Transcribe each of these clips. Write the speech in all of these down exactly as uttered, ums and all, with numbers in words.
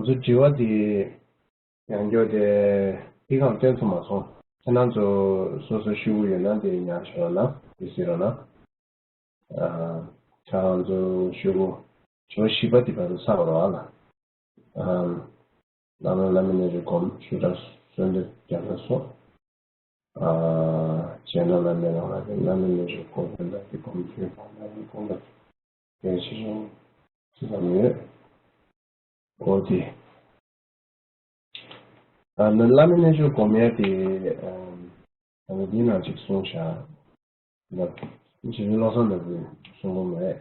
ཚོ་དྲི་བ་དེ་ཡང་བསྐྱར་དེ་དེ་གང་སྟོན་ཐུབ་མ་སོང་། ཁྱེད་རང་ཚོ་སོ་སོ་ཤོད་ཀྱི་ཡོད་ན་དེ་ཉར་ཤོག་ན་དེ་གཟིགས་རོགས་གནང་། ཨ། ཁྱེད་རང་ཚོ་ཤོད་དགོས། དྲི་བ་བཞི་པ་དེ་བར་དུ་ཚར་བ་རེད་ལ། ཨ། བླ་མ་བླ་མའི་རྣལ་འབྱོར་སྒོམ། ཞུ་དག་གསོལ་འདེབས་རྒྱ་མཚོ་སོགས། ཨ། བྱས་ན་བླ་མའི་རང་ལ་བླ་མའི་རྣལ་འབྱོར་སྒོམ་པའི་ལ་དེ་སྒོམ་ཚུལ་དང་བླ་མའི་སྒོམ་པ་དེ་ཆེ་ཆུང་ཅི་ཙམ་ཡོད། འོ་དེ། ཨ་ནི་བླ་མའི་རྣལ་འབྱོར་སྒོམ་ཡ་དེ། ཨ་ནི་འདི་ནང་ཅིག་གསུངས་བཞག་ལ། རྗེ་བཙུན་བློ་བཟང་ནོར་བུས་གསུངས་པ་མ་རེད།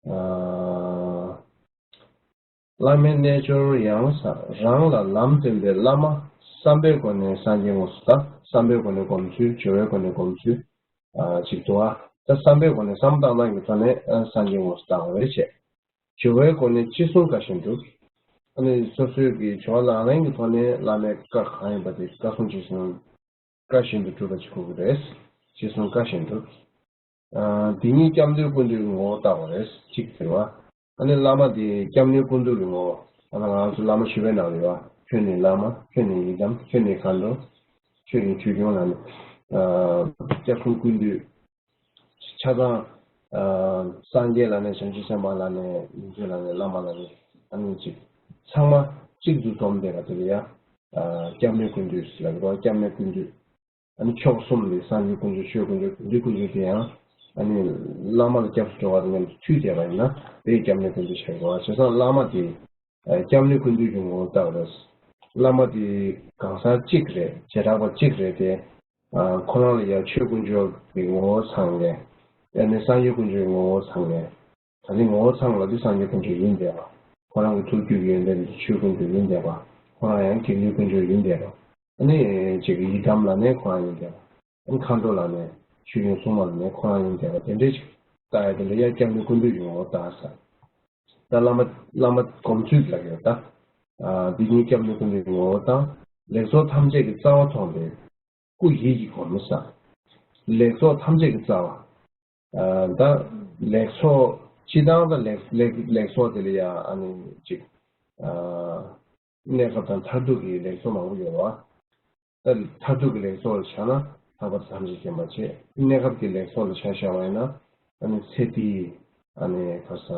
ཨ། བླ་མའི་རྣལ་འབྱོར་ཡང་ས་རང་ལ་ལམ་སྟོན་པའི་བླ་མ། བསམ་པའི་སྒོ་ནས་སངས་རྒྱས་དངོས་སུ་ལྟ། བསམ་པའི་སྒོ་ནས་སྒོམ་ཚུལ། སྦྱོར་བའི་སྒོ་ནས་སྒོམ་ཚུལ། ཨ། ཅིག་འདུག་ཨ། ད་བསམ་པའི་སྒོ་ནས་བསམ་བཏང་སྟངས་ཀྱི་ཐོག་ནས་ཨ་སངས་རྒྱས་དངོས་སུ་ལྟ་བ་རེད་བྱས། སྦྱོར་བའི་སྒོ་ནས་ཅི་གསུང་བཀའ་བཞིན་སྒྲུབ། ཨ་ནི་སོ་སོའི་གི་སྦྱོར་བ་ལག་ལེན་གྱི་ཐོག་ནས་བླ་མའི་བཀའ་གང་ཡིན་པ་དེ་བཀའ་གསུང་ཅི་གསུང་བཀའ་བཞིན་དུ་སྒྲུབ་པ་ཅིག་དགོས་ཀྱི་རེད། ཅི་གསུང་བཀའ་བཞིན་སྒྲུབ། ཨ། འདི་ཉིད་སྐྱབས་གནས་ཀུན་འདུས་ཀྱི་ངོ་བོར་བལྟ་བ་རེད། གཅིག་ཟེར་བ། ཨ་ནི་བླ་མ་དེ་སྐྱབས་གནས་ཀུན་འདུས་ཀྱི་ངོ་བོ། ཨ་ནི་ང་ཚོ་བླ་མ་བཞི་པའི་ནང་ལ་ཡོད་པ། ཁྱོད་ནི་བླ་མ། ཁྱོད་ནི་ཡི་དམ། ཁྱོད་ནི་མཁའ་འགྲོ། ཁྱོད་ནི་ཆོས་སྐྱོང་ལ་ནི། ཨ། སྐྱབས་གསུམ་ཀུན་འདུས། ཆ་ཚང་། ཨ། སངས་རྒྱས་ལ་ནི་བྱང་ཆུབ་སེམས་དཔའ་ལ་ནི་ཡོངས་གྲགས་ལ་ནི་བླ་མ་ལ་ནི་ཨ་ནི་གཅིག་ཚང་མ་གཅིག་ཏུ་འཛོམས་བསྡད་པ་དེ་ལ་ཡ། ཨ། སྐྱབས་གནས་ཀུན་འདུས་ལབ་ཀྱི་འདུག་སྐྱབས་གནས་ཀུན་འདུས། ཨ་ནི་མཆོག་གསུམ་ལས་སངས་རྒྱས་དཀོན་མཆོག་ཆོས་དཀོན་མཆོག་བདུད་དཀོན་མཆོག་དེ་ཡང་ཨ་ནི་བླ་མ་ལ་སྐྱབས་སུ་འགྲོ་བ་དང་མཉམ་དུ་མཐུད་བསྡད་པ་ཡིན་ན་དེ་སྐྱབས་གནས་ཀུན་འདུས་ཆགས་ཀྱི་རེད་བ། བྱས་ཙང་བླ་མ་དེ་སྐྱབས་གནས་ཀུན་འདུས་ཀྱི་ངོ་བོར་བལྟ་བ་རེད། བླ་མ་དེ་གང་ཟག་གཅིག་རེད། བྱེ་བྲག་པ་གཅིག་རེད་དེ། ཁོ་རང་ལ་ཡང་ཆོས་དཀོན་མཆོག་གི་ངོ་བོ་ཚང་མཁན། ཨ་ནི་སངས་རྒྱས་དཀོན་མཆོག་གི་ངོ་བོ་ཚང་མཁན། ད་ནི་ངོ་བོ་ཚང་ལ་དེ་སངས་རྒྱས་དཀོན་མཆོག་ཡིན་བསྡད་པ། ཁོ་རང་གི་ཐུགས་རྒྱུད་ཀྱི་ཡོན་ཏན་དེ་ཆོས་དཀོན་མཆོག་ཡིན་བསྡད་པ། ཁོ་རང་ཡང་དགེ་འདུན་དཀོན་མཆོག་ཡིན་བསྡད་པ། ཨ་ནི་ཅིག་ཡི་དམ་ལ་ནི་ཁོ་རང་ཡིན་བསྡད་པ། ཨ་ནི་མཁའ་འགྲོ་ལ་ནི་ཆོས་སྐྱོང་སྲུང་མ་ལ་ནི་ཁོ་རང་ཡིན་བསྡད་པ། དེ་འདྲའི་ཅིག་ལྟ་ཡ་དེ་འདྲ་ཡ་སྐྱབས་གནས་ཀུན་འདུས་ཀྱི་ངོ་བོ་ལྟ་ས། ད་བླ་མ་བླ་མ་སྒོམ་ཚུལ་ལ་ཡོད་ད། ཨ། འདི་ཉིད་སྐྱབས་གནས་ཀུན་འདུས་ཀྱི་ངོ་བོ་དང་། ལེགས་ཚོགས་ཐམས་ཅད་ཀྱི་རྩ་བ་མཐོང་སྟེ། སྐུ་ཡིད་ཀྱིས་བསྒོམ་མི་ཟ། ལེགས་ཚོགས་ཐམས་ཅད་ཀྱི་རྩ་བ། ཨ། ད་ལེགས་ཚོགས་སྤྱི་བཏང་ད་ལེགས་ལེགས་ལེགས་ཚོགས་དེ་ལ་ཡ་ཨ་ནི་ཅིག་ཨ། གནས་སྐབས་དང་མཐར་ཐུག་གི་ལེགས་ཚོགས་མང་པོ་ཡོད་པ། ད་མཐར་ཐུག་གི་ལེགས་ཚོགས་ལ་ཆ་ན་ལྷག་པར་དུ་ཐམས་ཅད་མཁྱེན་པ་བྱེད། གནས་སྐབས་ཀྱི་ལེགས་ཚོགས་ལ་ཆ་བཞག་པ་ཡིན་ན། ཨ་ནི་ཚེ་འདིའི་ཨ་ནི་ག་ས།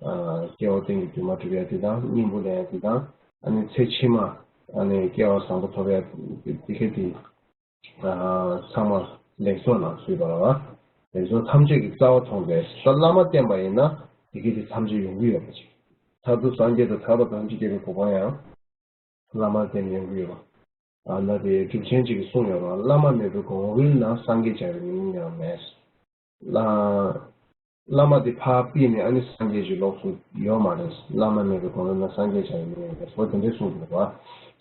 ཨ། སྐྱེ་བ་གཏན་གྱི་འདུན་མ་གྲུབ་ཡ་དེ་དང་སྙིང་པོ་ལེན་ཡ་དེ་དང་། ཨ་ནི་ཚེ་ཕྱི་མ་ཨ་ནི་སྐྱེ་བ་བཟང་པོ་ཐོབ་ཡ་དེ་ག་དེ། ཨ། ཚང་མ་ལེགས་ཚོགས་ནང་ཚུད་པ་ལ། ལེགས་ཚོགས་ཐམས་ཅད་ཀྱི་རྩ་བ་མཐོང་བས། ད་བླ་མ་བསྟེན་པ་ཡིན་ན་དེ་ག་དེ་ཐམས་ཅད་ཡོང་གི་ཡོད་པ་ཅིག་མཐར་ཐུག་སངས་རྒྱས་དང་ཐར་པ་དང་ཐམས་ཅད་མཁྱེན་པའི་གོ་འཕང་ཡང་བླ་མ་བསྟེན་ཡོང་གི་ཡོད་པ། ཨ། ན་དེ་གྲུབ་ཆེན་གཅིག་གིས་གསུངས་ཡོད་རེད། བླ་མ་མེད་པའི་གོང་རོལ་ན། སངས་རྒྱས་བྱ་བའི་མིང་ཡང་མེད། བླ་བླ་མ་དེ་ཕར་ཕུད་ནས་ཨ་ནི་སངས་རྒྱས་ཀྱི་ལོགས་སུ་ཡོད་མ་རེད། བླ་མ་མེད་པའི་གོང་རོལ་ན། སངས་རྒྱས་བྱ་བའི་མིང་ཡང་མེད། འོ་དེ་འདྲས་གསུངས་འདུག་པ། བྱས་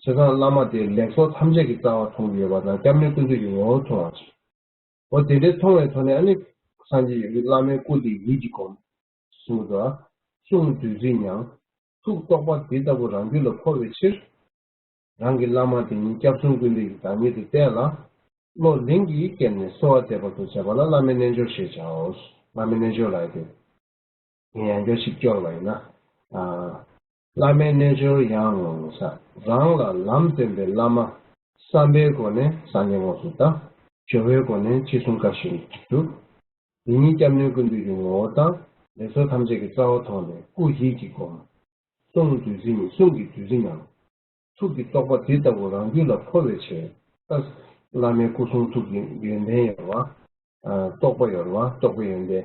ཙང་བླ་མ་དེ་ལེགས་ཚོགས་ཐམས་ཅད་ཀྱི་རྩ་བ་མཐོང་གི་ཡོད་པ་དང་། སྐྱབས་གནས་ཀུན་འདུས་ཀྱི་ངོ་བོ་མཐོང་བ་ཅིག་འོ་དེ་འདྲའི་མཐོང་བའི་ཐོག་ནས་ཨ་ནི་སངས་རྒྱས་ཡོད་ཀྱི་བླ་མའི་སྐུ་དེ་ཡིད་ཀྱིས་བསྒོམ། གསུངས་འདུག་གསུང་བདུད་རྩི་མྱང་། ཐུགས་རྟོགས་པ་འདི་ལྟ་བུ་རང་རྒྱུད་ལ་འཁོར་བའི་ཕྱིར། རང་གི་བླ་མ་དེ་ཉིད་སྐྱབས་གསུམ་ཀུན་འདུས་ཀྱི་བདག་ཉིད་དུ་བསྟེན་ལ། བློ་ལིང་གིས་བསྐྱེད་ནས་གསོལ་བ་འདེབས་པ་དང་བཅས་པ་ལ་བླ་མའི་རྣལ་འབྱོར་ཞེས་བྱའོ། བླ་མའི་རྣལ་འབྱོར་ལབ་ཡ་དེ། ངས་ཡང་བསྐྱར་ཞིག་སྐྱོར་བ་ཡིན་ན། ཨ། བླ་མའི་རྣལ་འབྱོར་ཡང་ས། རང་ལ་ལམ་སྟོན་པའི་བླ་མ། བསམ་པའི་སྒོ་ནས་སངས་རྒྱས་དངོས་སུ་ལྟ། སྦྱོར་བའི་སྒོ་ནས་ཅི་གསུང་བཀའ་བཞིན་སྒྲུབ། འདི་ཉིད་སྐྱབས་གནས་ཀུན་འདུས་ཀྱི་ངོ་བོ་དང་། ལེགས་ཚོགས་ཐམས་ཅད་ཀྱི་རྩ་བ་མཐོང་སྟེ། སྐུ་ཡིད་ཀྱིས་བསྒོམ། གསུང་བདུད་རྩི་ཉིད། གསུང་གི་བདུད་རྩི་མྱང་། ཐུགས་ཀྱི་རྟོགས་པ་འདི་ལྟ་བུ་རང་རྒྱུད་ལ་འཁོར་བའི་ཕྱིར། ད་བླ་མའི་སྐུ་གསུང་ཐུགས་ཀྱི་ཡོན་ཏན་ཡོད་རེད་བ། ཨ། རྟོགས་པ་ཡོད་རེད་བ། རྟོགས་པའི་ཡོན་ཏན་དེ་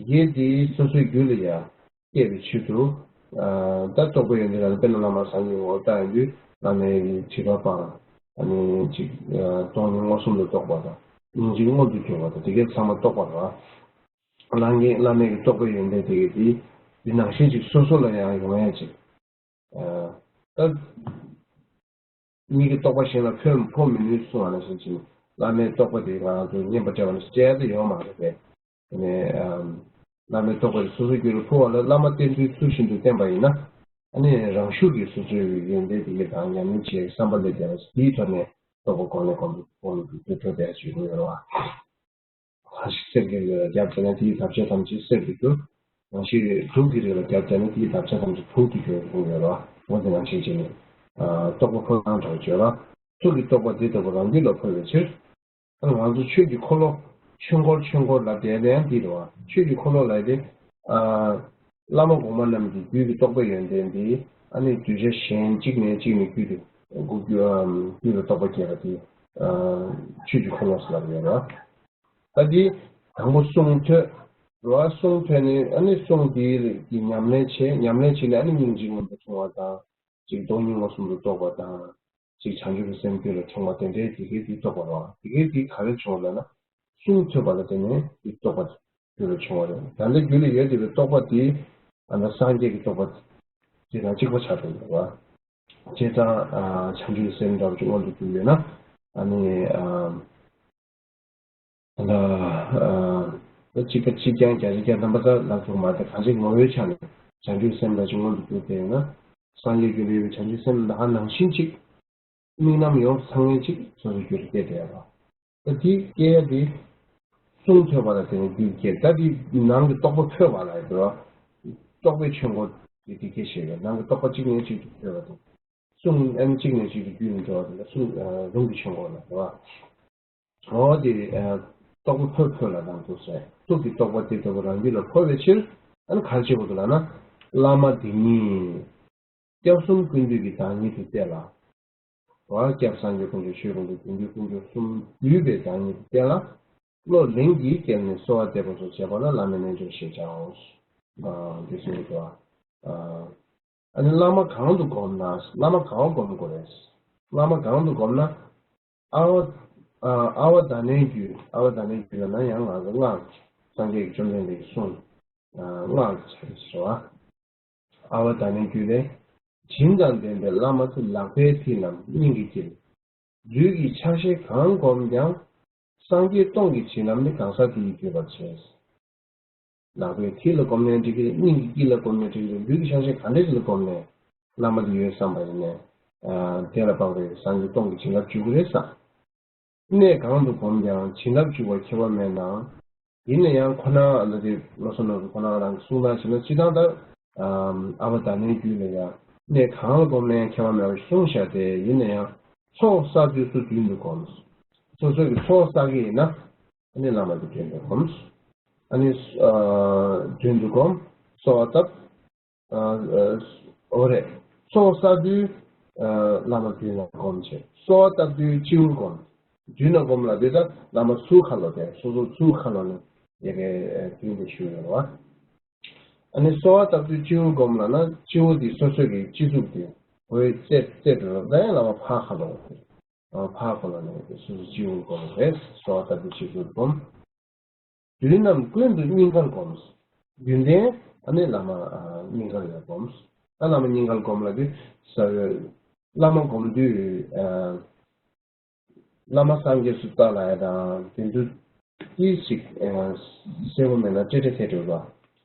གས་དེ་སོ་སོའི་རྒྱུད་ལ་ཡང་སྐྱེ་བའི་ཕྱིར་དུ། ཨ། ད་རྟོགས་པའི་ཡོན་ཏན་ལ་ནི་དཔེར་ན་བླ་མ་སངས་རྒྱས་ངོ་བོ་ལྟ་ཡོང་དུས་བླ་མའི་དྲི་མ་སྤངས། ཨ་ནི་ཅིག་ཨ། སྟོང་ཉིད་མངོན་སུམ་དུ་རྟོགས་པ་དང་། སྙིང་རྗེ་མངོན་དུ་གྱུར་པ་དང་། དེ་གས་ཚང་མ་རྟོགས་པ་རེད་བ། བླ་མའི་བླ་མའི་གི་རྟོགས་པའི་ཡོན་ཏན་དེ་གས་དེ་འདི་ནང་བཞིན་ཅིག་སོ་སོ་ལ་ཡང་ཡོང་ཡ་ཅིག་ཨ། ད་མིག་གི་རྟོགས་པ་གཞན་ལ་ཕན་ཕོག་མི་ནུས་གསུངས་པ་ནང་བཞིན་ཅིག་བླ་མའི་རྟོགས་པ་དེ་ང་ཚོས་བསྙེན་པ་བྱས་པ་ནང་བཞིན་བྱས་ཏེ་ཡོད་མ་རེད་པས། དེ་ནས་ཨམ། བླ་མའི་རྟོགས་པ་དེ་སོ་སོའི་རྒྱུད་ལ་འཁོར་བ་ལ་བླ་མ་བསྟེན་ཚུལ་ཚུལ་བཞིན་དུ་བསྟེན་པ་ཡིན་ན། ཨ་ནི་རང་ཤུགས་ཀྱིས་སོ་སོའི་ཡོན་ཏན་དེ་གས་དང་ཉམས་ལེན་བྱེད་བསམ་པ་སླེབས་བསྡད་པ་དེའི་ཐོག་ནས་རྟོགས་པ་གོང་ནས་གོང་དུ་གོང་དུ་འཕེལ་འགྲོ་བསྡད་ཞུ་གི་ཡོད་རེད་བ། གང་ཞིག་སེལ་གྱི་ཡོད་ལ་རྒྱབ་བྱས་ན་དེའི་ཐབས་ཤེས་ཐམས་ཅད་སེལ་དུ་འགྱུར། རང་བཞིན་དྲུག་གི་རིགས་ལ་རྒྱབ་བྱས་ན་དེའི་དག་ཆ་ཐམས་ཅད་དྲུག་ཏུ་གྱུར་གསུངས་ཡོད་རེད་བ། འོ་དེ་ནང་བཞིན་བྱས་ནས། ཨ། རྟོག་པ་འཕོ་སྟངས་འདྲ་བོ་བརྗོད་ལ། ཐུགས་ཀྱི་རྟོག་པ་འདི་ལྟ་བུ་རང་རྒྱུད་ལ་འཕོ་བའི་ཕྱིར། ཨ་ནི་ང་ཚོ་ཆོས་ཀྱི་འཁོར་ལོ། ཆོས་འཁོར་ཆོས་འཁོར་ལབ་དེ་ནས་འདི་རེད་བ། ཆོས་ཀྱི་འཁོར་ལོ་ལབ་དེ། ཨ། བླ་མ་གོང་མ་རྣམས་ཀྱི་རྒྱུད་ཀྱི་རྟོགས་པའི་ཡོན་ཏན་འདི། ཨ་ནི་གདུལ་བྱ་གཞན་གཅིག་ནས་གཅིག་ནས་རྒྱུད་དུ། རྒྱུད་ལ་རྟོགས་པ་སྐྱེས་པ་དེ། ཨ། ཆོས་ཀྱི་འཁོར་ལོ་ཟེར་ལབ་ཡོད་རེད་བ། ད་འདི་དང་པོ་གསུང་ཐོས། རེད་བ། གསུང་ཐོས་ནས་ཨ་ནི་གསུང་དེའི་གི་ཉམས་ལེན་བྱས། ཉམས་ལེན་བྱས་ནས་ཨ་ནི་སྙིང་རྗེ་མངོན་དུ་འབྱུང་བ་དང་། གཅིག་སྟོང་ཉིད་མངོན་སུམ་དུ་རྟོགས་པ་དང་། གཅིག་བྱང་ཆུབ་ཀྱི་སེམས་རྒྱུད་ལ་འཁྲུངས་པ་དེ་འདྲའི་དེ་གའི་དེ་རྟོགས་པ་རེད་བ། དེ་གའི་དེ་ག་རེ་བྱུང་བ་ལབ་ན། གསུང་ཐོས་པ་ལ་བརྟེན་ནས་དེ་རྟོགས་པ་རྒྱུད་ལ་བྱུང་བ་རེད། ད་ལྟ་རྒྱུད་ལ་ཡོད་བསྡད་པའི་རྟོགས་པ་དེ། ཨ་ནི་སངས་རྒྱས་ཀྱི་རྟོགས་པ་དེ་དང་གཅིག་པ་ཆགས་བསྡད་ཡོད་རེད་བ། བྱས་ཙང་། ཨ། བྱང་ཆུབ་ཀྱི་སེམས་འདྲ་བོ་ཅིག་མངོན་དུ་གྱུར་ཡོད་ན། ཨ་ནི། ཨ། ད། ཨ། གཅིག་པ་གཅིག་རྐྱང་བརྒྱ་ཆ་བརྒྱ་ཐམ་པ་ད་ལབ་ཐུབ་མ་རེད། གང་ཅིའི་ངོ་བོའི་ཆ་ནས་བྱང་ཆུབ་སེམས་ལ་ཅིག་མངོན་དུ་གྱུར་བསྡད་ཡོད་ན། སངས་རྒྱས་རྒྱུད་ལ་ཡོད་པའི་བྱང་ཆུབ་སེམས་ད་ག་ནང་བཞིན་ཅིག་དམིགས་རྣམ་ཡོངས་སུ་ཚང་མཁན་ཅིག་སོ་སོའི་རྒྱུད་ལ་སྐྱེས་བསྡད་ཡོད་པ། ད་དེ་སྐྱེ་ཡ་དེ་གསུང་ཐོས་པ་ལ་བརྟེན་ནས་རྒྱུད་སྐྱེས། ད་དེ་ནང་གི་རྟོགས་པ་འཕོས་པ་ལ་ཡོད་པ། རྟོགས་པའི་ཆོས་འཁོར་དེ་དེ་སྐད་བཤད་ཡོད། ནང་གི་རྟོགས་པ་གཅིག་ནས་གཅིག་ཏུ་འཕོས་པ་དང་། གསུང་ཨན་གཅིག་ནས་གཅིག་ཏུ་རྒྱུད་ནས་འགྲོ་བ་དེ་ལ་གསུང་། ཨ། རུང་གི་ཆོས་འཁོར་ལ་རེད་བ། འོ་དེ། ཨ། རྟོགས་པ་འཕོས་འཕོས་ལ་དང་དུ་ཟེར། ཐུགས་ཀྱི་རྟོག་པ་དེ་ལྟ་བུ་རང་རྒྱུད་ལ་འཕོ་བའི་ཕྱིར། ཨ་ནི་ག་རེ་བྱེད་དགོས་འདུག་ལབ་ན། བླ་མ་འདི་ཉིད་སྐྱབས་གསུམ་ཀུན་འདུས་ཀྱི་བདག་ཉིད་དུ་གཏད་ལ། བ། སྐྱབས་སངས་རྒྱས་དཀོན་མཆོག་ཆོས་དཀོན་མཆོག་དགེ་འདུན་དཀོན་མཆོག་གསུམ་འདུས་པའི་བདག་ཉིད་དུ་གཏད་ལ། བློ་ལིང་གིས་བསྐྱེད་ནས་གསོལ་བ་འདེབས་པ་སོགས་བྱེད་པ་ལ་བླ་མའི་རྣལ་འབྱོར་ཞེས་བྱའོ། ཨ། འདི་གསུངས་འདུག་ཨ། ཨ་ནི་བླ་མ་གང་དུ་བསྒོམ་ན། བླ་མ་གང་བསྒོམ་དགོས་རེད། བླ་མ་གང་དུ་བསྒོམ་ན། ཨ་བ། ཨ། ཨ་བ་དྷ་ནའི་རྒྱུད། ཨ་བ་དྷ་ནའི་རྒྱུད་ལ་ན་ཡང་ང་ཚོ་སྔགས། སངས་རྒྱས་ཀྱི་བཅོམ་ལྡན་འདས་ཀྱི་གསུང་། ཨ། སྔགས་ཀྱི་ཆ་རེད་ཟེར་བ། ཨ་བ་དྷ་ནའི་རྒྱུད་ལས། བྱིན་དང་ལྡན་པའི་བླ་མ་དེ། ལག་པའི་མཐིལ་རྣམས་སྙིང་གི་དཀྱིལ། ལུས་ཀྱི་ཆ་ཤས་གང་བསྒོམས་ཀྱང་། སངས་རྒྱས་སྟོང་གི་བྱིན་རླབས་ནི་གང་ཟག་དེ་ཡིས་བསྐྱོད་པར་བྱེད། ལག་པའི་མཐིལ་ལ་བསྒོམས་ནའི་འགྲིག་གི་རེད། སྙིང་གི་དཀྱིལ་ལ་བསྒོམས་ནའི་འགྲིག་གི་རེད། ལུས་ཀྱི་ཆ་ཤས་ག་འདྲ་ཞིག་ལ་བསྒོམས་ནའི་བླ་མ་དེ་ཡོད་བསམ་པ་ཡིན་ནའི། ཨ། དེ་ལ་དཔག་པའི་སངས་རྒྱས་སྟོང་གི་བྱིན་རླབས་འཇུག་གི་རེད་ས། གནས་གང་དུ་བསྒོམས་ཀྱང་བྱིན་རླབས་འཇུག་པར་ཁྱད་པར་མེད་ནའང་། ཡིན་ན་ཡང་ཁོ་ན་ལ་དེ་བློ་བཟང་ནོར་བུ་ཁོ་ན་རང་གིས་གསུང་སྟངས་བྱས་ན། སྤྱིར་བཏང་ད། ཨ། ཨ་བ་དྷ་ནའི་རྒྱུད་ལ་ཡང་གནས་གང་ལ་བསྒོམས་ནའི་ཁྱད་པར་མེད་པ་ཞིག་གསུངས་བཞག་སྟེ། ཡིན་ན་ཡང་ཚོགས་བསགས་དུས་སུ་མདུན་དུ་བསྒོམ། སོ་སོ་གི་ཚོགས་བསགས་ཀྱི་ཡིན་ན། ཨ་ནི་བླ་མ་དེ་མདུན་དུ་བསྒོམ། ཨ་ནི། ཨ། མདུན་དུ་བསྒོམ། གསོལ་བ་བཏབ། ཨ། ཨ། འོ་རེད། ཚོགས་བསགས་དུས། ཨ། བླ་མ་མདུན་ལ་བསྒོམ་བྱས། གསོལ་བ་བཏབ་དུས་སྤྱི་བོར་བསྒོམ། མདུན་ལ་བསྒོམ་ལབ་དུས་ད་བླ་མ་ཚུར་ཁ་ལོག་སྟེ། སོ་སོ་ཚུར་ཁ་ལོག་ནས་ཡ་གི་མདུན་དུ་བཞུགས་ཡོད་རེད་བ། ཨ་ནི་གསོལ་བ་བཏབ་དུས་སྤྱི་བོར་བསྒོམ་ལབ་ན། སྤྱི་བོ་འདི་སོ་སོ་གི་སྤྱི་གཙུག་དེ་གོས་རྩེ་རྩེ་འགྲོ་རོགས། ད་ཡང་བླ་མ་ཕར་ཁ་ལོག་སྟེ། ཨ། ཕར་ཁ་ལོག་ནས་སོ་སོ་སྤྱི་བོར་བསྒོམ་རེད། གསོལ་བ་བཏབ་དུས་སྤྱི་གཙུག་བསྒོམ། དུས་རྣམས་ཀུན་ཏུ་སྙིང་གར་བསྒོམ། རྒྱུན་ལྡན་ཨ་ནི་བླ་མ། ཨ། སྙིང་གར་ཡར་བསྒོམ། ད་བླ་མ་སྙིང་གར་བསྒོམ་ལབ་དུས་ས། བླ་མ་བསྒོམ་དུས། ཨ། བླ་མ་སངས་རྒྱས་སུ་བལྟ་ལབ་ཡ་དང་དེ་ཚོ་ཏོག་ཙམ་ཅིག། ཨ། གསལ་པོ་མེད་ན་སྤྲོས་བྲལ་ཐལ་འགྲོ་བ།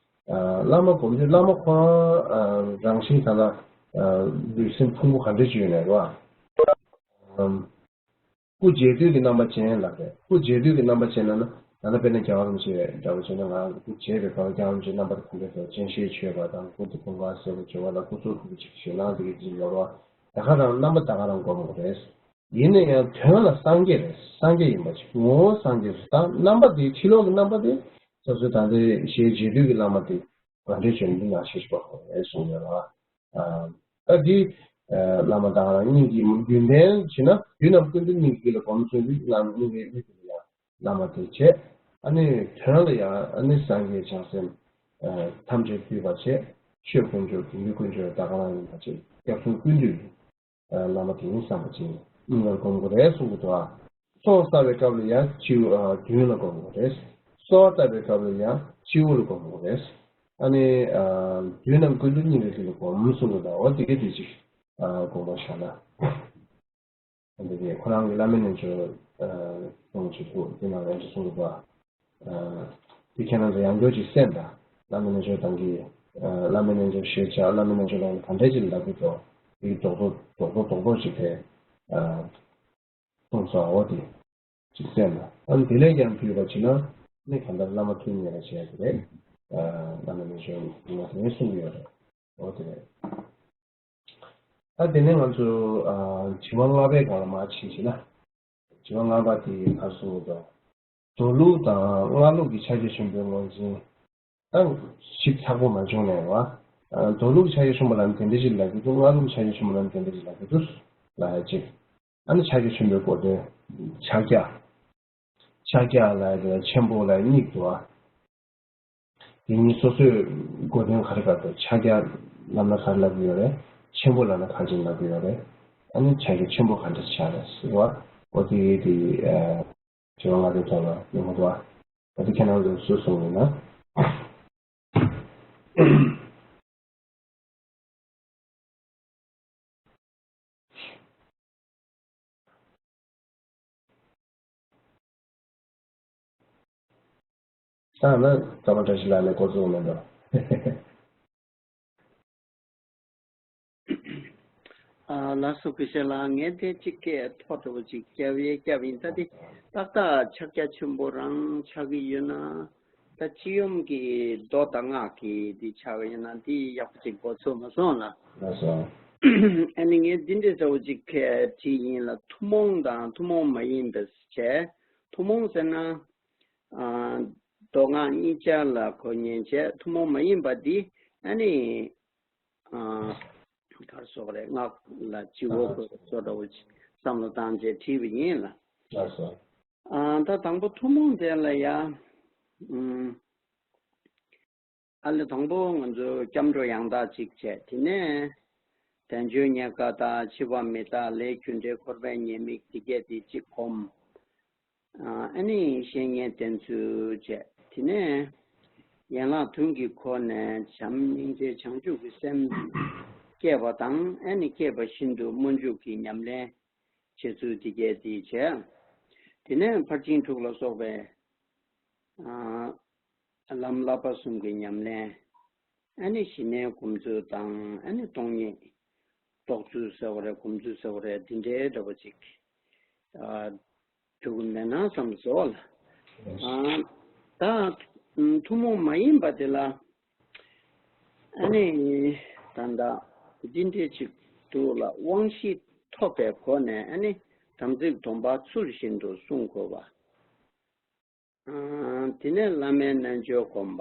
ཨ། བླ་མ་བསྒོམ་དུས་བླ་མ་ཁོ་རང་། ཨ། རང་བཞིན་ད་ལ། ཨ། ལུས་སེམས་ཕུང་པོ་ག་འདྲ་ཅིག་ཡོད་ནའི་རེད་བ། ཨ། སྐུ་མཇལ་དུས་ཀྱི་རྣམ་པ་ཅན་ལབ་རེད། སྐུ་མཇལ་དུས་ཀྱི་རྣམ་པ་ཅན་ལབ་ན། ད་ལྟ་དཔེར་ན་རྒྱལ་བ་རིན་པོ་ཆེ་འདྲ་བོ་བྱས་ན། ང་སྐུ་མཇལ་བའི་སྐབས་རྒྱལ་བ་རིན་པོ་ཆེའི་རྣམ་པ་དེ་ག་འདྲ་འདུག་སྤྱན་ཤེལ་མཆོད་པ་དང་། སྐུ་དེ་གོང་ཁ་གསལ་པོ་བྱེད་པ་དང་། སྐུ་གཟུགས་ཕུད་པོ་ཅིག་ཞེད་སྣང་དེ་གའི་ཅིག་ཡོད་རེད་བ། ད་ག་རང་རྣམ་པ་ད་ག་རང་བསྒོམ་དགོས་རེད། ཡིན་ན་ཡང་དོན་ལ་སངས་རྒྱས་རེད། སངས་རྒྱས་ཡིན་པ་ཅིག་ངོ་བོ་སངས་རྒྱས་རེད། ད་རྣམ་པ་དེ་ཕྱི་ལོགས་ཀྱི་རྣམ་པ་དེ་སོ་སོའི་ད་ལྟའི་ཞལ་མཇལ་དུས་ཀྱི་བླ་མ་དེ་ག་འདྲ་བྱས་ནས་འདི་ནང་ཞལ་བཞུགས་པ་དགོས་རེད་གསུངས་ཡོད་རེད་བ། ཨ། ད་འདི། ཨ། བླ་མ་དང་རང་སྙིང་གི་རྒྱུན་ལྡན་བྱས་ན། དུས་རྣམས་ཀུན་ཏུ་སྙིང་གི་དཀྱིལ་ལ་བསྒོམ་གསུངས་དུས། བླ་མ་སྙིང་གི་དཀྱིལ་ལ་ཡང་བླ་མ་དེ་བྱས། ཨ་ནི་དོན་ལ་ཡང་ཨ་ནི་སངས་རྒྱས་བྱང་སེམས། ཨ། ཐམས་ཅད་འདུས་པ་བྱས། ཆོས་དཀོན་མཆོག་དགེ་འདུན་དཀོན་མཆོག་ད་ག་རང་ཡིན་པ་བྱས། སྐྱབས་གསུམ་ཀུན་འདུས་ཀྱི་བླ་མ་དེ་ཡིན་བསམ་པ་བྱས་སྙིང་ལ་བསྒོམ་དགོས་རེད་གསུང་གི་འདུག་ཨ། ཚོགས་བསགས་པའི་སྐབས་ལ་ཡང་སྤྱི་བོ། ཨ། མདུན་ལ་བསྒོམ་དགོས་རེད། གསོལ་བ་བཏབ་པའི་སྐབས་ལ་ཡང་སྤྱི་བོ་ལ་བསྒོམ་དགོས་རེད། ཨ་ནི། ཨ། དུས་རྣམས་ཀུན་ཏུ་སྙིང་གི་དཀྱིལ་ལ་བསྒོམ་གསུང་གི་འདུག་འོ་དེ་ག་དེ་ཅིག་ཨ། དགོངས་པ་བཞག་ན། འདི་གའི་ཁོ་རང་གི་བླ་མའི་རྣལ་འབྱོར། ཨ། གསུང་ཅིག་འདུག་འདི་ནང་ལ་ཅིག་གསུང་གི་འདུག་ཨ། འདི་ཁྱེད་རང་ཚོ་ཡང་བསྐྱར་ཅིག་གསན་དང་། བླ་མའི་རྣལ་འབྱོར་དང་གི། ཨ། བླ་མའི་རྣལ་འབྱོར་ཞེས་བྱ། བླ་མའི་རྣལ་འབྱོར་ལ་ག་འདྲ་ཅིག་ལབ་ཀྱི་འདུག་འདི་རྡོག་རྡོག་རྡོག་རྡོག་རྡོག་ཅིག་དེ། ཨ། གསུངས་སོང་། འོ་དེ་ཅིག་གསན་ན། ཨ་ནི་དེ་ལས་ཀྱང་བརྒྱུད་པ་བྱས་ན་ནི་གང་ལྟར་བླ་མ་ཐུགས་མཉེས་པ་བྱས་ཏེ་རེད། བླ་མའི་རྣལ་འབྱོར་ལྔ་དེ་ནས་གསུངས་ཡོད་རེད། འོ་དེ་རེད། ད་དེ་ནས་ང་ཚོ་དྲི་བ་ལྔ་པའི་སྒང་ལ་མར་ཕྱིན་ཞིག་ན། དྲི་བ་ལྔ་པ་དེ་ག་རེ་གསུངས་ཡོད་པ། མདོ་ལུགས་དང་སྔགས་ལུགས་ཀྱི་ཕྱག་རྒྱ་ཆེན་པོའི་ངོས་འཛིན། ཨ། ཞིབ་ཚགས་པོ་མ་བྱུང་ནས་བ། ཨ། མདོ་ལུགས་ཕྱག་རྒྱ་ཆེན་པོ་ལབ་ན་དེ་འདྲ་ཞིག་ལབ་ཀྱི་འདུག་སྔགས་ལུགས་ཕྱག་རྒྱ་ཆེན་པོ་ལབ་ན་དེ་འདྲ་ཞིག་ལབ་ཀྱི་འདུག་ལབ་ཡ་གཅིག་ཨ་ནི་ཕྱག་རྒྱ་ཆེན་པོའི་གོ་དོན། ཕྱག་རྒྱ། ཕྱག་རྒྱ་ལབ་ཡ་དེ་ཆེན་པོ་ལབ་ཡ་གཉིས་འདུག་ཨ། དེ་གཉིས་སོ་སོའི་གོ་དོན་ག་རེ་ག་རེ་འདུག་ཕྱག་རྒྱ་ལབ་ན་ག་རེ་ལབ་ཀྱི་ཡོད་རེད། ཆེན་པོ་ལབ་ན་ག་རེ་ལབ་ཀྱི་ཡོད་རེད། ཨ་ནི་ཕྱག་རྒྱ་ཆེན་པོ་ག་འདྲ་ཆགས་རེད་ཟེར་བ། འོ་དེ་དེ། ཨ། དྲི་བ་ལྔ་པའི་ཐོག་ལ་ཉན་གྱི་འདུག་ཨ། ད་དེ་ཁྱེད་རང་ཚོས་སུ་གསུངས་ཡིན་ན། ད་ན་ཀརྨ་བཀྲ་ཤིས་ལགས་ནས་འགོ་བཙུགས་མེད་འགྲོ། ཨ། ལགས་སོ། ཀུ་ཤ་ལགས། ངས་དེ་གཅིག་སྐད་ཐོག་འདྲ་བོ་ཅིག་བརྒྱབ་ཡས་བརྒྱབ་ཡིན། ད་དེ་ཏག་ཏག་ཕྱག་རྒྱ་ཆེན་པོ་རང་ཆགས་ཀྱི་ཡོད་ན། ད་སྤྱི་ཡོངས་ཀྱི་མདོ་དང་སྔགས་ཀྱི་འདི་ཆགས་ཡོད་ན་འདི་ཡག་པོ་ཅིག་མགོ་ཚོས་མ་སོང་ལ། ལགས་སོ། ཨ་ནི་ངས་འདི་འདྲའི་ཟེར་བ་ཅིག་གས་བྲིས་ཡིན་ལ། ཐུན་མོང་དང་ཐུན་མོང་མ་ཡིན་པའི་བྱས། ཐུན་མོང་ཟེར་ན། ཨ། མདོ་སྔགས་གཉིས་ཆར་ལ་གོ་མཁན་བྱས། ཐུན་མོང་མ་ཡིན་པ་འདི་ཨ་ནི། ཨ། ག་རེ་ཟེར་དགོས་རེད། སྔགས་ལ་ལྗིད་ཨོ་ཁོ་བཟོ་འདྲ་བོ་ཅིག་བསམ་བློ་བཏང་བྱས་བྲིས་པ་ཡིན་ལ། ལགས་སོ། ཨ། ད་དང་པོ་ཐུན་མོང་དེ་ལ་ཡ། ཨུམ། ཨ་ལས་དང་པོ་ང་ཚོ་སྐྱབས་འགྲོ་ཡང་དག་གཅིག་བྱས། དེ་ནས་དལ་འབྱོར་རྙེད་དཀའ་དང་། འཆི་བ་མི་རྟག། ལས་རྒྱུ་འབྲས། འཁོར་བའི་ཉེས་དམིགས། འདི་གས་དེ་གཅིག་སྒོམ། ཨ་ནི་བཤེས་གཉེན་བསྟེན་ཚུལ་བྱས། དེ་ནས་ཡན་ལག་བདུན་གྱི་སྒོ་ནས་བྱམས་སྙིང་རྗེ་བྱང་ཆུབ་ཀྱི་སེམས་བསྐྱེད་པ་དང་། ཨ་ནི་བསྐྱེད་པ་བཞིན་དུ་སྨོན་འཇུག་གི་ཉམས་ལེན་བྱེད་ཚུལ་འདི་གས་དེ་བྱས། དེ་ནས་ཕར་ཕྱིན་དྲུག་ལ་སོགས་པའི། ཨ། ལམ་བསླབ་པ་གསུམ་གྱི་ཉམས་ལེན། ཨ་ནི་ཞི་གནས་སྒོམ་ཚུལ་དང་། ཨ་ནི་སྟོང་ཉིད་རྟོགས་ཚུལ་ཟེར་བ་རེད། སྒོམ་ཚུལ་ཟེར་བ་རེད། འདི་འདྲའི་འདྲ་པོ་ཅིག་ཨ། འགྲོ་གི་མེད་ན་བསམ་སོང་ལ། ཨ། ད་ཐུན་མོང་མ་ཡིན་པ་དེ་ལ། ཨ་ནི་ད་ལྟ་འདི་འདྲའི་ཅིག་འདུག་ལ། དབང་བཞི་ཐོབ་པའི་སྒོ་ནས། ཨ་ནི་དམ་ཚིག་སྡོམ་པ་ཚུལ་བཞིན་དུ་བསྲུང་དགོས་པ། ཨ། དེ་ནས་བླ་མའི་རྣལ་འབྱོར་སྒོམ་པ།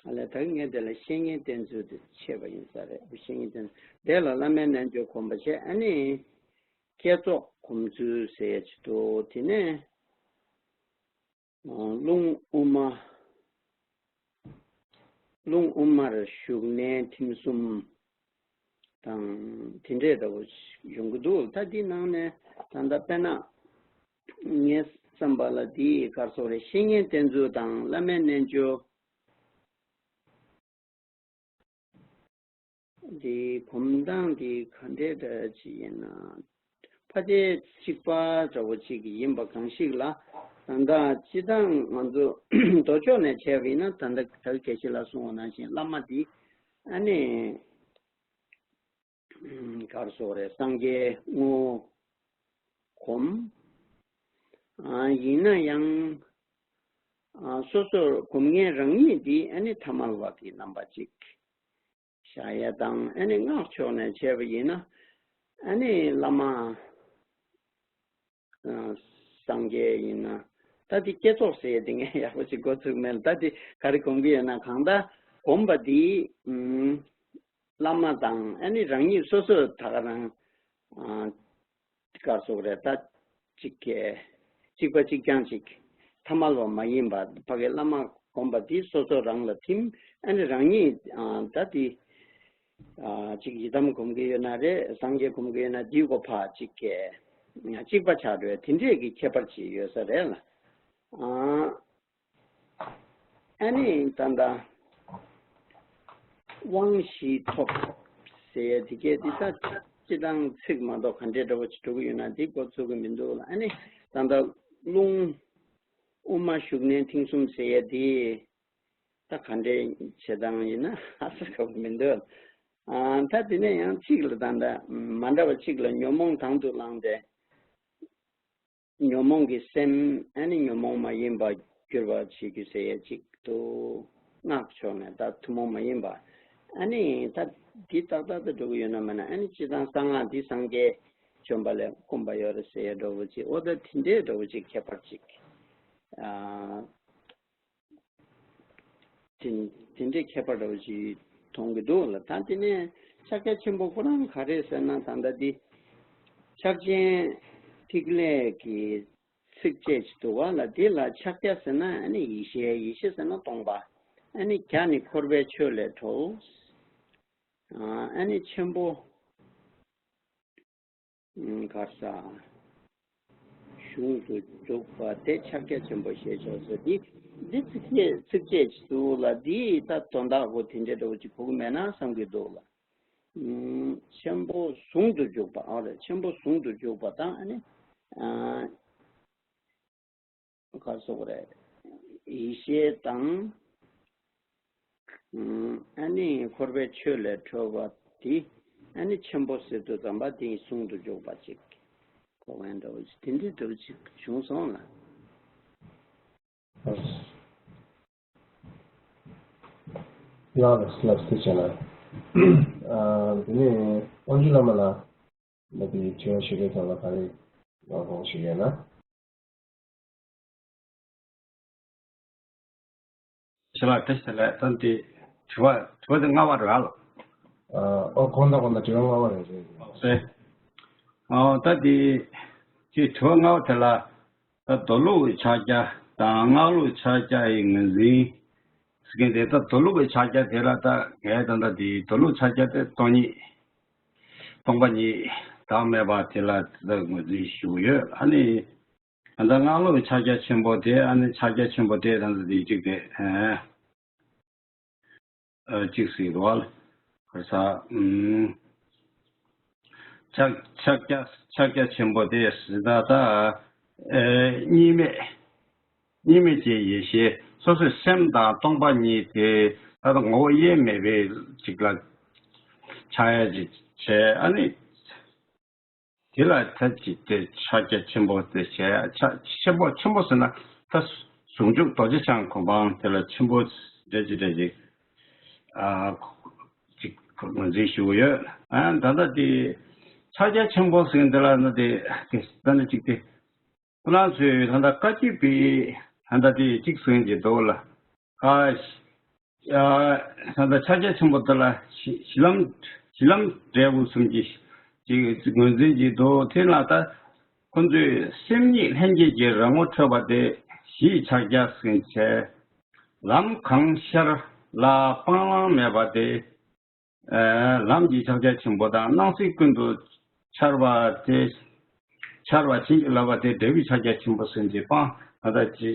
ཨ་ལས་ད་ངས་དེ་ལ་བཤེས་གཉེན་བསྟེན་ཚུལ་དེ་འཆད་པ་ཡིན་ས་རེད། བཤེས་གཉེན་བསྟེན། དེ་ལ་བླ་མའི་རྣལ་འབྱོར་སྒོམ་པ་བྱས། ཨ་ནི་བསྐྱེད་རྫོགས་སྒོམ་ཚུལ་ཟེར་ཡ་ཅིག་འདུག་དེ་ནས་རླུང་དབུ་མ། རླུང་དབུ་མར་ཞུགས་ནས་ཐིམ་གསུམ་དང་། དེ་འདྲའི་འདྲ་བོ་ཡོང་གི་འདུག་ད་འདི་ནང་ནས་ད་ལྟ་དཔེར་ན་ངའི་བསམ་པ་ལ་འདི་ག་རེ་ཟེར་དགོས་རེད། བཤེས་གཉེན་བསྟེན་ཚུལ་དང་བླ་མའི་རྣལ་འབྱོར། འདི་སྒོམ་སྟངས་འདི་ག་འདྲའི་འདྲ་ཅིག་ཡིན་ན། ཕལ་ཆེར་གཅིག་པ་འདྲ་བོ་ཅིག་ཡིན་པ་གང་ཞིག་ལ། ད་ལྟ་སྤྱིར་བཏང་ང་ཚོ་མདོ་ཕྱོགས་ནས་བྱས་པ་ཡིན་ན། ད་ལྟ་དར་དགེ་བཤེས་ལགས་གསུངས་པ་ནང་བཞིན་བླ་མ་འདི་ཨ་ནི་ག་རེ་ཟེར་དགོས་རེད། སངས་རྒྱས་དངོས་སྒོམ། ཨ། ཡིན་ན་ཡང་། ཨ། སོ་སོར་སྒོམ་མཁན་རང་ཉིད་འདི་ཨ་ནི་ཐ་མལ་བ་གི་རྣམ་པ་ཅིག་བཞག་ཡ་དང་། ཨ་ནི་སྔགས་ཕྱོགས་ནས་བྱས་པ་ཡིན་ན། ཨ་ནི་བླ་མ། ཨ། སངས་རྒྱས་ཡིན་ན། ད་འདི་བསྐྱེད་རྫོགས་ཟེར་ཡ་དེ་ངས་ཡག་པོ་ཅིག་མགོ་ཚོས་མེད་ལ། ད་འདི་ག་རེ་སྒོམ་གྱི་ཡོད་ན། གང་ལྟར་སྒོམ་པ་འདི། ཨུམ། བླ་མ་དང་ཨ་ནི་རང་ཉིད་སོ་སོ་ད་ག་རང་། ཨ། ག་རེ་ཟེར་དགོས་རེད། ད་གཅིག་གི་གཅིག་པ་གཅིག་རྐྱང་ཅིག་ཐ་མལ་བ་མ་ཡིན་པ། ཕ་གི་བླ་མ་སྒོམ་པ་འདི་སོ་སོ་རང་ལ་ཐིམ། ཨ་ནི་རང་ཉིད། ཨ། ད་འདི། ཨ། གཅིག་ཡི་དམ་སྒོམ་གྱི་ཡོད་ན་རེད། སངས་རྒྱས་སྒོམ་གྱི་ཡོད་ན། འདིའི་སྒོ་ཕ་གཅིག་གི་གཅིག་པ་ཆགས་འགྲོ་བའི་དེ་འདྲས་ཀྱི་ཁྱད་པར་ཅིག་ཡོད་ས་རེད་ལ། ཨ། ཨ་ནི་ད་ལྟ་དབང་བཞི་ཐོབ་ཟེར་ཡ་དེ་གས་དེ་ད་སྤྱིར་བཏང་ཚིག་མ་གཏོགས་ག་འདྲས་འདྲ་བོ་ཅིག་འགྲོ་གི་ཡོད་ན་དེ་མགོ་ཚོས་ཀྱི་མི་འདུག་ལ། ཨ་ནི་ད་ལྟ་རླུང་དབུ་མ་ཞུགས་ནས་ཐིམ་གསུམ་ཟེར་ཡ་དེ་ད་ག་འདྲས་བྱེད་སྟངས་ཡིན་ན་ཧ་སག་གི་མི་འདུག་ཨ། ད་དེ་ནས་ཡང་གཅིག་ལ་ད་ལྟ་མ་འདྲ་བ་གཅིག་ལ་ཉོན་མོངས་དང་དུ་བླངས་ཏེ། ཉོན་མོངས་ཀྱི་སེམས་ཨ་ནི་ཉོན་མོངས་མ་ཡིན་པ་འགྱུར་བར་བྱེད་རྒྱུ་ཟེར་ཡ་ཅིག་འདུག་སྔགས་ཕྱོགས་ནས་ད་ཐུན་མོང་མ་ཡིན་པ། ཨ་ནི་ད་འདི་ཏག་ཏག་ཏུ་འགྲོ་གི་ཡོད་ན་མེད་ན། ཨ་ནི་སྤྱིར་བཏང་གསང་སྔགས་འདི་སངས་རྒྱས་བྱོན་པ་ལས་དཀོན་པ་ཡོད་རེད་ཟེར་ཡ་འདྲ་བོ་ཅིག་འོ་ད་དེ་འདྲའི་འདྲ་བོ་ཅིག་ཁྱད་པར་ཅིག་ཨ། དེ་དེ་འདྲའི་ཁྱད་པར་འདྲ་བོ་ཞིག་མཐོང་གི་འདུག་ལ། ད་དེ་ནས་ཕྱག་རྒྱ་ཆེན་པོ་ཁོ་རང་ག་རེ་ཟེར་ན། ད་ལྟ་འདི་ཕྱག་ཆེན་ཐིག་ལེ་གི་ཚིགས་བཅད་ཅིག་འདུག་བ་ལ། འདི་ལ་ཕྱག་རྒྱ་ཟེར་ན་ཨ་ནི་ཡེ་ཤེས། ཡེ་ཤེས་ཟེར་ན་སྟོང་པ། ཨ་ནི་རྒྱ་ནི་འཁོར་བའི་ཆོས་ལས་གྲོལ། ཨ་ནི་ཆེན་པོ། གར་ས། གཞུང་དུ་འཇུག་པ་དེ་ཕྱག་རྒྱ་ཆེན་པོ་ཞེས་ཆོག་ཟེར། འདི་འདི་ཚིགས་བཅད་ཚིགས་བཅད་ཅིག་འདུག་ལ། འདི་ད་དོན་དག་པོ་དེ་འདྲའི་འདྲ་བོ་ཅིག་གོ་གི་མེད་ན་བསམ་གྱི་འདུག་ལ། ཆེན་པོ་ཟུང་དུ་འཇུག་པ། ཨ་རེ། ཆེན་པོ་ཟུང་དུ་འཇུག་པ་དང་ཨ་ནི་གར་སོགས་རེད། ཡེ་ཤེས་དང་། ཨ་ནི་འཁོར་བའི་ཆོས་ལས་གྲོལ་བ་དེ། ཨ་ནི་ཆེན་པོ་ཟེར་དུས་ཙམ་པ་དེ་ཟུང་དུ་འཇུག་པ་ཅིག་གོ་བ་འདྲ་བོ་ཅིག་དེ་འདྲའི་འདྲ་བོ་ཅིག་བྱུང་སོང་ལ། ལགས་ལགས་ལགས་སོ། ཐུགས་རྗེ་གནང་། ཨ་དེ་ནས་དབང་ཕྱུག་བླ་མ་ལ་ལ་དེའི་དྲི་བ་ཞུ་མཁན་ཚོ་ལ་ག་རེ་ངོ་སྤྲོད་ཞུ་ཡོད་ན། ཞུ་ལགས། བཀྲ་ཤིས་བདེ་ལེགས། ད་འདི་དྲི་བ་དྲི་བ་འདི་ལྔ་པ་རེད་ལགས། ཨོ་གང་ལྟར་གང་ལྟར་དྲི་བ་ལྔ་པ་རེད། རེད། ཨོ་ད་འདི་དེ་དྲི་བ་ལྔ་པ་དེ་ལ། ད་མདོ་ལུགས་ཕྱག་རྒྱ་དང་སྔགས་ལུགས་ཕྱག་རྒྱ་ཡི་ངོས་འཛིན་ཟེར་མཁན་དེ། ད་མདོ་ལུགས་ཀྱི་ཕྱག་རྒྱ་དེ་ལ་ད་ངས་ད་ལྟ་དེ་མདོ་ལུགས་ཕྱག་རྒྱ་དེ་སྟོང་ཉིད་སྟོང་པ་ཉིད་བདག་མེད་པ་དེ་ལ་ད་ངོས་འཛིན་ཞུ་གི་ཡོད། ཨ་ནི་ད་ལྟ་སྔགས་ལུགས་ཀྱི་ཕྱག་རྒྱ་ཆེན་པོ་དེ། ཨ་ནི་ཕྱག་རྒྱ་ཆེན་པོ་དེ་ད་ལྟ་དེ་གཅིག་དེ། ཨ་གཅིག་ཟེར་རོ། ག་རེ་ཟ། ཨུམ། ཕྱག་ཕྱག་རྒྱ་ཕྱག་རྒྱ་ཆེན་པོ་དེ་ཟེར་ད་ད། ཨེ་གཉིས་མེད་གཉིས་མེད་ཀྱི་ཡེ་ཤེས། སོ་སོའི་སེམས་དང་སྟོང་པ་ཉིད་དེ་ད་ལྟ་ངོ་བོ་དབྱེར་མེད་པའི་ཅིག་ལ་ཆགས་ཡ་ཅིག་བྱས། ཨ་ནི་དེ་ལ་ད་ཅིག་དེ་ཕྱག་རྒྱ་ཆེན་པོ་དེ་བྱས། ཕྱག་ཆེན་པོ་ཆེན་པོ་ཟེར་ན་ད་ཟུང་འཇུག་རྡོ་རྗེ་འཆང་གོ་འཕང་དེ་ལ་ཆེན་པོ་འདྲ་ཅིག་འདྲ་ཅིག་ཨ་ཅིག་ངོས་འཛིན་ཞུ་གི་ཡོད། ཨ་ད་ལྟ་དེ་ཕྱག་རྒྱ་ཆེན་པོ་ཟེར་མཁན་དེ་ལ་ན་དེ་དེ་ད་ནི་ཅིག་དེ། ཁོ་རང་ཚོས་ད་ལྟ་བཀའ་བརྒྱུད་པའི་ད་ལྟ་དེ་གཅིག་གསུང་གི་འདུག་ལ། ཨ་ད་ལྟ་ཕྱག་རྒྱ་ཆེན་པོ་དེ་ལ་གཞི་གཞི་ལམ་གཞི་ལམ་འབྲས་བུ་གསུམ་གྱི་ཅིག་ངོས་འཛིན་གྱི་འདུག་དེ་ལ་ད་ཁོ་ཚོས་སེམས་ཉིད་ལྷན་སྐྱེས་ཀྱི་རང་ངོ་འཕྲོད་པ་དེ་གཞི་ཡི་ཕྱག་རྒྱ་ཟེར་བྱས། ལམ་གང་ཤར་ལ་སྤང་བླང་མེད་པ་དེ། ཨ་ལམ་གྱི་ཕྱག་རྒྱ་ཆེན་པོ་དང་སྣང་སྲིད་ཀུན་ཏུ་འཆར་བ་དེ། འཆར་བ་བྱིན་གྱིས་བརླབས་པ་དེ་འབྲས་བུའི་ཕྱག་རྒྱ་ཆེན་པོ་ཟེར་གྱི་སྤང་། ད་ལྟ་གཞི་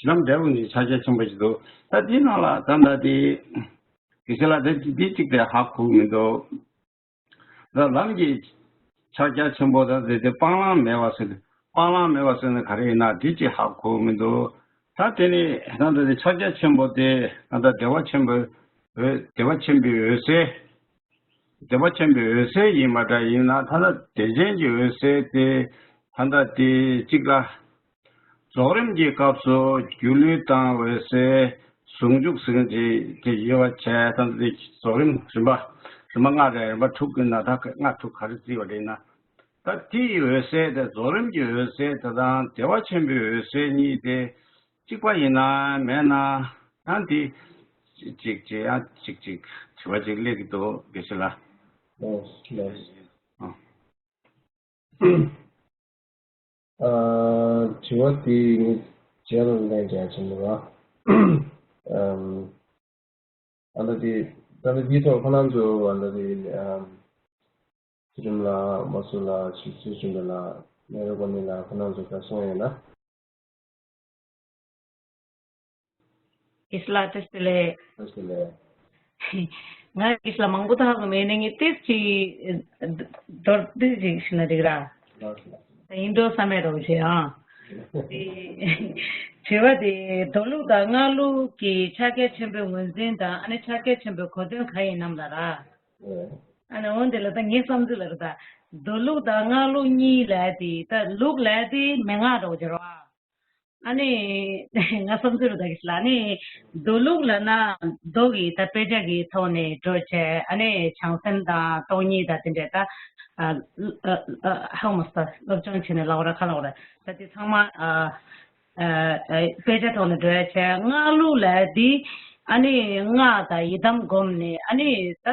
ལམ་འབྲས་བུ་གཉིས་ཕྱག་རྒྱ་ཆེན་པོ་ཞིག་འདུག་ད་དེའི་ནང་ལ་ད་ལྟ་དེ་དགེ་བཤེས་ལགས་དེ་འདི་གཅིག་དེ་ཧ་གོ་མི་འདུག་ད་ལམ་གྱི་ཕྱག་རྒྱ་ཆེན་པོ་དང་དེ་དེ་སྤང་བླང་མེད་པ་ཟེར། སྤང་བླང་མེད་པ་ཟེར་ན་ག་རེ་ཡིན་ན་འདི་ཅིག་ཧ་གོ་མི་འདུག་ད་དེ་ནི་ད་ལྟ་དེ་ཕྱག་རྒྱ་ཆེན་པོ་དེ་ད་ལྟ་བདེ་བ་ཆེན་པོའི་འོད། བདེ་བ་ཆེན་པོའི་འོད་གསལ། བདེ་བ་ཆེན་པོའི་འོད་གསལ་ཡིན་པ་འདྲ་ཡིན་ན། ད་ལྟ་བདེ་ཆེན་གྱི་འོད་གསལ་དེ་ད་ལྟ་དེ་གཅིག་ལ། རྫོགས་རིམ་གྱི་སྐབས་སུ་སྒྱུ་ལུས་དང་འོད་གསལ་ཟུང་འཇུག་ཟེར་མཁན་ཅིག་དེ་ཡོད་པ་བྱས། ད་ལྟ་དེ་རྫོགས་རིམ་རིམ་པ་རིམ་པ་ལྔ་རེད། རིམ་པ་དྲུག་གི་ནང་ད་ལྔ་དྲུག་ག་རེ་བརྩིས་པ་རེད་ན། ད་དེའི་འོད་གསལ་དེ་རྫོགས་རིམ་གྱི་འོད་གསལ་དེ་དང་བདེ་བ་ཆེན་པོའི་འོད་གསལ་གཉིས་དེ་གཅིག་པ་ཡིན་ན་མེད་ན། ཡང་དེ་གཅིག་གཅིག་ཡང་གཅིག་གཅིག་དྲི་བ་གཅིག་སླེབས་ཀྱི་འདུག་དགེ་བཤེས་ལགས། ལགས་སོ། ལགས་སོ། ཨ། ཨ་དྲི་བ་དེ་ངས་རྗེས་ལ་ལན་རྒྱག་ཆེན་པོ་ར། ཨམ། ཨ་ད་དེ་ད་ལྟ་དེའི་ཐོག་ཁོ་རང་ཚོ་ཨ་ད་དེ་ཨམ། ཚུལ་ཁྲིམས་ལགས། མ་སུ་ལགས། ཆི་ཚུལ་ཁྲིམས་ལགས། མེ་རོ་གོ་ནི་ལགས། ཁོ་རང་ཚོ་ག་གསུང་ཡོད་ན། ཨིས་ལ་ཏེས་ཏེ་ལེ། ཏེས་ཏེ་ལེ། ང་ཨིས་ལ་མང་པོ་ཐག་གི་མེད་ནས་ངས་ཏེས་ཅིག་མདོར་བསྡུས་ཅིག་ཞུ་ན་འགྲིག་ར། ལགས་སོ། ཡིན་འགྲོ་བསམ་མེད་རོགས་བྱེད་ཨང་། དེ་དྲི་བ་དེ་མདོ་ལུགས་དང་སྔགས་ལུགས་ཀྱི་ཕྱག་རྒྱ་ཆེན་པོའི་ངོས་འཛིན་དང་ཨ་ནི་ཕྱག་རྒྱ་ཆེན་པོའི་གོ་དོན་ག་ཡིན་ནམ་ལ་ར། ཨ་ནི་འོན་ཏེ་ལ་ད་ངའི་བསམ་ཚུལ་ལ་རེད་ད། མདོ་ལུགས་དང་སྔགས་ལུགས་གཉིས་ལབ་དེ། ད་ལུགས་ལབ་དེ་མན་ངག་འདྲ་བོ་ཅིག་རེད་བ། ཨ་ནི་ང་བསམ་ཚུལ་རུ་ད་གི་ལ་ནི་མདོ་ལུགས་ལབ་ན་མདོ་གི་ད་དཔེ་ཆ་གི་ཐོག་ནས་འགྲོ་བྱས། ཨ་ནི་བྱང་སེམས་དང་སྟོང་ཉིད་དང་དེ་འདྲས་ད་ཨ་ཨ་ཨ་ཧ་གོ་མ་སོང་། སློབ་སྦྱོང་བྱས་ནས་ལབ་ར་ཁ་ལབ་ར་ད་དེ་ཚང་མ་ཨ་ཨ་ཨ་དཔེ་ཆ་ཐོག་ནས་འགྲོ་ཡ་བྱས། སྔགས་ལུགས་ལབ་དེ་ཨ་ནི་སྔགས་དང་ཡི་དམ་བསྒོམས་ནས། ཨ་ནི་ད་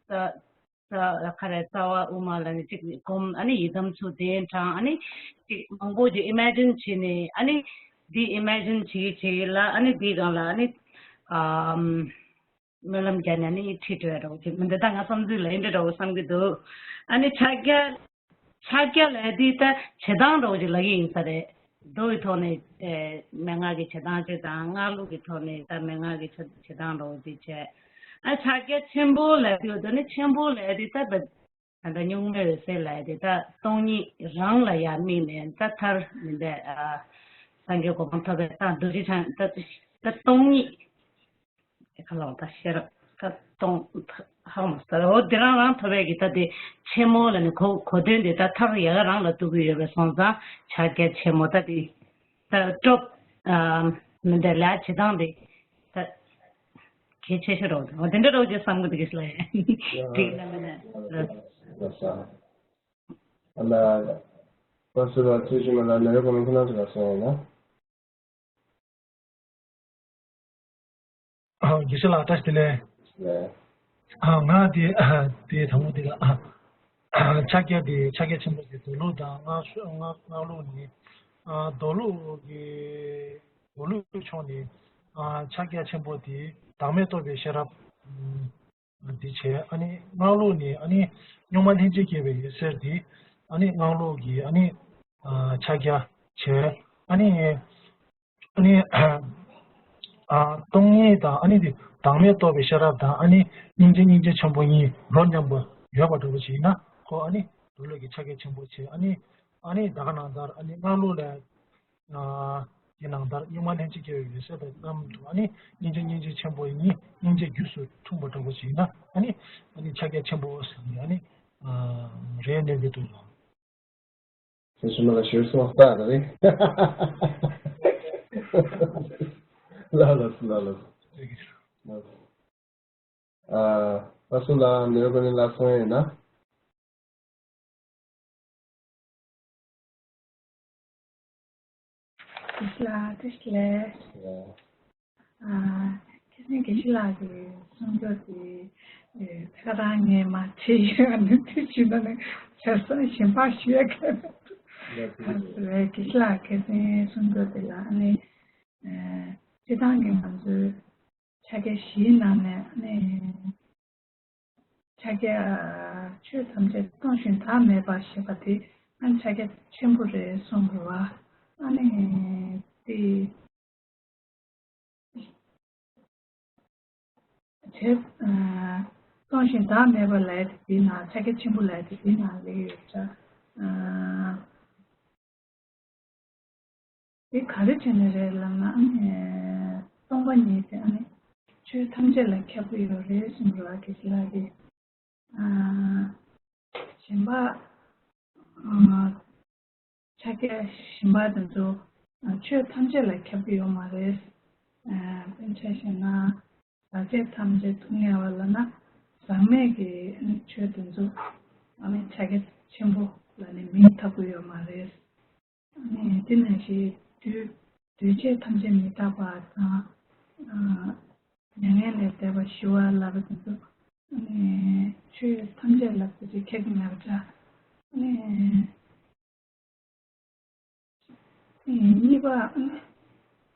ད། ས་ཁ་རེ་རྩ་བ་དབུ་མ་ལ་ནི་གཅིག་སྒོམ། ཨ་ནི་ཡི་དམ་ཚུར་གདན་དྲངས། ཨ་ནི་གཅིག་མང་པོ་ཅིག་ཨི་མེ་ཇིན་བྱས་ནས། ཨ་ནི་འདི་ཨི་མེ་ཇིན་བྱེད་ཀྱི་བྱེད་ཀྱི་ལ། ཨ་ནི་འདི་སྒང་ལ་ཨ་ནི་ཨམ་སྨོན་ལམ་རྒྱག་ནས་ཨ་ནི་ཁྲིད་འགྲོ་ཡ་འདྲ་བོ་ཅིག་མི་འདུག་ད་ང་བསམ་ཚུལ་ལ་ཨེ་འདྲ་འདྲ་བོ་བསམ་གྱི་འདུག་ཨ་ནི་ཕྱག་རྒྱ། ཕྱག་རྒྱ་ལབ་དེ་ད་བྱེད་སྟངས་འདྲ་བོ་ཅིག་ལབ་ཀྱི་ཡིན་ས་རེད། མདོ་ཡི་ཐོག་ནས་ཨེ་མན་ངག་གི་བྱེད་སྟངས་ཅིག་དང་། སྔགས་ལུགས་ཀྱི་ཐོག་ནས་ད་མན་ངག་གི་བྱེད་བྱེད་སྟངས་འདྲ་བོ་ཅིག་བྱས། ཨ་ཕྱག་རྒྱ་ཆེན་པོ་ལབ་དུས་དེ་ནི་ཆེན་པོ་ལབ་དེ་ད་ད་ད་གཉུག་མའི་འོད་གསལ་ལབ་དེ་ད་སྟོང་ཉིད་རང་ལ་ཡང་དམིགས་ནས། ད་མཐར་མི་འདས་ཨ་སངས་རྒྱས་གོ་འཕང་ཐོབ་པའི་ད་རྡོ་རྗེ་འཆང་ད་ད་སྟོང་ཉིད། ཁ་ལོག་ད་ཤེས་རབ་ད་གཏོང་ཧ་མ་ས། འོ་དེ་རང་རང་ཐོབ་པའི་གི་ད་དེ་ཆེན་མོ་ལ་ནི་གོ་གོ་དོན་དེ་ད་མཐར་ཡ་ག་རང་ལ་གཏུག་གི་ཡོད་པའི་སོང་ཙང་ཕྱག་རྒྱ་ཆེན་མོ་ད་དེ་ད་སྟོབས་ཨ་མི་འདྲ་ལ་བྱེད་སྟངས་དེ་ད་གལ་ཆེ་ཤོས་རེད། འོ་དེ་འདྲ་རེད་ཅེས་བསམ་གི་འདུག་གི་ལ་ཡ་འགྲིག་ན་མིན་ན་ལ། ཨ་ལ་པ་སུ་ལ་ཚུལ་ཤིང་མ་ལ་ནེ་རོ་གོ་མི་ཁོ་ན་ཚོ་ལ་སོང་ཡོད་ན། ཨ། དགེ་བཤེས་ལགས་བཀྲ་ཤིས་བདེ་ལེགས། ལགས། ཨ། ང་དེ་ཨ་དེ་དང་པོ་དེ་ལ་ཨ་ཕྱག་རྒྱ་དེ་ཕྱག་རྒྱ་ཆེན་པོ་དེ་མདོ་ལུགས་དང་སྔགས་སྔགས་སྔགས་ལུགས་ནི། ཨ། མདོ་ལུགས་ཀྱི་མདོ་ལུགས་ཕྱོགས་ནི། ཨ། ཕྱག་རྒྱ་ཆེན་པོ་དེ་བདག་མེད་རྟོགས་པའི་ཤེས་རབ། ཨ། འདི་བྱས། ཨ་ནི་སྔགས་ལུགས་ནི་ཨ་ནི་གཉུག་མ་ལྷན་ཅིག་སྐྱེས་པའི་འོད་གསལ་འདི་ཨ་ནི་སྔགས་ལུགས་ཀྱི་ཨ་ནི་ཨ་ཕྱག་རྒྱ་བྱས། ཨ་ནི་ཨ་ནི་ཨ་སྟོང་ཉིད་དང་ཨ་ནི་འདི་བདག་མེད་རྟོགས་པའི་ཤེས་རབ་དང་ཨ་ནི་སྙིང་རྗེ་སྙིང་རྗེ་ཆེན་པོ་གཉིས་རོ་མཉམ་པོ་ཡོད་པ་འདྲ་པོ་ཞིག་ཡིན་ན། ཁོ་ཨ་ནི་མདོ་ལུགས་ཀྱི་ཕྱག་རྒྱ་ཆེན་པོ་བྱས། ཨ་ནི་ཨ་ནི་ད་ག་ནང་ལྟར་ཨ་ནི་སྔགས་ལུགས་ལ། ཨ། དེ་ནང་ལྟར་གཉུག་མ་ལྷན་ཅིག་སྐྱེས་པའི་འོད་གསལ་དང་གཏམ་དུ་ཨ་ནི་སྙིང་རྗེ་སྙིང་རྗེ་ཆེན་པོ་ཡིན། སྙིང་རྗེ་རྒྱུད་སུ་འཁྲུངས་པ་འདྲ་པོ་ཞིག་ཡིན་ན་ཨ་ནི་ཨ་ནི་ཕྱག་རྒྱ་ཆེན་པོ་ཟེར་ནས་ཨ་ནི་ཨ་རེ་གནོན་གྱི་འདུག་ལགས། ཁྱེད་ཚོ་མ་ལ་ཞུ་སོང་ལྟ་ད་རེད། ལ་ལ་སུ་ལ་ལ་སུ། ཨ། ཨ་སུ་ལ་ནེ་རོ་གོ་ནི་ལ་སོང་ཡིན་ན། དེ་ལ་དེ་ལས། ཨ། ཁྱེད་ཚོས་དགེ་བཤེས་ལགས་ཀྱི་གསུང་ཆོས་དེ་ཨེ་ཁ་རང་ངས་མ་བྱས་ཡོད་ནི་དེ་བྱས་ན་ནི་བྱ་ས་གཞན་པ་ཞུ་ཡ་ག་རེ་འདུག་ཨ་སུ་ལས་དགེ་བཤེས་ལགས་ཁྱེད་ཚོའི་གསུང་ཆོས་དེ་ལ་ཨ་ནི་ཨེ་སྤྱིར་བཏང་གི་ང་ཚོའི་ཕྱག་རྒྱ་བཞིའི་ནང་ནས་ཨ་ནི། ཕྱག་རྒྱ་ཆོས་ཐམས་ཅད་སྟོང་ཞིང་བདག་མེད་པ་ཞེས་པ་དེ་ཨ་ནི་ཕྱག་རྒྱ་ཆེན་པོ་རེད་གསུངས་པ་རེད་བ། ཨ་ནི་དེ་བྱས། ཨ། སྟོང་ཞིང་བདག་མེད་པ་ལབ་ཡ་དེ་དེའི་ནང་ཕྱག་རྒྱ་ཆེན་པོ་ལབ་ཡ་དེ་དེའི་ནང་སླེབས་ཡོད་འདྲ། ཨ། དེ་ག་རེ་བྱས་ནས་རེད་ལབ་ན། ཨ་ནི་སྟོང་པ་ཉིད་དེ་ཨ་ནི་ཆོས་ཐམས་ཅད་ལ་ཁྱབ་ཀྱི་ཡོད་རེད་གསུངས་པ་རེད་བ། དགེ་བཤེས་ལགས་ཀྱིས། ཨ། གཞན་པ། ཨ། ཕྱག་རྒྱ་གཞན་པ་དེ་ཚོ་ཆོས་ཐམས་ཅད་ལ་ཁྱབ་ཀྱི་ཡོད་མ་རེད། ཨ། དཔེར་ཆ་བཞག་ན། ཟག་བཅས་ཐམས་ཅད་སྡུག་བསྔལ་བ་ལབ་ན། ཟག་མེད་ཀྱི་ཆོས་དེ་ཚོ་ཨ་ནི་ཕྱག་རྒྱ་ཆེན་པོ་ལ་ནི་མིང་བཏགས་ཀྱི་ཡོད་མ་རེད། ཨ་ནི་དེ་ནང་བཞིན་འདུས་འདུས་བྱས་ཐམས་ཅད་མི་རྟག་པ་དང་། ཨ། མྱ་ངན་ལས་འདས་པ་ཞི་བ་ལབ་པ་དེ་ཚོ་ཨ་ནི་ཆོས་ཐམས་ཅད་ལ་ཁྱབ་ཀྱི་མེད་པ་འདྲ། ཨ་ནི། གཉིས་པ།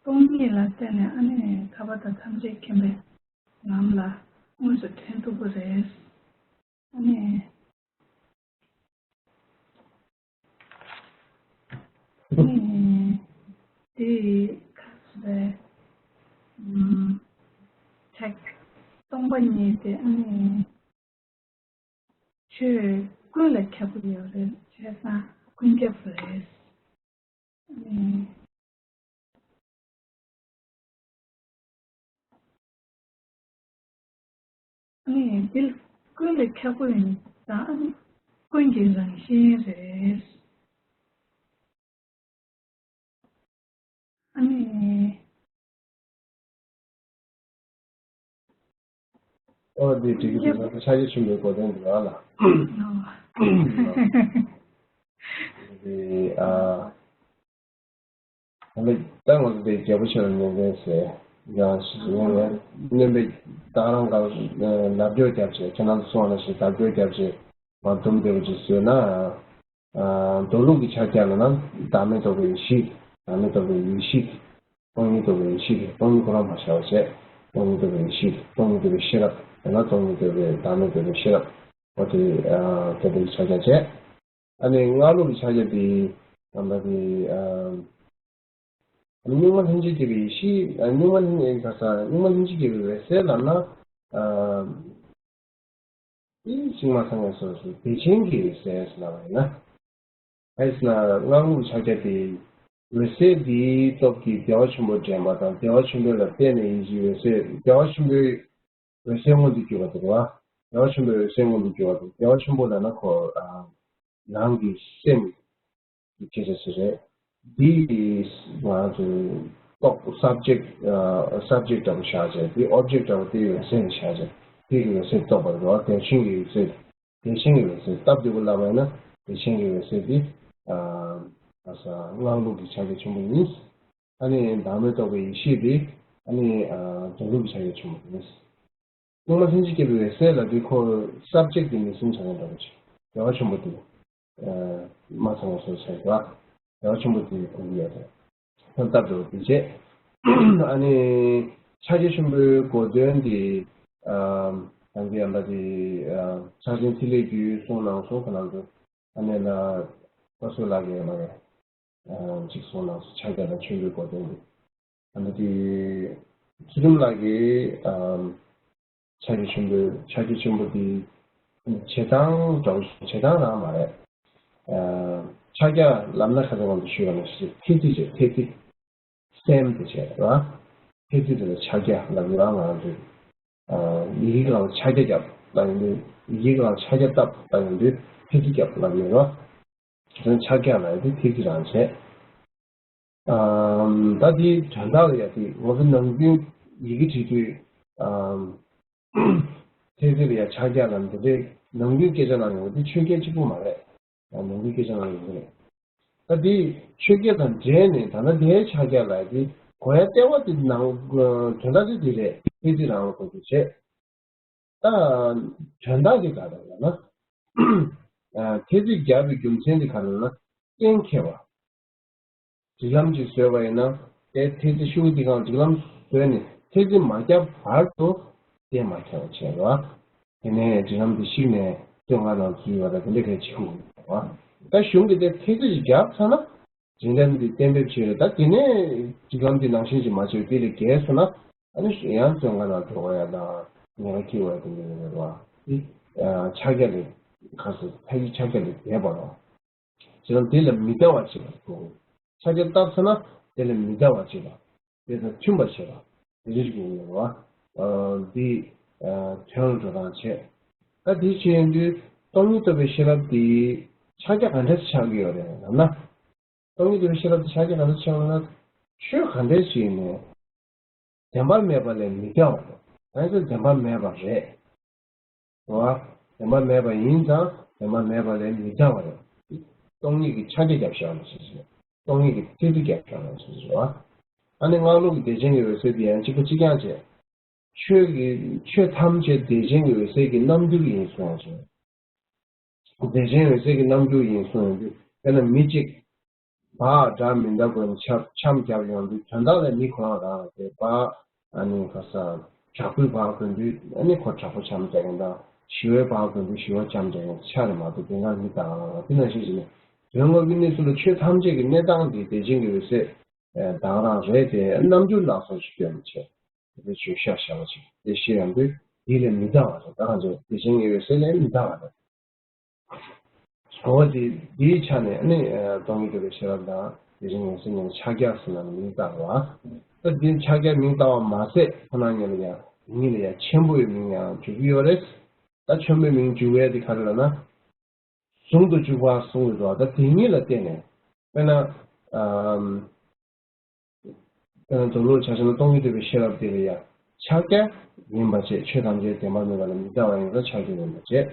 སྟོང་ཉིད་ལ་བརྟེན་ནས་ཨ་ནི་ཐར་པ་དང་ཐམས་ཅད་མཁྱེན་པའི་ལམ་ལ་དངོས་སུ་འདྲེན་ཐུབ་ཀྱི་རེད། ཨ་ནི། ཨ་ནི། དེ་ག་རེ་ཟེར། ཨམ། ཆགས། སྟོང་པ་ཉིད་དེ་ཨ་ནི། ཆོས་ཀུན་ལ་ཁྱབ་ཀྱི་ཡོད་རེད། བྱས་ཙང་ཀུན་ཁྱབ་རེད། ཨ་ནི། ཨ་ནི་འདི་ཀུན་ལ་ཁྱབ་ཀྱི་ཡིན་ཙང་། ཨ་ནི་ ཀུན་གྱི་རང་བཞིན་རེད། ཨ་ནི། ཨོ་དེ་འགྲིག་གི་འདུག་ཆ་རྒྱ་ཆེན་པོའི་གོ་དོན་འདི་རང་ལ། ཨོ། དེ་ཨ། ད་ནི་ད་ང་ཚོ་དེ་རྒྱལ་པོ་ཆེ་ལ་ཉན་མཁན་ཟེར་ཡང་ཞིག་ཡོང་ཡང་སྣོན་པའི་ད་རང་ག་ལབ་སྐྱོར་རྒྱབ་བྱས་ཁྱེད་རང་ཚོ་སོང་ན་ཞིག་ལབ་སྐྱོར་རྒྱབ་བྱས་མར་འདུམ་བདེ་བོ་ཅིག་བཟོས་ན། མདོ་ལུགས་ཀྱི་ཕྱག་རྒྱ་ལ་ན་བདག་མེད་རྟོགས་པའི་ཡེ་ཤེས། བདག་མེད་རྟོགས་པའི་ཡེ་ཤེས། སྟོང་ཉིད་རྟོགས་པའི་ཡེ་ཤེས། སྟོང་ཉིད་ཁོ་རང་མ་བཞག་པ་བྱས། སྟོང་ཉིད་རྟོགས་པའི་ཡེ་ཤེས། སྟོང་ཉིད་རྟོགས་པའི་ཤེས་རབ། ཡང་ན་སྟོང་ཉིད་རྟོགས་པའི་བདག་མེད་རྟོགས་པའི་ཤེས་རབ། འོ་དེ་དེ་འདྲའི་ཕྱག་རྒྱ་བྱས། ཨ་ནི་སྔགས་ལུགས་ཀྱི་ཕྱག་རྒྱ་དེ་ཨ་ནི་དེ་གཉུག་མ་ལྷན་ཅིག་སྐྱེས་པའི་ཡེ་ཤེས། གཉུག་མ་ལྷན་ཅིག་ག་ས་གཉུག་མ་ལྷན་ཅིག་སྐྱེས་པའི་འོད་གསལ་ལབ་ན། ཨ་ཨིན་ཤིང་མ་ཚང་བའི་སོ་སོ་བདེ་ཆེན་གྱི་འོད་གསལ་ལབ་པ་ཡིན་ན། ཨེས་ན་སྔགས་ལུགས་ཕྱག་རྒྱ་དེ་འོད་གསལ་འདིའི་སྟོབས་ཀྱིས་བདེ་བ་ཆེན་པོ་དྲན་པ་དང་བདེ་བ་ཆེན་པོ་ལ་བརྟེན་ནས་ཡིན་གྱི་འོད་གསལ་བདེ་བ་ཆེན་པོའི་འོད་གསལ་མངོན་དུ་གྱུར་པ་དེ་རེད་བ། བདེ་བ་ཆེན་པོའི་འོད་གསལ་མངོན་དུ་གྱུར་པ་དེ་བདེ་བ་ཆེན་པོ་ལབ་ན་ཁོ་ནང་གི་སེམས་ཀྱི་སྐད་ཆ་ཞིག་རེད། འདིས་ང་ཚོས་རྟོག་subject subject འདྲ་པོ་བཞག་བྱས་འདི་object འདྲ་པོ་དེའི་འོད་གསལ་ནས་བཞག་བྱས་དེ་གི་འོད་གསལ་རྟོགས་པ་རེད་བ། བདེ་ཆེན་གྱི་འོད་གསལ། བདེ་ཆེན་གྱི་འོད་གསལ་སྟབས་བདེ་པོ་ལབ་པ་ཡིན་ན་བདེ་ཆེན་གྱི་འོད་གསལ་འདི་ཨ་ས་སྔགས་ལུགས་ཀྱི་ཕྱག་རྒྱ་ཆེན་པོ་ཡིན། ཨ་ནི་བདག་མེད་རྟོགས་པའི་ཡེ་ཤེས་འདི་ཨ་ནི་ཨ་མདོ་ལུགས་ཀྱི་ཕྱག་རྒྱ་ཆེན་པོ་ཡིན། གཉུག་མ་ལྷན་ཅིག་སྐྱེས་པའི་འོད་གསལ་ལ་འདི་ཁོ་subject འདི་ནི་སེམས་ཆགས་ཡང་འདྲ་པོ་ཆེ་བདེ་བ་ཆེན་པོ་འདི་མ་ཚང་བ་སོགས་བྱས་པ་བདེ་བ་ཆེན་པོ་འདི་གོ་གི་ཡོད་རེད། སྟབས་བདེ་བོ་དེ་བྱས། ཨ་ནི་ཕྱག་རྒྱ་ཆེན་པོའི་གོ་དོན་འདི་ཨ་ད་གིན་ཡང་འདྲ་དེ་ཕྱག་ཆེན་ཐིག་ལེ་བརྒྱུད་གསུངས་གནང་སོང་། ཁོ་རང་ཚོ་ཨ་ནི་ལ་བཀའ་ཟུར་ལགས་ཀྱིས་ཡང་འདྲ་ཅིག་གསུངས་གནང་སོང་། ཕྱག་རྒྱ་དང་ཆོས་འཁོར་གོ་དོན་འདི་ཨ་ནི་དེ་ཚུལ་ཁྲིམས་ལགས་ཀྱིས་ཨ་ཕྱག་རྒྱ་ཆེན་པོའི་ཕྱག་རྒྱ་ཆེན་པོ་འདི་བྱེད་སྟངས་འདྲ་བོ་ཞིག་བྱེད་སྟངས་རང་མ་རེད། ཨ་ཕྱག་རྒྱ་ལབ་ན་ཁ་སང་གོང་དུ་ཞུས་པ་ནང་བཞིན་ཐེ་ཚིག་བྱེད། ཐེ་ཚིག་སེམས་དེ་བྱས་ར། ཐེ་ཚིག་དེ་ལ་ཕྱག་རྒྱ་ལབ་ཡོད་རང་མ་རེད། ཨ་ཡི་གེ་གང་ལ་ཕྱག་རྒྱ་བརྒྱབ་ལབ་ཡོང་དུས་ཡི་གེ་གང་ལ་ཕྱག་རྒྱ་བཏབ་ལབ་ཡོང་དུས་ཐེ་ཚིག་བརྒྱབ་ལབ་ཡོད་ར། དོན་ཕྱག་རྒྱ་ལ་ཡང་དེ་ཐེ་ཚིག་རང་བྱས། ཨམ་ད་དེའི་དོན་དག་ལ་ཡང་དེ་ང་ཚོ་ནང་དོན་ཡི་གེ་བྲིས་དུས་ཨམ་ཐེ་ཚིག་ལ་ཡང་ཕྱག་རྒྱ་ལ་འདི་འདྲའི་ནང་དོན་སྐད་ཆ་ནང་ཡོང་དེ་ཆོས་སྐད་གཅིག་པུ་མ་རེད། ཡང་ནང་དོན་སྐད་ཆ་ནང་ཡོང་གི་རེད། ད་དེ་ཆོས་སྐད་དང་འབྲེལ་ནས་ད་ལྟ་དེའི་ཕྱག་རྒྱ་ལ་དེ་གོ་ཡ་ལྟེ་བ་དེ་ནང་དོན་དག་དེ་དེ་རེད། ཐེ་ཚིག་རང་ལ་གོ་རྒྱུ་བྱས། ད་དོན་དག་དེ་ག་རེ་ལབ་ན། ཨ་ཐེ་ཚིག་བརྒྱབ་པའི་རྒྱུ་མཚན་དེ་ག་རེ་ལབ་ན་གཏན་འཁེལ་བ། སྒྲིག་ལམ་ཅིག་བཟོས་པ་ཡིན་ན་དེ་ཐེ་ཚིག་ཤོག་གུ་དེ་གང་སྒྲིག་ལམ་བཟོས་ནས་ཐེ་ཚིག་མ་བརྒྱབ་བར་དུ་གཏན་མ་འཁེལ་བ་བྱས་རོགས། དེ་ནས་སྒྲིག་ལམ་དེ་བཤིག་ནས་བཙོན་ཁང་ནང་འཛུལ་བ་དང་དེ་འདྲ་གས་བྱེད་དགོས་རེད་བ། ད་གཞུང་གིས་དེ་ཐེ་ཚིག་ཅིག་བརྒྱབ་ཚར་ན་སྒྲིག་ལམ་དེ་གཏན་འབེབས་བྱས་རེད། ད་དེ་ནས་སྒྲིག་ལམ་དེ་ནང་བཞིན་ཅིག་མ་བྱས་པ་དེ་ལས་བརྒལ་སོང་ན་ཨ་ནི་ཡང་བཙོན་ཁང་ནང་འགྲོ་བ་ཡ་དང་ཉེན་ཁ་འཁྱེར་བ་དེ་འདྲ་རེད་བ། དེ་ཕྱག་རྒྱ་ལས་ཁ་སོ་ཕ་ཡུལ་ཕྱག་རྒྱ་ལས་འདས་པ་རེད་བ། བྱས་ཙང་དེ་ལ་མི་ལྟ་བ་བྱེད་པ་དགོས། ཕྱག་རྒྱ་བཏབ་ཚར་ན་དེ་ལ་མི་ལྟ་བ་བྱེད་པ། དེ་དང་མཐུན་པ་བྱེད་པ། དེ་འདྲ་ཞིག་དགོས་ཀྱི་ཡོད་རེད་བ། ཨ་འདི་ཨ་དོན་ལ་འགྲོ་སྟངས་བྱས། ད་དེ་བྱེད་ཡོང་དུས་སྟོང་ཉིད་རྟོགས་པའི་ཤེས་རབ་དེ་ཕྱག་རྒྱ་ག་འདྲ་ཆགས་ཀྱི་ཡོད་རེད་ལབ་ན། སྟོང་ཉིད་རྟོགས་པའི་ཤེས་རབ་དེ་ཕྱག་རྒྱ་ག་འདྲ་ཆགས་ལབ་ན། ཆོས་ག་འདྲ་ཞིག་ནས་བདེན་པར་མེད་པ་ལས་མི་འདའ་བ་རེད། ད་ཚོད་བདེན་པར་མེད་པ་རེད། རེད་བ། བདེན་པར་མེད་པ་ཡིན་ཙང་བདེན་པར་མེད་པ་ལས་མི་འདའ་བ་རེད། སྟོང་ཉིད་ཀྱི་ཕྱག་རྒྱ་རྒྱབ་བཞག་ན་ཞེས་ཟེར། སྟོང་ཉིད་ཀྱི་ཐེ་ཚིག་རྒྱབ་བཞག་ན་ཞེས་ཟེར་བ། ཨ་ནི་སྔགས་ལུགས་ཀྱི་བདེ་ཆེན་གྱི་འོད་གསལ་དེ་ཡང་གཅིག་པ་གཅིག་རྐྱང་བྱས། ཆོས་ཀྱི་ཆོས་ཐམས་ཅད་བདེ་ཆེན་གྱི་འོད་གསལ་གྱི་རྣམ་འགྱུར་ཡིན་གསུངས་ཡང་བྱས། བདེ་ཆེན་འོད་གསལ་གྱི་རྣམ་འགྱུར་ཡིན་གསུངས་ཡོང་དུས་དཔེར་ན་མི་གཅིག་བག་འདྲ་མི་འདྲ་དགོས་ནས་འཆམ་འཆམ་རྒྱབ་ཡོང་དུས་དོན་དག་ལ་མི་ཁོ་རང་རང་རེད་བག་ཨ་ནི་ཁ་ས་དྲག་པོའི་བག་དགོས་དུས་ཨ་ནི་ཁོ་དྲག་པོ་འཆམ་རྒྱག་ཡོང་དང་ཞི་བའི་བག་དགོས་དུས་ཞི་བ་འཆམ་རྒྱག་ཡོང་ཆ་རེ་མ་གཏོགས་དེ་ག་མི་དག་རང་རང་དེ་ནང་བཞིན་བྱས་ནས་དོན་དངོས་ཀྱི་གནས་ཚུལ་ལ་ཆོས་ཐམས་ཅད་ཀྱི་གནས་སྟངས་དེ་བདེ་ཆེན་གྱི་འོད་གསལ་དག་རང་རེད་དེ་རྣམ་འགྱུར་ལ་སོགས་ཤིག་སྟོན་པ་བྱས། དེ་བརྗོད་བྱ་བྱ་བ་ཅིག་དེ་ཤེས་ཡོང་དུས་འདི་ལས་མི་འདའ་བ་རེད། ད་གང་ཚོད་བདེ་ཆེན་གྱི་འོད་གསལ་ལས་མི་འདའ་བ་རེད། གོ་བ་འདི་འདིའི་ཆ་ནས་ནི་སྟོང་ཉིད་རྟོགས་པའི་ཤེས་རབ་དང་བདེ་ཆེན་འོད་གསལ་གཉིས་ཕྱག་རྒྱ་ཟེར་ན་མིང་བཏགས་པ། ད་འདི་ཕྱག་རྒྱ་མིང་བཏགས་པ་མ་ཟད་ཁོ་ན་ཉིད་ལ་ཡང་མིང་ལ་ཡང་ཆེན་པོའི་མིང་ཡང་འཇུག་གི་ཡོད་རེད། ད་ཆེན་པོའི་མིང་འཇུག་ཡས་དེ་ག་རེ་ལབ་ན། ཟུང་དུ་འཇུག་པ་གསུངས་ཡོད་དོ། ད་དེ་གཉིས་ལ་བརྟེན་ནས། དཔེར་ན། ཨམ། དཔེར་ན་མདོ་ལུགས་ཆ་བཞག་ན་སྟོང་ཉིད་རྟོགས་པའི་ཤེས་རབ་དེ་ལ་ཡང་ཕྱག་རྒྱ་ཡིན་པར་བྱེད། ཆོས་ཐམས་ཅད་བདེན་པར་མེད་པ་ལ་མི་ལྟ་བ་ཡིན་ཙང་ཕྱག་རྒྱ་ཡིན་པར་བྱེད།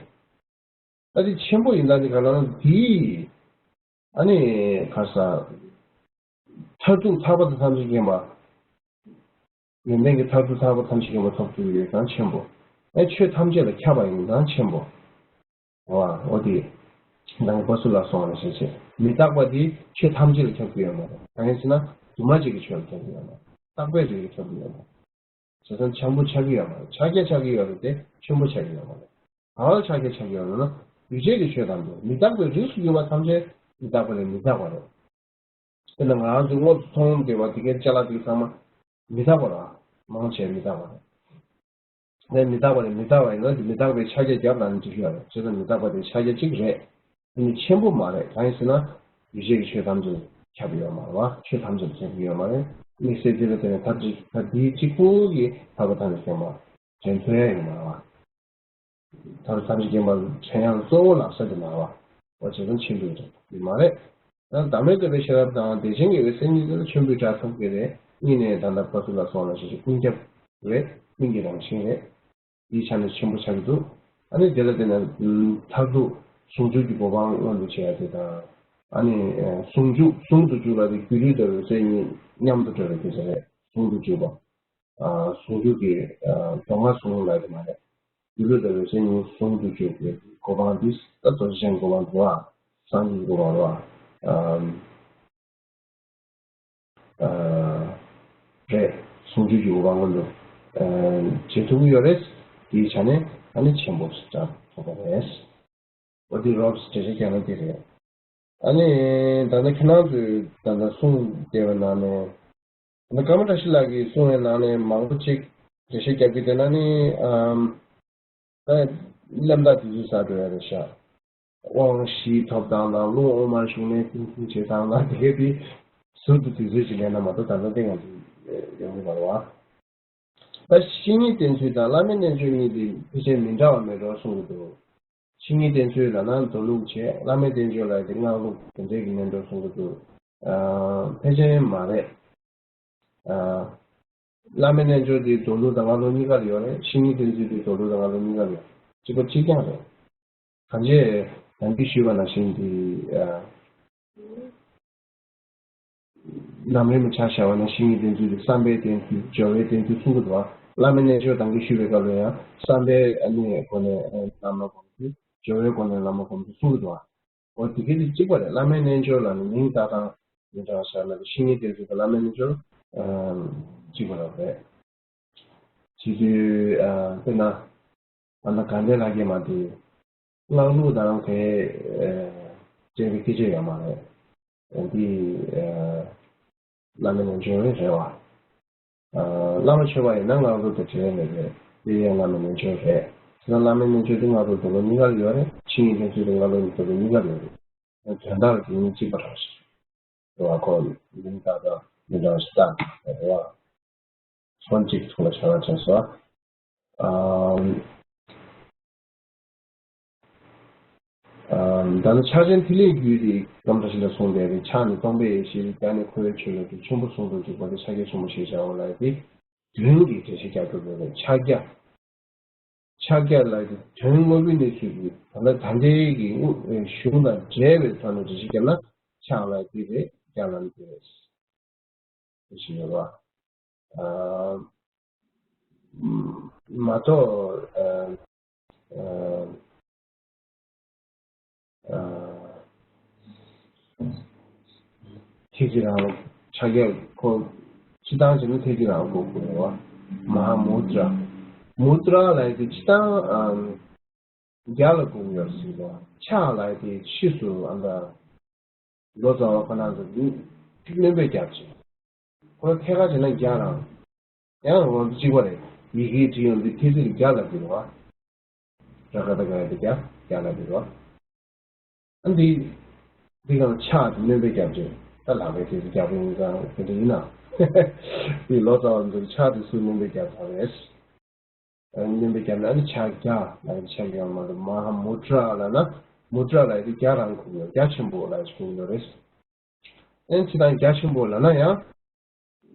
ད་དེ་ཆེན་པོ་ཡིན་ཙང་དེ་ག་ལ་ན་དེའི་ཨ་ནི་ག་ས་མཐར་ཐུག་ཐར་པ་དང་ཐམས་ཅད་མཁྱེན་པ། ཡོན་ཏན་གྱི་མཐར་ཐུག་ཐར་པ་ཐམས་ཅད་མཁྱེན་པ་ཐོབ་ཐུབ་ཡོད་ཙང་ཆེན་པོ། ཨེ་ཆོས་ཐམས་ཅད་ལ་ཁྱབ་པ་ཡིན་ཙང་ཆེན་པོ། འོ་འོ་དེ། ནང་པ་སུ་ལ་སོང་བ་ཞེས་བྱས། མི་རྟག་པ་དེ་ཆོས་ཐམས་ཅད་ལ་ཁྱབ་ཀྱི་ཡོད་མ་རེད། གང་ཡིན་ཟེར་ན་དུ་མ་གཅིག་གི་ཆོས་ལ་ཁྱབ་ཀྱི་ཡོད་མ་རེད། རྟག་པའི་རིགས་ལ་ཁྱབ་ཀྱི་ཡོད་མ་རེད། བྱས་ཙང་ཆེན་པོ་ཆགས་ཀྱི་ཡོད་མ་རེད། ཕྱག་རྒྱ་ཆགས་ཀྱི་ཡོད་རེད་དེ་ཆེན་པོ་ཆགས་ཀྱི་ཡོད་མ་རེད། གང་ལ་ཕྱག་རྒྱ་ཆགས་ཀྱི་ཡོད་རེད་ན་ཡུལ་ཅན་གྱི་ཆོས་ཐམས་ཅད་མི་རྟག་པའི་རིགས་སུ་གྱུར་པ་ཐམས་ཅད་མི་རྟག་པ་ལས་མི་རྟག་པ་རེད། དེ་ལ་ང་རང་ཚོའི་དངོས་སུ་མཐོང་བསྡད་པ་དེ་གའི་ཅ་ལག་དེ་ཚང་མ་མི་རྟག་པ་རེད། མང་ཆེ་མི་རྟག་པ་རེད། དེ་མི་རྟག་པ་རེད། མི་རྟག་པ་ཡིན་ན་དེ་མི་རྟག་པའི་ཕྱག་རྒྱ་བརྒྱབ་ལ་ནི་འགྲིག་གི་ཡོད་རེད། བྱས་ཙང་མི་རྟག་པ་དེ་ཕྱག་རྒྱ་གཅིག་རེད། དེ་ནི་ཆེན་པོ་མ་རེད། གང་ཡིན་ཟེར་ན་ཡུལ་ཅན་གྱི་ཆོས་ཐམས་ཅད་ཁྱབ་ཡོད་མ་རེད་བ། ཆོས་ཐམས་ཅད་ཁྱབ་ཀྱི་ཡོད་མ་རེད། དམིགས་བསལ་དེ་ལ་བརྟེན་ནས་ཐབས་ཅིག་ཐབས་འདིའི་གཅིག་པུ་གིས་ཐར་པ་ཐམས་ཅད་མཁྱེན་པ་དྲན་ཐུབ་ཡ་ཡོད་མ་རེད་བ། ཐར་པ་ཐམས་ཅད་མཁྱེན་པ་དྲན་ཡག་གཙོ་བོ་ལ་ས་དེ་མ་རེད་བ། འོ་བྱས་ཙང་ཆེན་པོའི་རེད་དེ་མ་རེད། ཡང་བདག་མེད་རྟོགས་པའི་ཤེས་རབ་དང་བདེ་ཆེན་དགེ་བའི་སེམས་གཉིས་དེ་ལ་ཆེན་པོའི་སྒྲ་ཐོབ་ཀྱི་རེད། གཉིས་ནས་ད་ལྟ་ཕར་ཚུར་ལ་སོང་ལ་ཞེས་བྱ་ཀུན་ཁྱབ་རེད། ཀུན་གྱི་རང་བཞིན་རེད། དེའི་ཆ་ནས་ཆེན་པོ་ཆགས་ཀྱི་འདུག་ཨ་ནི་དེ་ལ་བརྟེན་ནས་མཐར་ཐུག་ཟུང་འཇུག་གི་གོ་འཕང་མངོན་དུ་བྱེད་ཡ་དེ་དང་། ཨ་ནི་ཟུང་འཇུག་ཟུང་དུ་འཇུག་ལ་དེ་སྒྱུ་ལུས་དང་འོད་གསལ་གཉིས་མཉམ་དུ་འགྲོ་བའི་སྐད་ཆ་རེད། ཟུང་དུ་འཇུག་པ། ཟུང་འཇུག་གི་མདོ་སྔགས་ཟུང་ལ་དེ་མ་རེད། སྒྱུ་ལུས་དང་འོད་གསལ་གཉིས་ཟུང་དུ་འཇུག་པའི་གོ་འཕང་འདི་ད་རྡོ་རྗེ་འཆང་གི་གོ་འཕང་འདུག་ཨ། སངས་རྒྱས་ཀྱི་གོ་འཕང་འདུག་ཨ། རེད། ཟུང་འཇུག་གི་གོ་འཕང་མངོན་དུ་བྱེད་ཐུབ་ཀྱི་ཡོད་རེད། དེའི་ཆ་ནས་ཨ་ནི་ཆེན་པོ་ཞིག་ཐོབ་པ་རེད། འོ་དེ་རོབ་འགྲེལ་བཤད་རྒྱག་ན་དེ་རེད། ཨ་ནི་ད་ལྟ་ཁྱེད་རང་ཚོས་ད་ལྟ་གསུང་བསྡད་པའི་ནང་ནས་ད་ལྟ་ཀརྨ་བཀྲ་ཤིས་ལགས་ཀྱིས་གསུང་བའི་ནང་ནས་མང་པོ་ཅིག་འགྲེལ་བཤད་རྒྱག་གི་བསྡད་ན་ནི་ཨམ། ད་གླེན་རྟགས་དེ་ཚོ་ཟ་འགྲོ་ཡ་རེད་ཤག་དབང་བཞི་ཐོབ་སྟངས་དང་རླུང་དབུ་མར་ཞུགས་ནས་ཏིང་འཛིན་བྱེད་སྟངས་དང་དེ་གའི་དེ་ཟུར་དུ་དུས་ཚོད་ཅིག་ལེན་ན་མ་གཏོགས་ད་ལྟ་དེ་ང་ཚོ་ཡོང་གི་མ་རེད་བ། ད་བཤེས་གཉེན་བསྟེན་ཚུལ་དང་བླ་མའི་རྣལ་འབྱོར་གཉིས་དེ་ཕལ་ཆེར་མི་འདྲ་བ་མེད་འགྲོ་གསུང་གི་འདུག་བཤེས་གཉེན་བསྟེན་ཚུལ་ལབ་ན་མདོ་ལུགས་བྱས། བླ་མའི་རྣལ་འབྱོར་ལབ་ཡ་དེ་སྔགས་ལུགས་དེ་འདྲས་ཀྱི་མེད་འགྲོ་གསུང་གི་འདུག་ཨ། ཕལ་ཆེར་མ་རེད། ཨ། བླ་མའི་རྣལ་འབྱོར་དེ་མདོ་ལུགས་དང་སྔགས་ལུགས་གཉིས་ཀ་ལ་ཡོད་རེད། བཤེས་གཉེན་བསྟེན་ཚུལ་དེ་མདོ་ལུགས་དང་སྔགས་ལུགས་གཉིས་ཀ་ལ་ཡོད། གཅིག་པ་གཅིག་རྐྱང་རེད། གང་ཅི་ད་གིན་ཞུས་པ་ནང་བཞིན་དེ། ཨ། ལམ་རིམ་ཆ་བཞག་པ་ན་བཤེས་གཉེན་བསྟེན་ཚུལ་དེ་བསམ་པས་བསྟེན་ཚུལ། སྦྱོར་བས་བསྟེན་ཚུལ་གསུམ་དུ་འདུག་བ། བླ་མའི་རྣལ་འབྱོར་ད་གིན་ཞུས་པའི་སྐབས་ལ་ཡང་བསམ་པའི་ཨ་ནི་སྒོ་ནས་ལམ་ལ་སྒོམ་ཚུལ། སྦྱོར་བའི་སྒོ་ནས་ལམ་ལ་སྒོམ་ཚུལ་གསུམ་དུ་འདུག་བ། འོ་དེ་གའི་དེ་གཅིག་པ་རེད། བླ་མའི་རྣལ་འབྱོར་ལ་ནི་མིང་བཏགས་སྟངས་མི་འདྲ་བ་ཤར་ན་བཤེས་གཉེན་བསྟེན་ཚུལ་དང་བླ་མའི་རྣལ་འབྱོར་གཅིག་པ་རང་རེད། བྱེད་དུས་དཔེར་ན། ཨ་ན་དགའ་ལྡན་ལྷ་བརྒྱ་མ་དེ་སྔགས་ལུགས་དང་དེ་འབྲེལ་བའི་སྐད་ཆ་ཡོད་མ་རེད། འདི་བླ་མའི་རྣལ་འབྱོར་རེད་བ། བླ་མ་མཆོད་པ་ཡིན་ན་སྔགས་ལུགས་དང་འབྲེལ་བ་མེད་པས་དེ་ཡང་བླ་མའི་རྣལ་འབྱོར་རེད། དེ་ན་བླ་མའི་རྣལ་འབྱོར་དེ་སྔགས་ལུགས་མདོ་ལུགས་གཉིས་ཀ་ལ་ཡོད་རེད། བཤེས་གཉེན་བསྟེན་ཚུལ་དེ་སྔགས་ལུགས་མདོ་ལུགས་གཉིས་ཀ་ལ་ཡོད་རེད། དོན་དག་ལ་དེ་གཉིས་གཅིག་པ་རང་ཞིག་རེད་བ། ཁོ་མིང་བཏགས་སྟངས་མི་འདྲ་བ་ཞིག་བཏགས་རེད་བ། སོན་གཅིག་ཚུར་ལ་བྱ་བ་བྱས་སོ། ཨམ། ཨམ། ད་ནི་ཕྱག་ཆེན་ཐིག་ལེའི་རྒྱུད་དེ་ཀརྨ་བཀྲ་ཤིས་ལ་གསུངས་པའི་ཕྱག་ནི་སྟོང་པའི་ཡེ་ཤེས། རྒྱ་ནི་འཁོར་བའི་ཆོས་ལས་གྲོལ། ཆེན་པོ་ཟུང་དུ་འཇུག་པ་དེ་ཕྱག་རྒྱ་ཆེན་པོ་ཞེས་བྱའོ་ལབ་ཡ་དེ་དོན་གྱི་འགྲེལ་བཤད་རྒྱག་རྒྱུ་རེད། ཕྱག་རྒྱ། ཕྱག་རྒྱ་ལབ་ཡ་དེ་དོན་དངོས་པོའི་གནས་ཚུལ་གྱི་ད་ལྟ་ད་ལྟའི་གི་གཞུང་དང་འབྲེལ་བའི་ཐོག་ནས་འགྲེལ་བཤད་བརྒྱབ་ན་ཕྱག་ལབ་ཡ་དེ་རེད། རྒྱ་ལབ་ཡ་དེ་རེད། ཞིག་ཡོད་པ། ཨ། མ་གཏོགས། ཨ། ཨ། ཨ། ཐིག་གི་རང་ཕྱག་རྒྱ་ཁོ་སྤྱི་བཏང་བྱས་ན་ཐིག་གི་རང་གོ་དགོས་རེད་བ། མ་ཧཱ་མུ་དྲ། མུ་དྲ་ལབ་ཡ་དེ་སྤྱི་བཏང་། ཨམ། རྒྱ་ལ་གོ་གི་ཡོད་ཟེར་བ། ཕྱག་ལབ་ཡ་དེ་ཕྱིས་སུ་ཨ་མདའ། ལོ་ཙཱ་བ་ཁོ་རང་ཚོ་འདི་སྣོན་པ་བརྒྱབ་ཅིང་། ཁོ་ཐད་ཀར་བྱས་ན་རྒྱ་རང་། ཡང་ང་ཚོ་གཅིག་པ་རེད། ཡི་གེ་བྲིས་ཡོང་དུས་ཐེལ་ཙེ་ལ་རྒྱ་ལབ་ཀྱི་རེད་བ། ར་ག་ད་ག་ཡ་དེ་རྒྱ་རྒྱ་ལབ་ཀྱི་རེད་བ། ཨ་འདི། འདི་གང་ཕྱག་དེ་སྣོན་པ་བརྒྱབ་ཅིང་ད་ལག་པའི་ཐེལ་ཙེ་རྒྱག་པ་ཡིན་ཙང་དེ་འདྲ་ཡིན་ན། འདི་ལོ་ཙཱ་བ་ཚོ་ཕྱག་དེ་སུ་སྣོན་པ་བརྒྱབ་ཚར་རེད། སྣོན་པ་བརྒྱབ་ན་ཨ་ནི་ཕྱག་རྒྱ་ལ་ཕྱག་རྒྱ་མ་གཏོགས་མ་ཧཱ་མུ་དྲ་ལབ་ན་ མུ་དྲ་ལབ་ཡ་དེ་རྒྱ་རང་གོ་གི་ཡོད། རྒྱ་ཆེན་པོ་ལབ་ཡ་ཞིག་གོ་གི་ཡོད་རེད། ཨེ་སྤྱིར་བཏང་རྒྱ་ཆེན་པོ་ལབ་ན་ཡང་།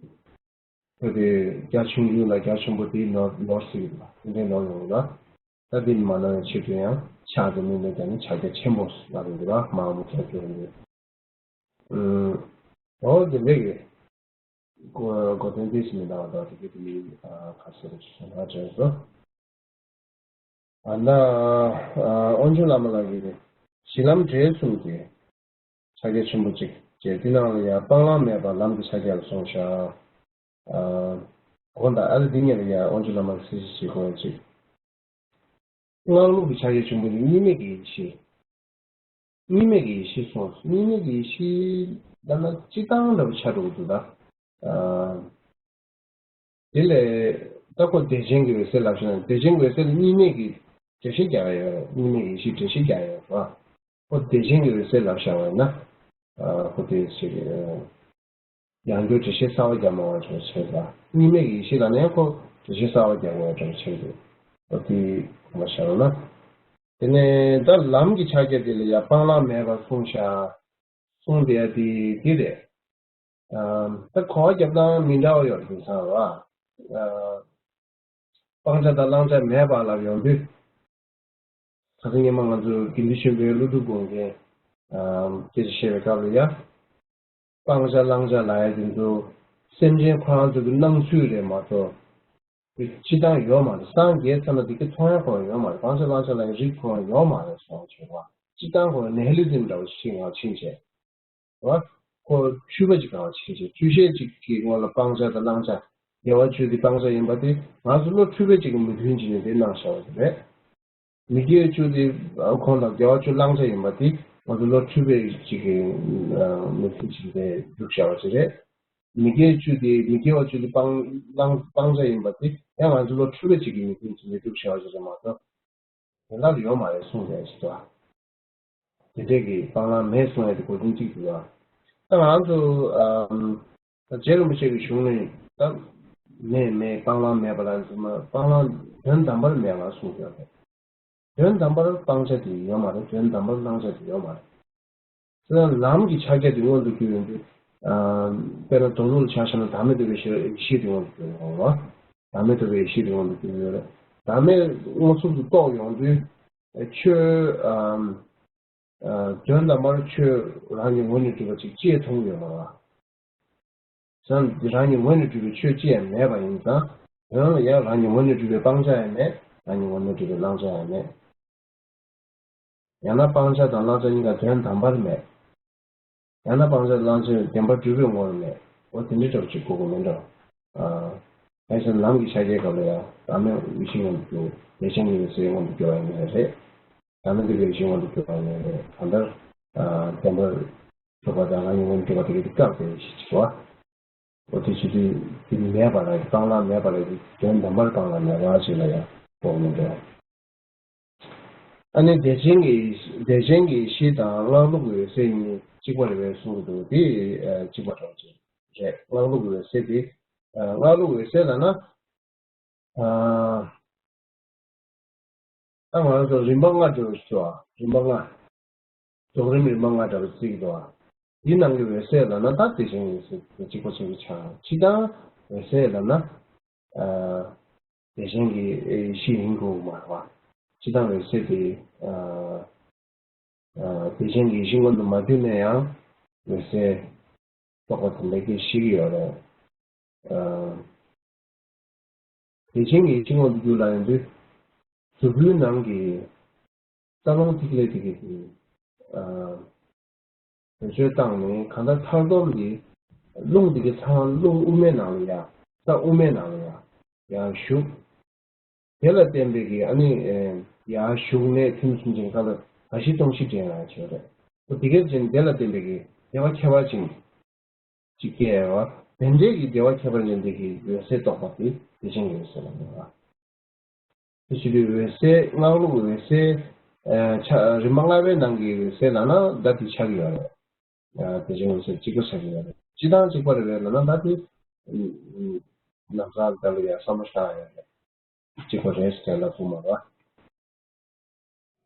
ཁོ་དེ་རྒྱ་ཆུང་ཆུང་ལ་རྒྱ་ཆེན་པོ་དེ་ནོར་ནོར་སྲིད་ལ་དེ་འདྲའི་ནོར་ཡོང་ལ། ད་དེ་མ་ནོར་བའི་ཆེད་དུ་ཡང་ཕྱག་དེ་མི་མེད་ཀྱང་ནི་ཕྱག་རྒྱ་ཆེན་པོ་ལ་རེད་འདུག་ལ། མ་འོངས་པ་ཁྱེད་ཚོ་ཡིན། ཨུམ། འོ་དེ་འདྲ་གི་གོ་གོ་དོན་དེ་ཞིག་མི་འདང་བ་དང་དེ་གི་དེ་མི་ཁ་སོ་རེ་ཞིག་སོང་ན་བྱས་སོ། ཨ་ན། ཨ་དབོན་ཆུ་བླ་མ་ལགས་ཀྱིས་གཞི་ལམ་འབྲས་གསུམ་གྱི་ཕྱག་རྒྱ་ཆེན་པོ་གཅིག་བཅས་དེ་ནང་ལ་ཡང་སྤང་བླང་མེད་པར་ལམ་གྱི་ཕྱག་རྒྱ་ལ་གསུངས་ཤག་ཨ་དགོངས་དག་ཨ་ལ་འདི་ཉིད་ལ་ཡང་དབོན་ཆུ་བླ་མ་གིས་གསལ་བཤད་བྱེད་དགོས་ཡ་གཅིག་སྔགས་ལུགས་ཀྱི་ཕྱག་རྒྱ་ཆེན་པོ་ནི་གཉིས་མེད་ཀྱི་ཡེ་ཤེས། གཉིས་མེད་ཀྱི་ཡེ་ཤེས་གསུངས། གཉིས་མེད་ཀྱི་ཡེ་ཤེས་ལབ་ན་སྤྱིར་བཏང་འདྲ་པོ་ཆགས་འགྲོ་གི་འདུག་ད། ཨ། དེ་ལས་ད་ཁོ་བདེ་ཆེན་གྱི་འོད་གསལ་ལབ་ཤེས་ན། བདེ་ཆེན་གྱི་འོད་གསལ་ལ་གཉིས་མེད་ཀྱི་འགྲེལ་བཤད་རྒྱག་ཡ་ཡོད་རེད། གཉིས་མེད་ཀྱི་ཡེ་ཤེས་འགྲེལ་བཤད་རྒྱག་ཡ་ཡོད་རེད། ཁོ་བདེ་ཆེན་གྱི་འོད་གསལ་ལབ་བཞག་པ་ཡིན་ན། ཨ་ཁོ་དེ་ཞིག་ཡང་བསྐྱར་འགྲེལ་བཤད་གསར་པ་རྒྱག་མ་དགོས་པ་བྱས་ལ། གཉིས་མེད་ཀྱི་ཡེ་ཤེས་ལབ་ན་ཡང་ཁོ་འགྲེལ་བཤད་གསར་པ་རྒྱག་དགོས་པ་བྱས་འདུག་ཨ་དེ་གོ་མ་བཞག་ན། དེ་ནས་ད་ལམ་གྱི་ཕྱག་རྒྱ་དེ་ལ་ཡང་སྤང་བླང་མེད་པར་གསུངས་ཤག་གསུངས་བསྡད་ཡ་དེ་དེ་རེད། ཨ་ད་གོ་བ་རྒྱབ་སྟངས་མི་འདྲ་བ་ཡོད་དུས་ཙང་ར། ཨ་སྤང་བྱ་དང་བླང་བྱ་མེད་པ་ལ་ཡོང་དུས། ད་ཐེངས་སྔོན་མ་ང་ཚོ་དགེ་འདུན་ཆོས་འཕེལ་ཀླུ་སྒྲུབ་དགོན་གྱིས་ཨ་སྐད་ཆ་བཤད་པའི་སྐབས་ལ་ཡ། སྤང་བྱ་བླང་བྱ་ལབ་ཡ་དེ་ཚོ་སེམས་ཅན་ཁོ་རང་ཚོ་གི་སྣང་ཚུལ་རེད་མ་གཏོགས། དེ་སྤྱིར་བཏང་ཡོད་མ་རེད། སངས་རྒྱས་ཚར་ན་དེ་གི་མཐོང་ཡ་ཁོ་རང་ཡོད་མ་རེད། སྤང་བྱ་བླང་བྱ་ལབ་ཡ་རིགས་ཁོ་རང་ཡོད་མ་རེད་སོང་བྱས་པ། སྤྱིར་བཏང་ཁོ་རང་ནེ་ཧི་ལི་ཛིམ་འདྲ་བོ་ཞིག་ངང་ཕྱིན་བྱས། རེད་བ། ཁོ་འཁྲུལ་པ་ཅིག་གང་ཕྱིན་བྱས། འཁྲུལ་ཤེས་ཅིག་གི་ངོ་ལ་སྤང་བྱ་དང་བླང་བྱ། དགེ་བ་བཅུ་དེ་སྤང་བྱ་ཡིན་པ་དེ་ང་ཚོ་བློ་འཁྲུལ་པ་ཅིག་གི་མོས་མཐུན་བྱས་ནས་དེ་གནང་བཞག་པ་དེ་རེད། མི་དགེ་བཅུ་དེ་ཁོང་དང་དགེ་བ་བཅུ་བླང་བྱ་ཡིན་པ་དེ་ང་ཚོ་བློ་འཁྲུལ་པ་ཅིག་གི་མོས་མཐུན་བྱས་ནས་བསྒྲུབས་བཞག་པ་ཅིག་རེད། མི་དགེ་བཅུ་དེ་མི་དགེ་བ་བཅུ་དེ་སྤང་བླང་སྤང་བྱ་ཡིན་པ་དེ་ཡང་ང་ཚོ་བློ་འཁྲུལ་པ་ཅིག་གི་མོས་མཐུན་བྱས་ནས་བསྒྲུབས་བཞག་པ་ཅིག་རེད་མ་གཏོགས། དེ་འདྲ་ཡོད་མ་རེད་གསུངས་པའི་ཞིག་ཏུ། དེ་འདྲས་ཀྱི་སྤང་བླང་མེད་གསུང་ཡ་དེ་གོ་དོན་གཅིག་ཏུ་ཡོད། ད་ང་ཚོ་ཨམ། ད་རྗེ་རིན་པོ་ཆེ་གི་གཞུང་ནས་ད་མེད་མེད་སྤང་བླང་མེད་པ་ལ་ཟེར་མ། སྤང་བླང་དོན་དམ་པར་མེད་པ་གསུངས་ཡོད་རེད། དོན་དམ་པར་སྤང་བྱ་དེ་ཡོད་མ་རེད། དོན་དམ་པར་བླང་བྱ་དེ་ཡོད་མ་རེད། དེ་ལ་ལམ་གྱི་ཕྱག་རྒྱ་དེ་མངོན་དུ་གྱུར་ཡོང་དུས། ཨ། དཔེར་ན་མདོ་ལུགས་ལ་ཆ་བཞག་ན་བདག་མེད་རྟོགས་པའི་ཡེ་ཤེས་དེ་མངོན་དུ་གྱུར་ཡོང་བ། བདག་མེད་རྟོགས་པའི་ཡེ་ཤེས་དེ་མངོན་དུ་གྱུར་ཡོད་རེད། བདག་མེད་མངོན་སུམ་དུ་རྟོགས་ཡོང་དུས། ཨ། ཆོས། ཨ། ཨ། དོན་དམ་པར་ཆོས་རང་གི་ངོས་ནས་གྲུབ་པ་ཅིག་ཅེས་མཐོང་ཡོད་མ་རེད། བྱས་ཙང་འདི་རང་གི་ངོས་ནས་གྲུབ་པའི་ཆོས་ཅི་ཡང་མེད་པ་ཡིན་ཙང་། དོན་ལ་ཡང་རང་གི་ངོས་ནས་གྲུབ་པའི་སྤང་བྱ་ཡང་མེད། རང་གི་ངོས་ནས་གྲུབ་པའི་བླང་བྱ་ཡང་མེད། ཡང་ན་སྤང་བྱ་དང་བླང་བྱ་གཉིས་ཀ་དོན་དམ་པར་མེད། ཡང་ན་སྤང་བྱ་བླང་བྱ་བདེན་པར་གྲུབ་པའི་ངོར་མེད། འོ་དེ་འདྲའི་འདྲ་བོ་ཅིག་གོ་དགོས་མིན་འགྲོ། ཨ། ཡང་ན་ལམ་གྱི་ཕྱག་རྒྱའི་སྐབས་ལ་ཡང་བདག་མེད་ཡེ་ཤེས་མངོན་དུ་གྱུར། བདེ་ཆེན་གྱི་འོད་གསལ་མངོན་དུ་གྱུར་བ་ཡིན་ནའི་རེད། བདག་མེད་རྟོགས་པའི་ཡེ་ཤེས་མངོན་དུ་གྱུར་བ་ཡིན་ནའི་རེད། གང་ལྟར། ཨ། བདེན་པར་གྲུབ་པ་དང་རང་གི་ངོས་ནས་གྲུབ་པ་དེ་གའི་བཀག་པའི་གཞི་ཆེ་བ། འོ་དེ་བྱེད་དུས་དེ་མེད་པ་རེད། སྤང་བླང་མེད་པ་རེད། དོན་དམ་པར་སྤང་བླང་མེད་པ་ཞིག་ལ་ཡང་གོ་མི་འགྲོ། ཨ་ནི་བདེ་ཆེན་གྱི་བདེ་ཆེན་གྱི་ཡེ་ཤེས་དང་སྔགས་ལུགས་ཀྱི་འོད་གསལ་གཉིས་གཅིག་པ་རེད་པས་གསུང་གི་འདུག་དེ་གཅིག་པ་འདྲ་བོ་ཅིག་རེད། སྔགས་ལུགས་ཀྱི་འོད་གསལ་དེ། སྔགས་ལུགས་འོད་གསལ་ལབ་ན། ཨ། ད་ང་རང་ཚོ་རིམ་པ་ལྔ་འདྲ་བོ་ཞིག་འདུག་ཨ། རིམ་པ་ལྔ། རྫོགས་རིམ་རིམ་པ་ལྔ་འདྲ་བོ་བརྩི་གི་འདུག་ཨ། འདི་ནང་གི་འོད་གསལ་ལབ་ན་ད་བདེ་ཆེན་གྱི་འོད་གསལ་དེ་གཅིག་པ་གཅིག་པ་ཆགས། སྤྱིར་བཏང་འོད་གསལ་ལབ་ན། ཨ། བདེ་ཆེན་གྱི་ཡེ་ཤེས་ཡིན་དགོས་མ་རེད་བ། སྤྱིར་བཏང་འོད་གསལ་དེ། ཨ། ཨ། བདེ་ཆེན་གྱི་ཡེ་ཤེས་མངོན་དུ་མ་གྱུར་ནས་ཡང་འོད་གསལ་རྟོགས་པ་དེ་འདྲ་སྐད་ཆ་བཤད་ཀྱི་ཡོད་རེད། ཨ། བདེ་ཆེན་གྱི་ཡེ་ཤེས་མངོན་དུ་གྱུར་ལ་ཡོང་དུས། གཟུགས་པོའི་ནང་གི་རྩ་རླུང་ཐིག་ལེ་དེ་གི་དེ། ཨ། བེད་སྤྱོད་བཏང་ནས་གང་ལྟར་མཐར་སྡོམ་གྱི་རླུང་དེ་གི་ཚང་མ་རླུང་དབུ་མའི་ནང་ལ་ཡ། རྩ་དབུ་མའི་ནང་ལ་ཡ། ཡར་ཞུགས། དེ་ལ་བརྟེན་པའི་གི་ཨ་ནི། ཨེ། ཡར་ཞུགས་ནས་ཐིམ་སོང་ཅིང་ཁ་ལ་ད་གཞི་སྟོང་གཞི་འདྲེན་ལ་བྱེད་རེད། ཨོ་དེ་གས་ཅན་དེ་ལ་བརྟེན་པའི་གི་བདེ་བ་ཁྱད་པར་ཅན་ཅིག་སྐྱེ་བ། དེ་འདྲའི་གི་བདེ་བ་ཁྱད་པར་ཅན་དེ་གི་འོད་གསལ་རྟོགས་པ་དེ་བདེ་ཆེན་གྱི་འོད་གསལ་ལ་ངེས་པ། དེ་བྱེད་དུས་འོད་གསལ་སྔགས་ལུགས་འོད་གསལ། ཨེ། ཆ་རིམ་པ་ལྔ་པའི་ནང་གི་འོད་གསལ་ལབ་ན་ད་དེ་ཆགས་ཀྱི་ཡོད་རེད། ཨ། དེ་བཞིན་འོད་གསལ་གཅིག་པ་ཆགས་ཀྱི་ཡོད་རེད། སྤྱིར་བཏང་གཅིག་པ་རེད་པས་ལབ་ན་ད་དེ་ནམ་ཟླ་ལྟ་ལ་ཡང་བསམ་བློ་བཏང་ཡོད་རེད། གཅིག་པ་རེད་ཟེར་ལབ་ཐུབ་མ་རེད།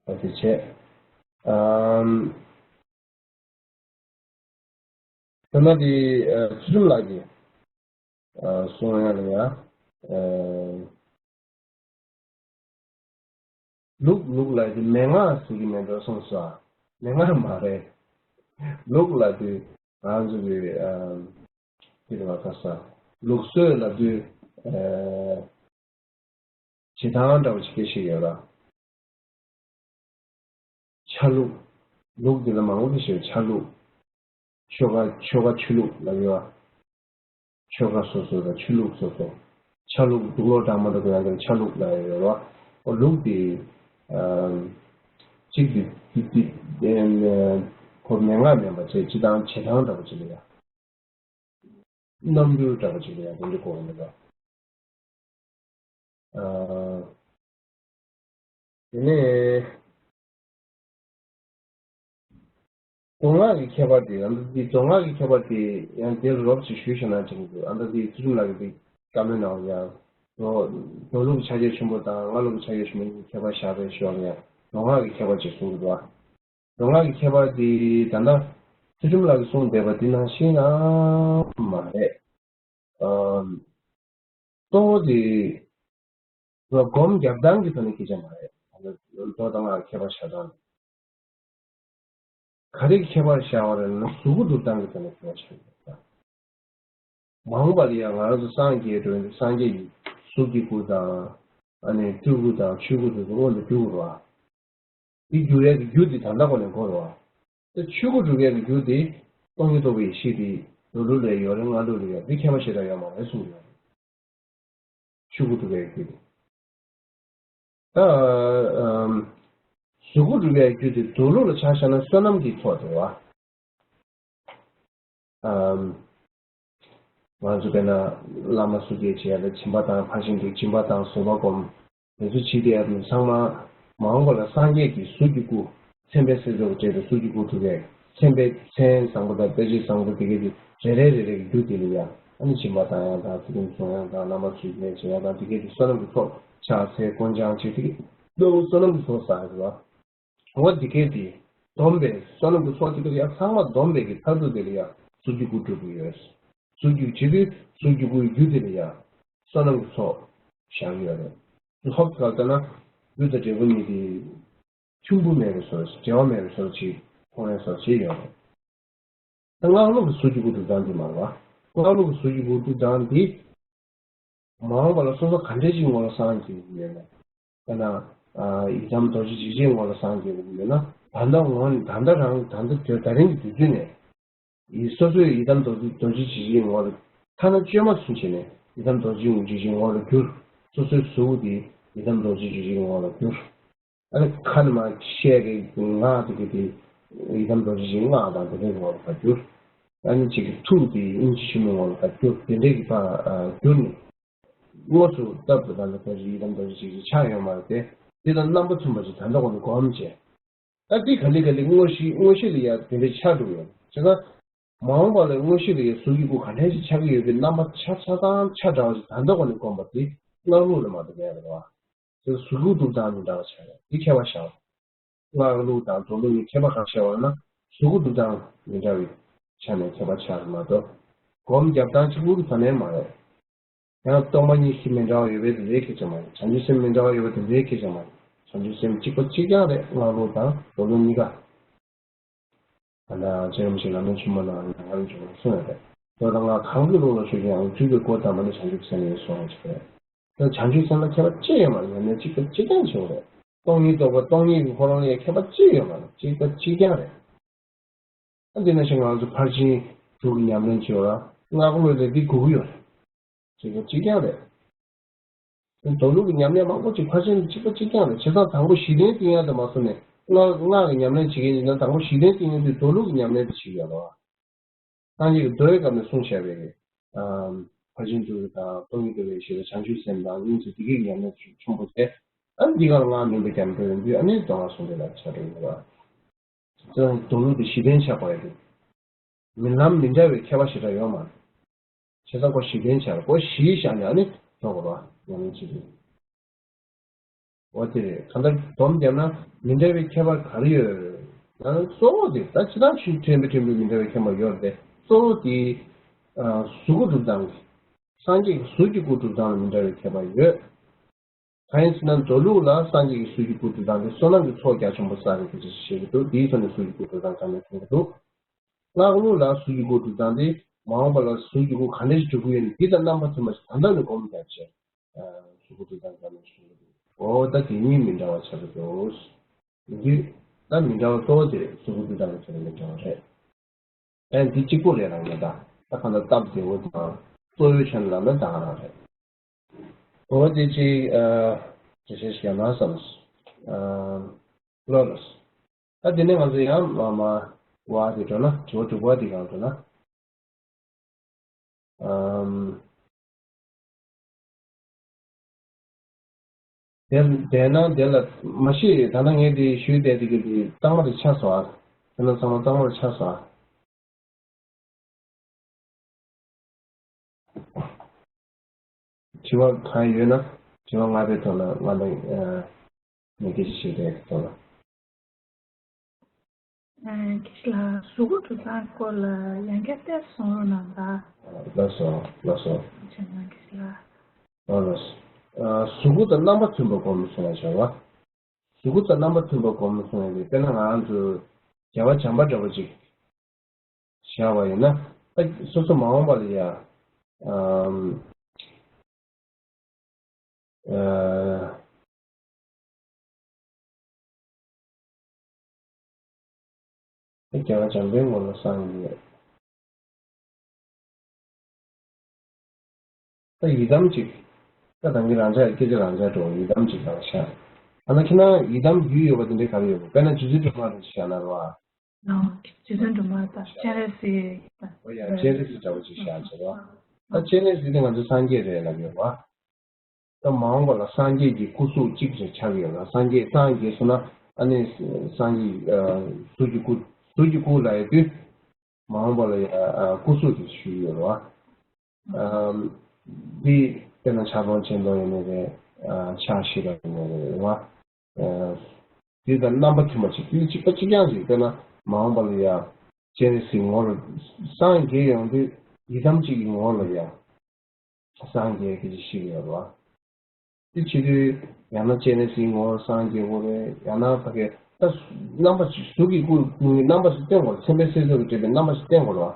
ཨ། དེ་བྱས། ཨམ། ད་ནི་དེ་ཚུལ་ཁྲིམས་ལགས་ཀྱིས་གསུང་ཡ་ལ་ཡ། ལུག་ལུག་ལ་དེ་མན་ངག་ཟེར་གྱི་མེད་འགྲོ་གསུངས་སོ། མན་ངག་མ་རེད། ལུག་ལ་དེ་ང་ཚོ་གི་དེ་རེད་བ། ཁ་ས་ལུགས་སྲོལ་ལབ་དུས། བྱེད་སྟངས་འདྲ་བོ་ཅིག་སྐད་ཆ་ཡོད་ལ། ཆ་ལུགས། ལུགས་འདི་ལ་མང་པོ་ཞིག་ཆ་ལུགས། ཆོལ་ཁ་ཆོལ་ཁ་ཆོས་ལུགས་ལབ་ཡོད། ཆོལ་ཁ་སོ་སོ་དང་ཆོས་ལུགས་སོ་སོ། ཆ་ལུགས་དུག་ལོག་འདྲ་མ་འདྲ་དེ་ཡང་ཆ་ལུགས་ལབ་ཡོད་རེད་བ། ལུགས་འདི་གཅིག་འདི་འདི་འདི་ཁོ་མན་ངག་མིན་པ་བྱས། སྤྱིར་བཏང་བྱེད་སྟངས་འདྲ་བོ་ཅིག་ལ་ཡ། རྣམ་འགྱུར་འདྲ་བ་ཅིག་ལ་ཡང་དེ་འདྲ་གོ་གི་འདུག་ག། ཨ། དེ་ནས་མདོ་སྔགས་ཀྱི་ཁྱད་པར་དེ། ཨ་ནི་འདི་མདོ་སྔགས་ཀྱི་ཁྱད་པར་དེ་ཡང་དེ་ལ་རོབ་ཅིག་ཞུས་བཞག་ན་ཅིག་འདུག། ཨ་ནི་འདི་ཚུལ་ཁྲིམས་ལགས་ཀྱིས་འདི་བཀའ་མོལ་གནང་བ་ཡང་། མདོ་མདོ་ལུགས་ཀྱི་ཕྱག་རྒྱ་ཆེན་པོ་དང་སྔགས་ལུགས་ཀྱི་ཕྱག་རྒྱ་ཆེན་པོ་གཉིས་ཀྱི་ཁྱད་པར་བཞག་པའི་ཞོར་ལ་ཡང་མདོ་སྔགས་ཀྱི་ཁྱད་པར་ཅིག་གསུངས་འདུག་ག། མདོ་སྔགས་ཀྱི་ཁྱད་པར་འདི་ད་ལྟ་ཚུལ་ཁྲིམས་ལགས་ཀྱིས་གསུངས་བསྡད་པ་འདི་ནང་བཞིན་ཡང་མ་རེད། ཨམ། གཙོ་བོ་དེ་སྒོམ་རྒྱབ་སྟངས་ཀྱི་ཐོག་ནས་སྐད་ཆ་མ་རེད། ད་ལྟ་མདོ་དང་སྔགས་ཀྱི་ཁྱད་པར་བཞག་སྟངས་དེ། ག་རེ་གི་ཁྱད་པར་བཞག་པ་རེད་ན། གཟུགས་སྐུ་སྒྲུབ་སྟངས་ཀྱི་ཐོག་ནས་ཁྱད་པར་བཞག་པ་རེད། མ་འོངས་པ་ལ་ཡང་ང་རང་ཚོ་སངས་རྒྱས་འགྲོ་ཡོང་དུས་སངས་རྒྱས་ཀྱི་གཟུགས་ཀྱི་སྐུ་དང་། ཨ་ནི་སྤྲུལ་སྐུ་དང་ཆོས་སྐུ་དེ་ཚོ་སྔོན་དུ་འགྲོ་དགོས་རེད་བ། དེ་འགྱུར་ཡས་ཀྱི་རྒྱུ་དེ་ད་ལྟ་ཁོ་ནས་འགོར་བ། དེ་ཆོས་སྐུ་སྒྲུབ་ཡས་ཀྱི་རྒྱུ་དེ་སྟོང་ཉིད་རྟོགས་པའི་ཡེ་ཤེས་དེ་མདོ་ལུགས་ལ་ཡོད་རེད། སྔགས་ལུགས་ལ་ཡོད་རེད། དེ་ཁྱད་པར་ཞེ་དྲག་ཡོད་མ་རེད་གསུངས་ཡོད་རེད། ཆོས་སྐུ་སྒྲུབ་ཡས་ཀྱི་རྒྱུ་དེ། ད་ཨམ། གཟུགས་སྐུ་སྒྲུབ་ཡས་ཀྱི་རྒྱུ་དེ་མདོ་ལུགས་ལ་ཆ་བཞག་ན་བསོད་ནམས་ཀྱི་ཚོགས་དེ་རེད་བ། ཨམ། ང་ཚོ་དཔེར་ན་བླ་མ་བསུ་སྐྱེལ་བྱེད་ཡ་ལ་སྦྱིན་པ་དང་། ཕར་ཕྱིན་དྲུག་སྦྱིན་པ་དང་བཟོད་པ་སྒོམ། དེ་ཚོ་བྱེད་བསྡད་ཡ་དེ་ཚང་མ་མ་འོངས་པ་ལ་སངས་རྒྱས་ཀྱི་གཟུགས་ཀྱི་སྐུ། མཚན་དཔེ་གསལ་སྟོན་གྱི་གྲས་དེ་གཟུགས་ཀྱི་སྐུ་སྒྲུབ་ཡས། མཚན་དཔེ་མཚན་བཟང་པོ་དང་དཔེ་བྱད་བཟང་པོ་དེ་གས་དེ་རེ་རེ་རེ་རེ་གི་རྒྱུ་དེ་ལ་ཡ། ཨ་ནི་སྦྱིན་པ་བཏང་ཡ་དང་། ཚུལ་ཁྲིམས་སྲུང་ཡ་དང་། བླ་མ་བསུ་སྐྱེལ་བྱེད་ཡ་དང་། དེ་གས་དེ་བསོད་ནམས་ཀྱི་ཚོགས། ཕྱག་འཚལ་སྐོར་སྦྱང་བྱེད་དེ་གས་བསོད་ནམས་ཀྱི་ཚོགས་བསགས་ཡོད་རེད་བ། འོ་དེ་གས་དེ་བསྡོམས་པས། བསོད་ནམས་ཀྱི་ཚོགས་དེ་གས་ཡང་ཚང་མ་བསྡོམས་པས་ཀྱི་མཐར་ཐུག་དེ་ལ་ཡང་གཟུགས་ཀྱི་སྐུ་སྒྲུབ་ཀྱི་ཡོད། གཟུགས་ཀྱི་བྱེད་དུས་གཟུགས་ཀྱི་སྐུའི་རྒྱུ་དེ་ལ་ཡང་བསོད་ནམས་ཀྱི་ཚོགས་བཞག་གི་ཡོད་རེད། ཧོབ་ཏེ་ལྟ་ན་ལུས་དང་འབྲས་བུ་གཉིས་དེ་ཆུང་ཀུ་མེད་པའི་བཟོ། འབྲེལ་བ་མེད་པའི་བཟོ་ཅིག་མཐོང་ཡ་བཟོ་ཅིག་ཡོད་རེད། ད་སྔགས་ལུགས་ཀྱི་གཟུགས་ཀྱི་སྐུ་སྒྲུབ་སྟངས་འདི་མ་རེད་བ། སྔགས་ལུགས་ཀྱི་གཟུགས་ཀྱི་སྐུ་སྒྲུབ་སྟངས་འདི། མ་འོངས་པ་ལ་སོ་སོ་ག་འདྲས་ཅིག་ངོ་ལ་སངས་རྒྱས་ཀྱི་ཡོད་ན། དཔེར་ན། ཨ། ཡི་དམ་རྡོ་རྗེ་འཇིགས་བྱེད་ངོ་ལ་སངས་རྒྱས་ཀྱི་ཡོད་ན། ད་ལྟ་ངོ་ནས། ད་ལྟ་རང་། ད་ལྟ་དུས། ད་རིང་གི་དུས་ཚོད་ནས། ཡི། སོ་སོའི་ཡི་དམ་རྡོ་རྗེ། རྡོ་རྗེ་འཇིགས་བྱེད་ངོ་ལ། ཐ་ན་བཅོས་མ་ཚུན་ཆད་ནས་ཡི་དམ་རྡོ་རྗེ་འཇིགས་བྱེད་ངོ་ལ་བསྒྱུར། སོ་སོའི་གཟུགས་དེ་ཡི་དམ་རྡོ་རྗེ་འཇིགས་བྱེད་ངོ་ལ་བསྒྱུར། ཨ་ནི་ཁ་ནས་མར་བཤད་ཀྱི་སྔགས་དེ་གས་དེ་ཡི་དམ་རྡོ་རྗེ་འཇིགས་སྔགས་དང་དེ་འདྲའི་ངོ་ལ་ཕར་བསྒྱུར། ཨ་ནི་གཅིག་གི་ཐུགས་དེ་དབྱིན་ཇི་ཆེན་མོའི་ངོ་ལ་ཕར་བསྒྱུར། དེ་འདྲའི་གི་ཕར་བསྒྱུར་ནས། དངོས་སུ་སྟབས་དེ་ད་ལྟ་ཡི་དམ་རྡོ་རྗེ་འཇིགས་བྱེད་ཆགས་ཡོད་མ་རེད་དེ། དེ་དང་རྣམ་པ་མཐུན་པ་ཞིག་ད་ལྟ་ཁོ་ནས་སྒོམ་བྱས། ད་དེ་ག་ལེ་ག་ལེ་དངོས་གཞི། དངོས་གཞི་ལ་ཡ་དེ་འདྲའི་ཆགས་འགྲོ་གི་ཡོད། བྱས་ཙང་མ་འོངས་པ་ལ་དངོས་གཞི་ལ་ཡ་གཟུགས་ཀྱི་སྐུ་ག་འདྲ་ཞིག་ཆགས་ཀྱི་ཡོད་པའི་རྣམ་པ་ཆ་ཆ་ཚང་ཆ་འདྲ་བ་ཞིག་ད་ལྟ་ཁོ་ནས་སྒོམ་པ་དེ་སྔགས་ལུགས་ལ་མ་གཏོགས་མེད་རེད་བ། དེ་གཟུགས་སྐུ་སྒྲུབ་སྟངས་མི་འདྲ་བ་ཆགས་ཡོད། དེ་ཁྱད་པར་བཞག་སྔགས་ལུགས་དང་མདོ་ལུགས་གཉིས་ཁྱད་པར་ག་རེ་བཞག་པ་ན། གཟུགས་སྐུ་སྒྲུབ་སྟངས་མི་འདྲ་བའི་ཆ་ནས་ཁྱད་པར་ཆགས་རེད་མ་གཏོགས། སྒོམ་རྒྱབ་སྟངས་གཅིག་པུ་གི་ཐོག་ནས་མ་རེད། ཡང་སྟོང་པ་ཉིད་ཀྱི་མི་འདྲ་བ་ཡོད་པའི་དེ་འདྲའི་སྐད་ཆ་མ་རེད། བྱང་ཆུབ་སེམས་མི་འདྲ་བ་ཡོད་པའི་དེ་འདྲའི་སྐད་ཆ་མ་རེད། བྱང་ཆུབ་སེམས་གཅིག་པ་གཅིག་རྐྱང་རེད། སྔགས་ལུགས་དང་མདོ་ལུགས་གཉིས་ཀ། ད་ལྟ་རྗེ་རིན་པོ་ཆེ་ལམ་རིམ་ཆེན་མོ་ནང་ཡང་ང་རང་ཚོ་གསུངས་ཡོད་རེད། མདོ་དང་སྔགས་གང་གི་ལུགས་ལ་ཞུགས་ཀྱང་། སྤྲུལ་པའི་སྐུ་བལྟམས་པ་ནི། བྱང་ཆུབ་སེམས་ཡིན་གསུངས་ཡོད་རེད། ད་བྱང་ཆུབ་སེམས་ལ་ཁྱད་པར་ཅི་ཡོད་མ་རེད། ཉམས་ལེན་གཅིག་པ་གཅིག་རྐྱང་བྱེད་དགོས་རེད། སྟོང་ཉིད་རྟོགས་པ་སྟོང་ཉིད་ཀྱི་ཁོ་རང་ལ་ཡང་ཁྱད་པར་ཅི་ཡོད་མ་རེད། གཅིག་པ་གཅིག་རྐྱང་རེད། ཨ། འདི་ནང་བཞིན་ང་ཚོ་ཕར་ཕྱིན་དྲུག་གི་ཉམས་ལེན་བྱེད་ཡོད་ར། སྔགས་ཀློག་ལས་འདི་དགོས་ཀྱི་ཡོད་རེད། གཅིག་པ་གཅིག་རྐྱང་རེད། མདོ་ལུགས་ཀྱི་ཉམས་ལེན་མང་པོ་ཅིག་ཕར་ཕྱིན་གཅིག་པ་གཅིག་རྐྱང་རེད། བྱས་ཙང་དང་པོ་གཞི་རྟེན་བཏིང་ཡ་དེ་མ་སོང་ནས་སྔགས་སྔགས་ཀྱི་ཉམས་ལེན་བྱེད་མཁན་ཡིན་ན་དང་པོ་གཞི་རྟེན་བཏིང་ཡ་དེ་མདོ་ལུགས་ཀྱི་ཉམས་ལེན་དེ་བྱེད་ཀྱི་ཡོད་རེད་བ། སངས་རྒྱས་ཀྱིས་མདོའི་སྐབས་ནས་གསུངས་བཞག་པའི་གི། ཨམ། ཕར་ཕྱིན་དྲུག་དང་སྟོང་ཉིད་རྟོགས་པའི་ཡེ་ཤེས་དང་བྱང་ཆུབ་སེམས་དང་གཉིས་སུ་དེ་གའི་ཉམས་ལེན་ཆེན་པོ་དེ། ཨ། འདི་གར་སྔགས་བསྙེན་པའི་རྒྱ་མཚོ་ཡོང་དུས། ཨ་ནི་མདོ་སྔགས་ཟུང་འབྲེལ་ལ་ཆགས་འགྲོ་ཡོད་པ། ཙང་མདོ་ལུགས་དེ་གཞི་རྟེན་ཆགས་པ་ཡོད་དུས། རྨི་ལམ་མི་འདྲ་བའི་ཁྱད་པར་ཞེ་དྲག་ཡོད་མ་རེད། བྱས་ཙང་ཁོ་གཞི་རྟེན་ཆགས་རེད། ཁོ་གཞི་བཞག་ནས་ཨ་ནི་འགྲོ་དགོས་པ་ཉམས་ལེན་བྱེད་དུས། འོ་དེ་རེད། གང་ལྟར་སྡོམ་བརྒྱབ་ན་མི་འདྲ་བའི་ཁྱད་པར་ག་རེ་ཡོད། ཡང་གཙོ་བོ་དེ་ད་ཇི་ལྟར་ཞིག་ཕྲན་བུ་ཕྲན་བུ་མི་འདྲ་བའི་ཁྱད་པར་ཡོད་རེད་དེ། གཙོ་བོ་དེ་གཟུགས་སྐུ་གྲུབ་སྟངས་ཀྱི། སངས་རྒྱས་ཀྱི་གཟུགས་ཀྱི་སྐུ་གྲུབ་སྟངས་ལ་མི་འདྲ་བའི་ཁྱད་པར་ཡོད། གང་ཡིན་ཟེར་ན་མདོ་ལུགས་ལ་སངས་རྒྱས་ཀྱི་གཟུགས་ཀྱི་སྐུ་གྲུབ་སྟངས་དེ་བསོད་ནམས་ཀྱི་ཚོགས་རྒྱ་ཆེན་པོ་བསགས་རེད་ཅེས་བཤད་ཀྱི་འདུག་དེའི་ཐོག་ནས་གཟུགས་ཀྱི་སྐུ་གྲུབ་སྟངས་གང་ནས་མཐོང་གི་འདུག་སྔགས་ལུགས་ལ་གཟུགས་ཀྱི་སྐུ་གྲུབ་སྟངས་དེ་མ་འོངས་པ་ལ་གཟུགས་ཀྱི་སྐུ་ག་འདྲ་ཞིག་འགྲུབ་ཀྱི་ཡོད་ན་འདི་དང་རྣམ་པ་མཐུན་པ་ཞིག་ད་ལྟ་ནས་སྒོམ་བརྒྱབ་བྱས། གཟུགས་སྐུ་གྲུབ་སྟངས་གང་ནས་མཐོང་གི་འདུག་འོ་ད་དེ་གཉིས་མི་འདྲ་བ་ཆགས་ཀྱི་འདུག་འདི་ད་མི་འདྲ་བ་གཙོ་བོ་དེ་གཟུགས་སྐུ་གྲུབ་སྟངས་ཀྱི་ཆ་ནས་མི་འདྲ་བ་རེད། ཨེ་འདི་གཅིག་པོ་རེད་རང་ཉིད་དང་ད་གང་ལྟར་སྟབས་བདེ་བོ་དང་གཙོ་བོའི་ཆ་ནས་ལབ་ན་ད་ག་རང་རེད། འོ་དེ་གཅིག་ཨ་འགྲེལ་བཤད་ཞིག་ཡང་ན་བསམས། ཨ་ལོ་ལོ། ད་དེ་ནས་ང་ཚོ་ཡང་མ་མ་བ་དེ་འགྲོ་ན་དྲི་བ་དྲུག་པ་དེ་གང་འགྲོ་ན། ཨམ། དེ་དེས་ན་དེ་ལ་མ་གཞི་ད་ལྟ་ངས་དེ་ཞུས་བསྡད་དེ་གི་དེ་གཙང་མ་རེ་ཆགས་སོང་ཨ། དེ་ན་ཚང་མ་གཙང་མ་རེ་ཆགས་སོང་ཨ། དྲི་བ་གང་ཡོད་ན་དྲི་བ་ལྔ་པའི་ཐོག་ལ་ང་ལ་ངས་སྐད་ཆ་བཤད་བསྡད་དེ་ཐོག་ལ། ཨ་ཁྱེད་ལ་གཟུགས་སྐུ་གྲུབ་སྟངས་སྐོར་ལ་ཡང་བསྐྱར་བསྐྱར་གསུང་རོགས་གནང་དང་། ལགས་སོ་ལགས་སོ། ཆེ་ན་ཁྱེད་ལ། ལགས་ལགས་སོ། ཨ་གཟུགས་སྐུ་དང་རྣམ་པ་མཐུན་པ་སྒོམ་གསུང་ཡ་བྱ་བ། གཟུགས་སྐུ་དང་རྣམ་པ་མཐུན་པ་སྒོམ་གསུང་ཡ་དེ་དཔེར་ན་ང་རང་ཚོ་རྒྱལ་བ་བྱམས་པ་འདྲ་པོ་ཅིག་བཞག་པ་ཡིན་ན་ཨ་སོ་སོ་མ་འོངས་པ་ལ་ཡ་ཨམ། ཨ། རྒྱལ་བ་བྱམས་པའི་ངོ་ལ་སངས་རྒྱས། ད་ཡི་དམ་གཅིག་ད་དང་གི་རང་ཅག་སྐད་ཆ་རང་ཅག་འགྲོ་ཡི་དམ་གཅིག་དང་ཤ། ཨ་ན་ཁྱེད་ན་ཡི་དམ་རྒྱུས་ཡོད་པ་དེ་འདྲའི་ག་རེ་ཡོད་པ་དཔེར་ན་རྗེ་བཙུན་སྒྲོལ་མ་རེད་ཤ་ན་རོ་ཨ། རྗེ་བཙུན་སྒྲོལ་མ་དང་སྤྱན་རས་གཟིགས། ཨོ་ཡ་སྤྱན་རས་གཟིགས་འདྲ་པོ་ཅིག་བཞག་བྱས་རོགས། ད་སྤྱན་རས་གཟིགས་དེ་ང་ཚོ་སངས་རྒྱས་རེད་ལབ་ཡོད་པ། ད་མ་འོངས་པ་ལ་སངས་རྒྱས་ཀྱི་སྐུ་གཟུགས་གཅིག་ཅིག་ཆགས་ཡོད་ལ་སངས་རྒྱས་སངས་རྒྱས་སོང་ན་ཨ་ནི་སངས་རྒྱས་གཟུགས་ཀྱི་སྐུ་གཟུགས་ཀྱི་སྐུ་ལ་ཡོད་དུས་མ་འོངས་པ་ལ་ཡ་སྐུ་གཟུགས་དེ་ཞུ་ཡོད་རེད་བ། འདི་དཔེར་ན་ཕྱག་སྟོང་སྤྱན་སྟོང་ཡིན་ནའི་རེད། ཕྱག་བཞི་པ་ཡིན་ནའི་རེད་བ། འདི་དང་རྣམ་པ་མཐུན་པ་ཅིག་འདི་གཅིག་པ་གཅིག་རྐྱང་ཞིག་དཔེར་ན་མ་འོངས་པ་ལ་ཡ་སྤྱན་རས་གཟིགས་ངོ་ལ་སངས་རྒྱས་ཡོང་དུས་ཡི་དམ་གཅིག་གི་ངོ་ལ་ཡ་སངས་རྒྱས་ཀྱི་ཞིག་ཡོད་རེད་བ། དེ་བྱེད་དུས་ཡང་ན་སྤྱན་རས་གཟིགས་ངོ་ལ་སངས་རྒྱས་དགོས་རེད། ཡང་ན་ཕ་གི་ད་རྣམ་པ་ཅིག་གཟུགས་ཀྱི་སྐུ་རྣམ་པ་ཞིག་སྟོན་དགོས་རེད། མཚན་དཔེ་གསལ་བྱེད་ཀྱིས་སྤྲས་པའི་རྣམ་པ་ཞིག་སྟོན་དགོས་རེད་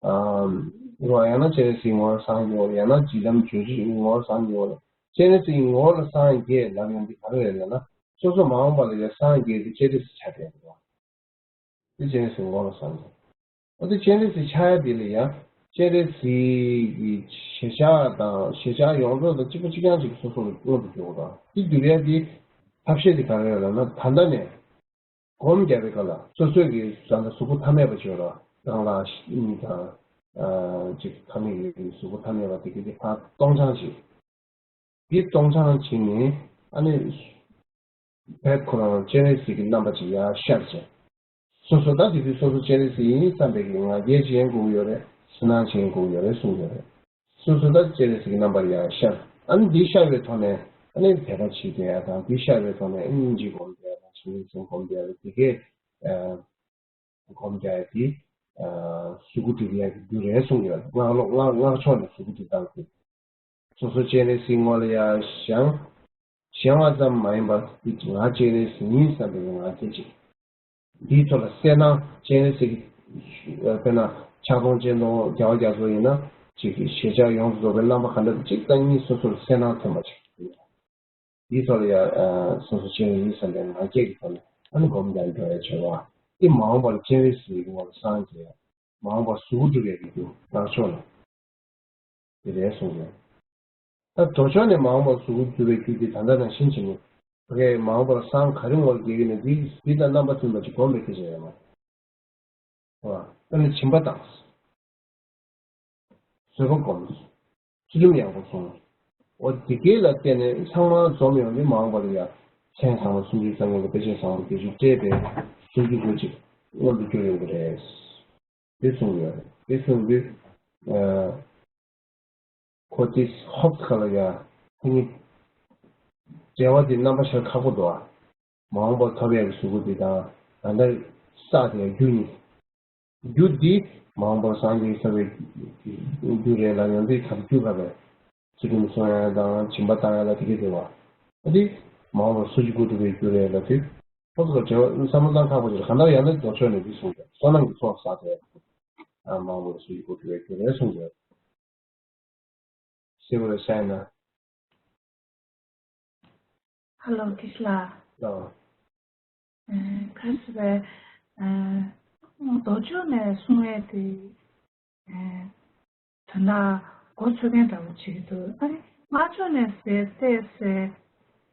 བ། རེད་བ། ཡང་ན་སྤྱན་རས་གཟིགས་ངོ་ལ་སངས་རྒྱས་དགོས་རེད། ཡང་ན་ཡི་དམ་རྗེ་བཙུན་ངོ་ལ་སངས་རྒྱས་དགོས་རེད། སྤྱན་རས་གཟིགས་ངོ་ལ་སངས་རྒྱས་ལབ་ཡོང་དུས་ག་རེ་རེད་ལབ་ན་སོ་སོ་མ་འོངས་པ་ལ་ཡང་སངས་རྒྱས་དེ་སྤྱན་རས་གཟིགས་ཆགས་བསྡད་རེད་བ། དེ་སྤྱན་རས་གཟིགས་ངོ་ལ་སངས་རྒྱས། འོ་དེ་སྤྱན་རས་གཟིགས་ཆགས་ཡ་དེ་ལ་ཡང་སྤྱན་རས་གཟིགས་ཀྱི་ཞལ་ཆགས་དང་ཞལ་ཆགས་ཡོངས་རྫོགས་དང་གཅིག་པ་གཅིག་རྐྱང་ཞིག་སོ་སོ་ལ་མངོན་དུ་གྱུར་པ་དང་དེ་གྱུར་ཡ་དེ་ཐབས་ཤེས་དེ་ག་རེ་རེད་ལབ་ན་ད་ལྟ་ནས་སྒོམ་རྒྱབ་པའི་སྐབས་ལ་སོ་སོའི་གི་ད་ལྟ་གཟུགས་པོ་ཐ་མལ་པ་བྱོས་ར་རྐང་ལག་གཉིས་དང་ཅིག་ཐ་མལ་གྱི་གཟུགས་པོ་ཐ་མལ་པ་དེ་གི་དེ་ཕར་སྟོང་སྦྱང་བྱེད། འདི་སྟོང་སྦྱང་བྱས་ནས་ཨ་ནི་བས་ཁོ་རང་སྤྱན་རས་གཟིགས་ཀྱི་རྣམ་པ་ཅིག་ཡར་ཤར་བྱས། སོ་སོ་ད་དེ་དུས་སོ་སོ་སྤྱན་རས་གཟིགས་ཡིན་བསམ་པའི་གི་ང་རྒྱལ་ཅན་དགོས་ཀྱི་ཡོད་རེད། སུན་སྣང་ཅན་དགོས་ཀྱི་ཡོད་རེད་གསུངས་ཡོད་རེད། སོ་སོ་ད་སྤྱན་རས་གཟིགས་ཀྱི་རྣམ་པ་ཡར་ཤར། ཨ་ནི་འདི་ཤར་བའི་ཐོག་ནས་ཨ་ནི་དད་པ་བྱེད་བསྡད་ཡ་དང་འདི་ཤར་བའི་ཐོག་ནས་ཨ་ནི་སྙིང་རྗེ་སྒོམ་བསྡད་ཡ་དང་བྱང་ཆུབ་སེམས་སྒོམ་བསྡད་ཡ་དེ་གས། སྒོམ་རྒྱག་ཡ་དེ། གཟུགས་སྐུ་སྒྲུབ་ཡ་གི་རྒྱུ་རེད་གསུངས་ཡོད། སྔགས་ལོ་སྔགས་སྔགས་ཕྱོགས་ནས་གཟུགས་སྐུ་སྒྲུབ་སྟངས་དེ། སོ་སོ་སྤྱན་རས་གཟིགས་ངོ་ལ་ཡ་བཞེངས། བཞེངས་པ་ཙམ་མ་ཡིན་པར་དེ་ང་སྤྱན་རས་གཟིགས་ཡིན་བསམ་པའི་ང་རྒྱལ་ཅིག་འདིའི་ཐོག་ལ་གསལ་སྣང་སྤྱན་རས་གཟིགས་དཔེར་ན་ཕྱག་སྟོང་སྤྱན་སྟོང་རྒྱལ་བ་རྒྱ་མཚོ་ཡིན་ན་ཅིག་གི་ཞལ་ཆགས་ཡོངས་སུ་རྫོགས་པའི་རྣམ་པ་ག་འདྲ་གཅིག་དང་གཉིས་སོ་སོར་གསལ་སྣང་ཐོན་པ་ཅིག་དེའི་ཐོག་ལ་ཡང་སོ་སོ་སྤྱན་རས་གཟིགས་བསམ་པའི་ང་རྒྱལ་གྱི་ཐོག་ནས་ཨ་ནི་སྒོམ་རྒྱག་འགྲོ་ཡ་བྱེད་པ། དེ་མ་འོངས་པར་སྤྱན་རས་གཟིགས་ངོ་ལ་སངས་རྒྱས། མ་འོངས་པར་གཟུགས་སྒྲུབ་ཡ་གི་རྒྱུ་སྔགས་ཕྱོགས་ལ། དེ་རེད་གསུངས་ཡོད། ད་མདོ་ཕྱོགས་ནས་མ་འོངས་པར་གཟུགས་སྒྲུབ་པའི་རྒྱུ་དེ་ད་ལྟ་ནང་བཞིན་བྱས་ནས་ཕ་གིའི་མ་འོངས་པར་སངས་ག་རེ་ངོ་ལ་རྒྱས་ཀྱི་ན་དེ་དེ་དང་རྣམ་པ་མཐུན་པ་ཅིག་སྒོམ་པའི་སྐད་ཆ་ཡོད་མ་རེད། ཨ་ནི་སྦྱིན་པ་བཏང་། བཟོད་པ་སྒོམ། ཚུལ་ཁྲིམས་ཡག་པོ་སྲུང་། འོ་དེ་གས་ལ་བརྟེན་ནས་ཚང་མ་འཛོམས་ཡོང་དུས་མ་འོངས་པ་ལ་ཡ་མཚན་བཟང་པོ་སུམ་ཅུ་རྩ་གཉིས་ཀྱི་དཔེ་ཅན་བཟང་པོ་བརྒྱད་ཅུ་སྤྲས་པའི་གཟུགས་ཀྱི་སྐུ་ཅིག་མངོན་དུ་གྱུར་ཡོང་གི་རེད། དེ་གསུངས་ཡོད་རེད། དེ་གསུངས་དུས་ཁོ་དེ་ཧོབ་ཁ་ལ་ཡ་ཁོ་གཉིས་འབྲེལ་བ་དེ་རྣམ་པ་ཤར་ཁག་པོ་འདུག་ཨ། མ་འོངས་པར་ཐོབ་ཡག་གི་གཟུགས་སྐུ་འདི་དང་ད་ལྟ་ ས་དེ་རྒྱུ་གཉིས། རྒྱུ་འདི་མ་འོངས་པར་སངས་རྒྱས་ས་བའི་རྒྱུ་རེད་ལ། ཡང་འདི་ཐབས་རྒྱུ་ག་བས་ཚུལ་ཁྲིམས་སྲུང་ཡ་དང་སྦྱིན་པ་བཏང་ཡ་ལ་དེ་གི་རེད་བ། ཨ་འདི་མ་འོངས་པར་སུ་ཞིག་སྐུ་ཐུབ་པའི་རྒྱུ་རེད་ལ། དེ་ཁོ་ཚོ་ལ་འབྲེལ་བ་བསམ་བློ་བཏང་ཁག་པོ་ཅིག་རེད། གང་ལྟར་ཡང་ན་མདོ་ཕྱོགས་ནས་འདི་གསུངས་ཀྱང་བསོད་ནམས་ཀྱི་ཚོགས་བསགས་ཏེ། ཨ་མ་འོངས་པར་སུ་ཞིག་སྐུ་ཐུབ་པའི་རྒྱུ་རེད་གསུངས་ཀྱང་། ཤེས་པ་ལ་ཤ་ཡིན་ན། ཧ་ལོ་ཀིས་ལགས། ལགས། ཨ་ག་རེ་ཟེར་བས། ཨ་མདོ་ཕྱོགས་ནས་གསུང་ཡས་དེ། ཨ་དོན་དག་གོ་ཆོད་མཁན་འདྲ་བོ་བྱེད་ཀྱི་འདུག་ཨ་ནི་སྔགས་ཕྱོགས་ནས་ཟེར་ཏེ་ཟེར་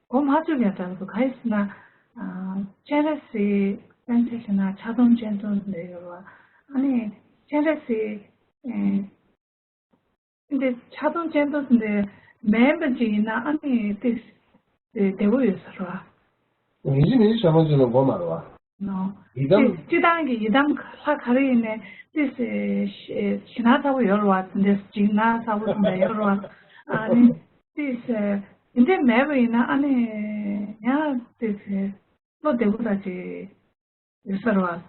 གོ་མ་ཆོད་མཁན་འདྲ་བོ་འདུག་ག་རེ་ཟེར་ན། ཨ་སྤྱན་རས་གཟིགས་པཎ་ཆེན་ཞེ་ན་ཕྱག་སྟོང་སྤྱན་སྟོང་ཟེར་ཡོད་རེད་བ། ཨ་ནི་སྤྱན་རས་གཟིགས། ཨ་འདི་ཕྱག་སྟོང་སྤྱན་སྟོང་འདི་མེད་པ་ཅིག་ཡིན་ན་ཨ་ནི་ཏིས་བདེ་བོ་ཡོད་ས་རེད་བ། ཡིན་གཅིག་མིན་གཅིག་ཕྱག་སྟོང་སྤྱན་སྟོང་དགོས་མ་རེད་བ། ནོ། ཡི་དམ། ཏིས་སྤྱི་བཏང་གི་ཡི་དམ་ལྷ་ག་རེ་ཡིན་ནའི་ཏིས་ཞེ་ན་ཚ་པོ་ཡོད་རེད་བ། འདི་འཇིགས་ན་ཚ་པོ་འདི་ཡོད་རེད་བ། ཨ་ནི་ཏིས་འདི་འདྲ་མེད་པ་ཡིན་ན་ཨ་ནི་ཡང་ཏིས་བློ་བདེ་པོ་ད་ཅིག་ཡོད་ས་རེད་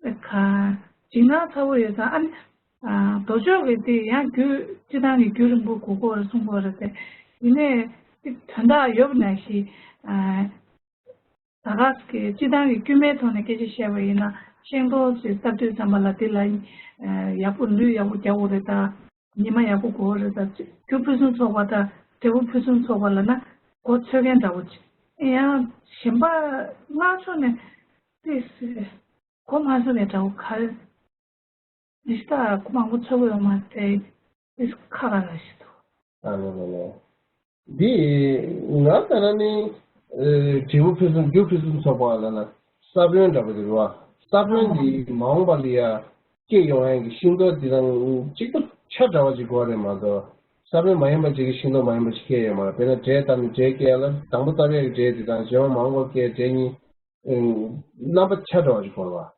བ། ཁ་འཇིགས་སྣང་ཚ་པོ་ཡོད་ཙང་ཨ་ནི། ཨ་མདོ་ཕྱོགས་ཀྱི་དེ་ཡང་རྒྱུད་སྤྱི་བཏང་གི་རྒྱུད་རིང་པོ་གོ་དགོས་རེད་གསུང་དགོས་རེད་དེ། ཡིན་ནའི་དེ་དོན་དག་ཡོད་པ་ནང་བཞིན། ཨ་ད་ག་གི་སྤྱི་བཏང་གི་དཀྱུས་མའི་ཐོག་ནས་སྐད་ཆ་བཤད་པ་ཡིན་ན་ཤིང་ཏོག་ཅིག་བཏབ་དུས་ཙམ་པ་ལ་དེ་ལ་ཡག་པོ་ལུད་ཡག་པོ་རྒྱག་དགོས་རེད་ད། ཉི་མ་ཡག་པོ་དགོས་རེད་ད། རྒྱུ་ཕུན་སུམ་ཚོགས་པ་དང་འབྲས་བུ་ཕུན་སུམ་ཚོགས་པ་ལབ་ན་གོ་ཆོད་མཁན་འདྲ་བོ་ཅིག་ཡང་གཞན་པ་སྔགས་ཕྱོགས་ནས་ཏིས་གོ་མ་ཆོད་པའི་འདྲ་བོ་ག་རེ། ནི་ཤི་ད་གོ་མང་པོ་ཆོད་པོ་ཡོད་མ་རེད། ཏིས་ཁ་ཁ་ལ་ཞིག་འདུག་ཨ་ལེ་ལེ་ལེ། འདི་ང་ལྟ་ན་ནི་ཨ་འབྲས་བུ་ཕུན་སུམ་རྒྱུ་ཕུན་སུམ་ཚོགས་པ་ལབ་ན་ས་བོན་འདྲ་པོ་ཅིག་རེད་བ། ས་བོན་འདི་མ་འོངས་པ་ལ་ཡ་སྐྱེ་ཡོང་ཡ་གི་ཤིང་ཏོག་འདི་དང་གཅིག་པ་ཆ་འདྲ་བ་ཅིག་དགོས་རེད་མ་གཏོགས་ས་བོན་མ་ཡིན་པ་ཅིག་གི་ཤིང་ཏོག་མ་ཡིན་པ་ཅིག་སྐྱེ་ཡོད་མ་རེད། དཔེར་ན་འབྲས་བཏབ་ནས་འབྲས་སྐྱེ་ཡ་ལ་དང་པོ་བཏབ་ཡ་གི་འབྲས་འདི་དང་རྗེས་མ་མ་འོངས་པ་སྐྱེ་འབྲས་གཉིས་རྣམ་པ་ཆ་འདྲ་བ་ཅིག་དགོས་རེད་བ།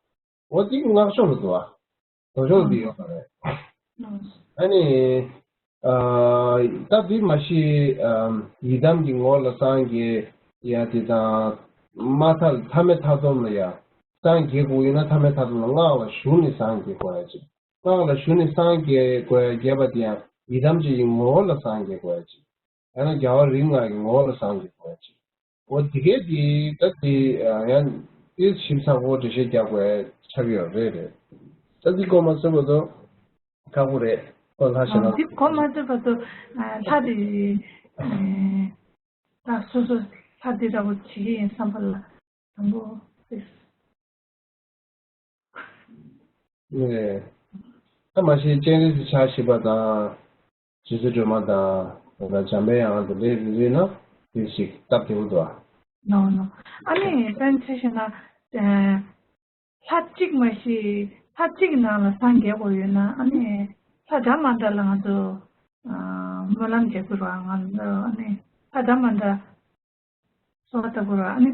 འོ་འདི་སྔགས་ཕྱོགས་ལ་འདུག་བ། མདོ་ཕྱོགས་ལ་འདི་ཡོད་མ་རེད། ཨ་ནི། ཨ་ད་འདི་མ་གཞི་ཨ་ཡི་དམ་གྱི་ངོ་ལ་སངས་རྒྱས་ཡ་དེ་དང་མ་ཐར་ཐ་མའི་མཐའ་སྡོམ་ལ་ཡ་སངས་རྒྱས་དགོས་ཡིན་ན་ཐ་མའི་མཐའ་སྡོམ་ལ་སྔགས་ལ་ཞུགས་ནས་སངས་རྒྱས་དགོས་ཡ་ཅིག་སྔགས་ལ་ཞུགས་ནས་སངས་རྒྱས་དགོས་ཡ་རྒྱས་པ་དེ་ཡང་ཡི་དམ་ཅན་གྱི་ངོ་བོ་ལ་སངས་རྒྱས་དགོས་ཡ་ཅིག་ཡང་ན་རྒྱལ་བ་རིགས་ལྔ་གི་ངོ་བོ་ལ་སངས་རྒྱས་དགོས་ཡ་ཅིག་འོ་དེ་གས་དེ་ད་དེ་ཡང་དེ་ཞིབ་ཚགས་པོ་འགྲེལ་བཤད་རྒྱག་དགོས་ཆགས་ཡོད་རེད་རེད། ད་དེ་གོ་མ་ཚོད་པ་དོ་ཁག་པོ་རེད། ཁོ་ལྷ་ཤེས་ན། དེ་གོ་མ་ཚོད་པ་དོ་ལྷ་དེ་ད་སོ་སོ་ལྷ་དེ་འདྲ་པོ་བྱེད་ཀྱི་ཡིན་བསམ་པ་ལ་དང་པོ་དེ། ཨེ། ད་མ་གཞི་སྤྱན་རས་གཟིགས་ཕྱག་བཞི་པ་དང་། རྗེ་བཙུན་སྒྲོལ་མ་དང་། ད་ལྟ་འཇམ་པའི་དབྱངས་དང་ལས་རེ་རེ་ན་དེ་ཞིག་སྟབས་བདེ་པོ་འདུག་ཨ། ནོ་ནོ། ཨ་ནི་དཔེར་ན་ཆ་བཞག་ན། ལྷ་གཅིག་མ་གཞི་ལྷ་གཅིག་གི་ནང་ལ་སངས་རྒྱས་དགོས་ཡོད་ན་ཨ་ནི་ལྷ་འདྲ་མ་འདྲ་ལ་ང་ཚོ་སྨོན་ལམ་རྒྱག་དགོས་རེད་བ། ང་ཚོ་ཨ་ནི་ལྷ་འདྲ་མ་འདྲ་གསོལ་བ་བཏབ་དགོས་རེད་བ། ཨ་ནི།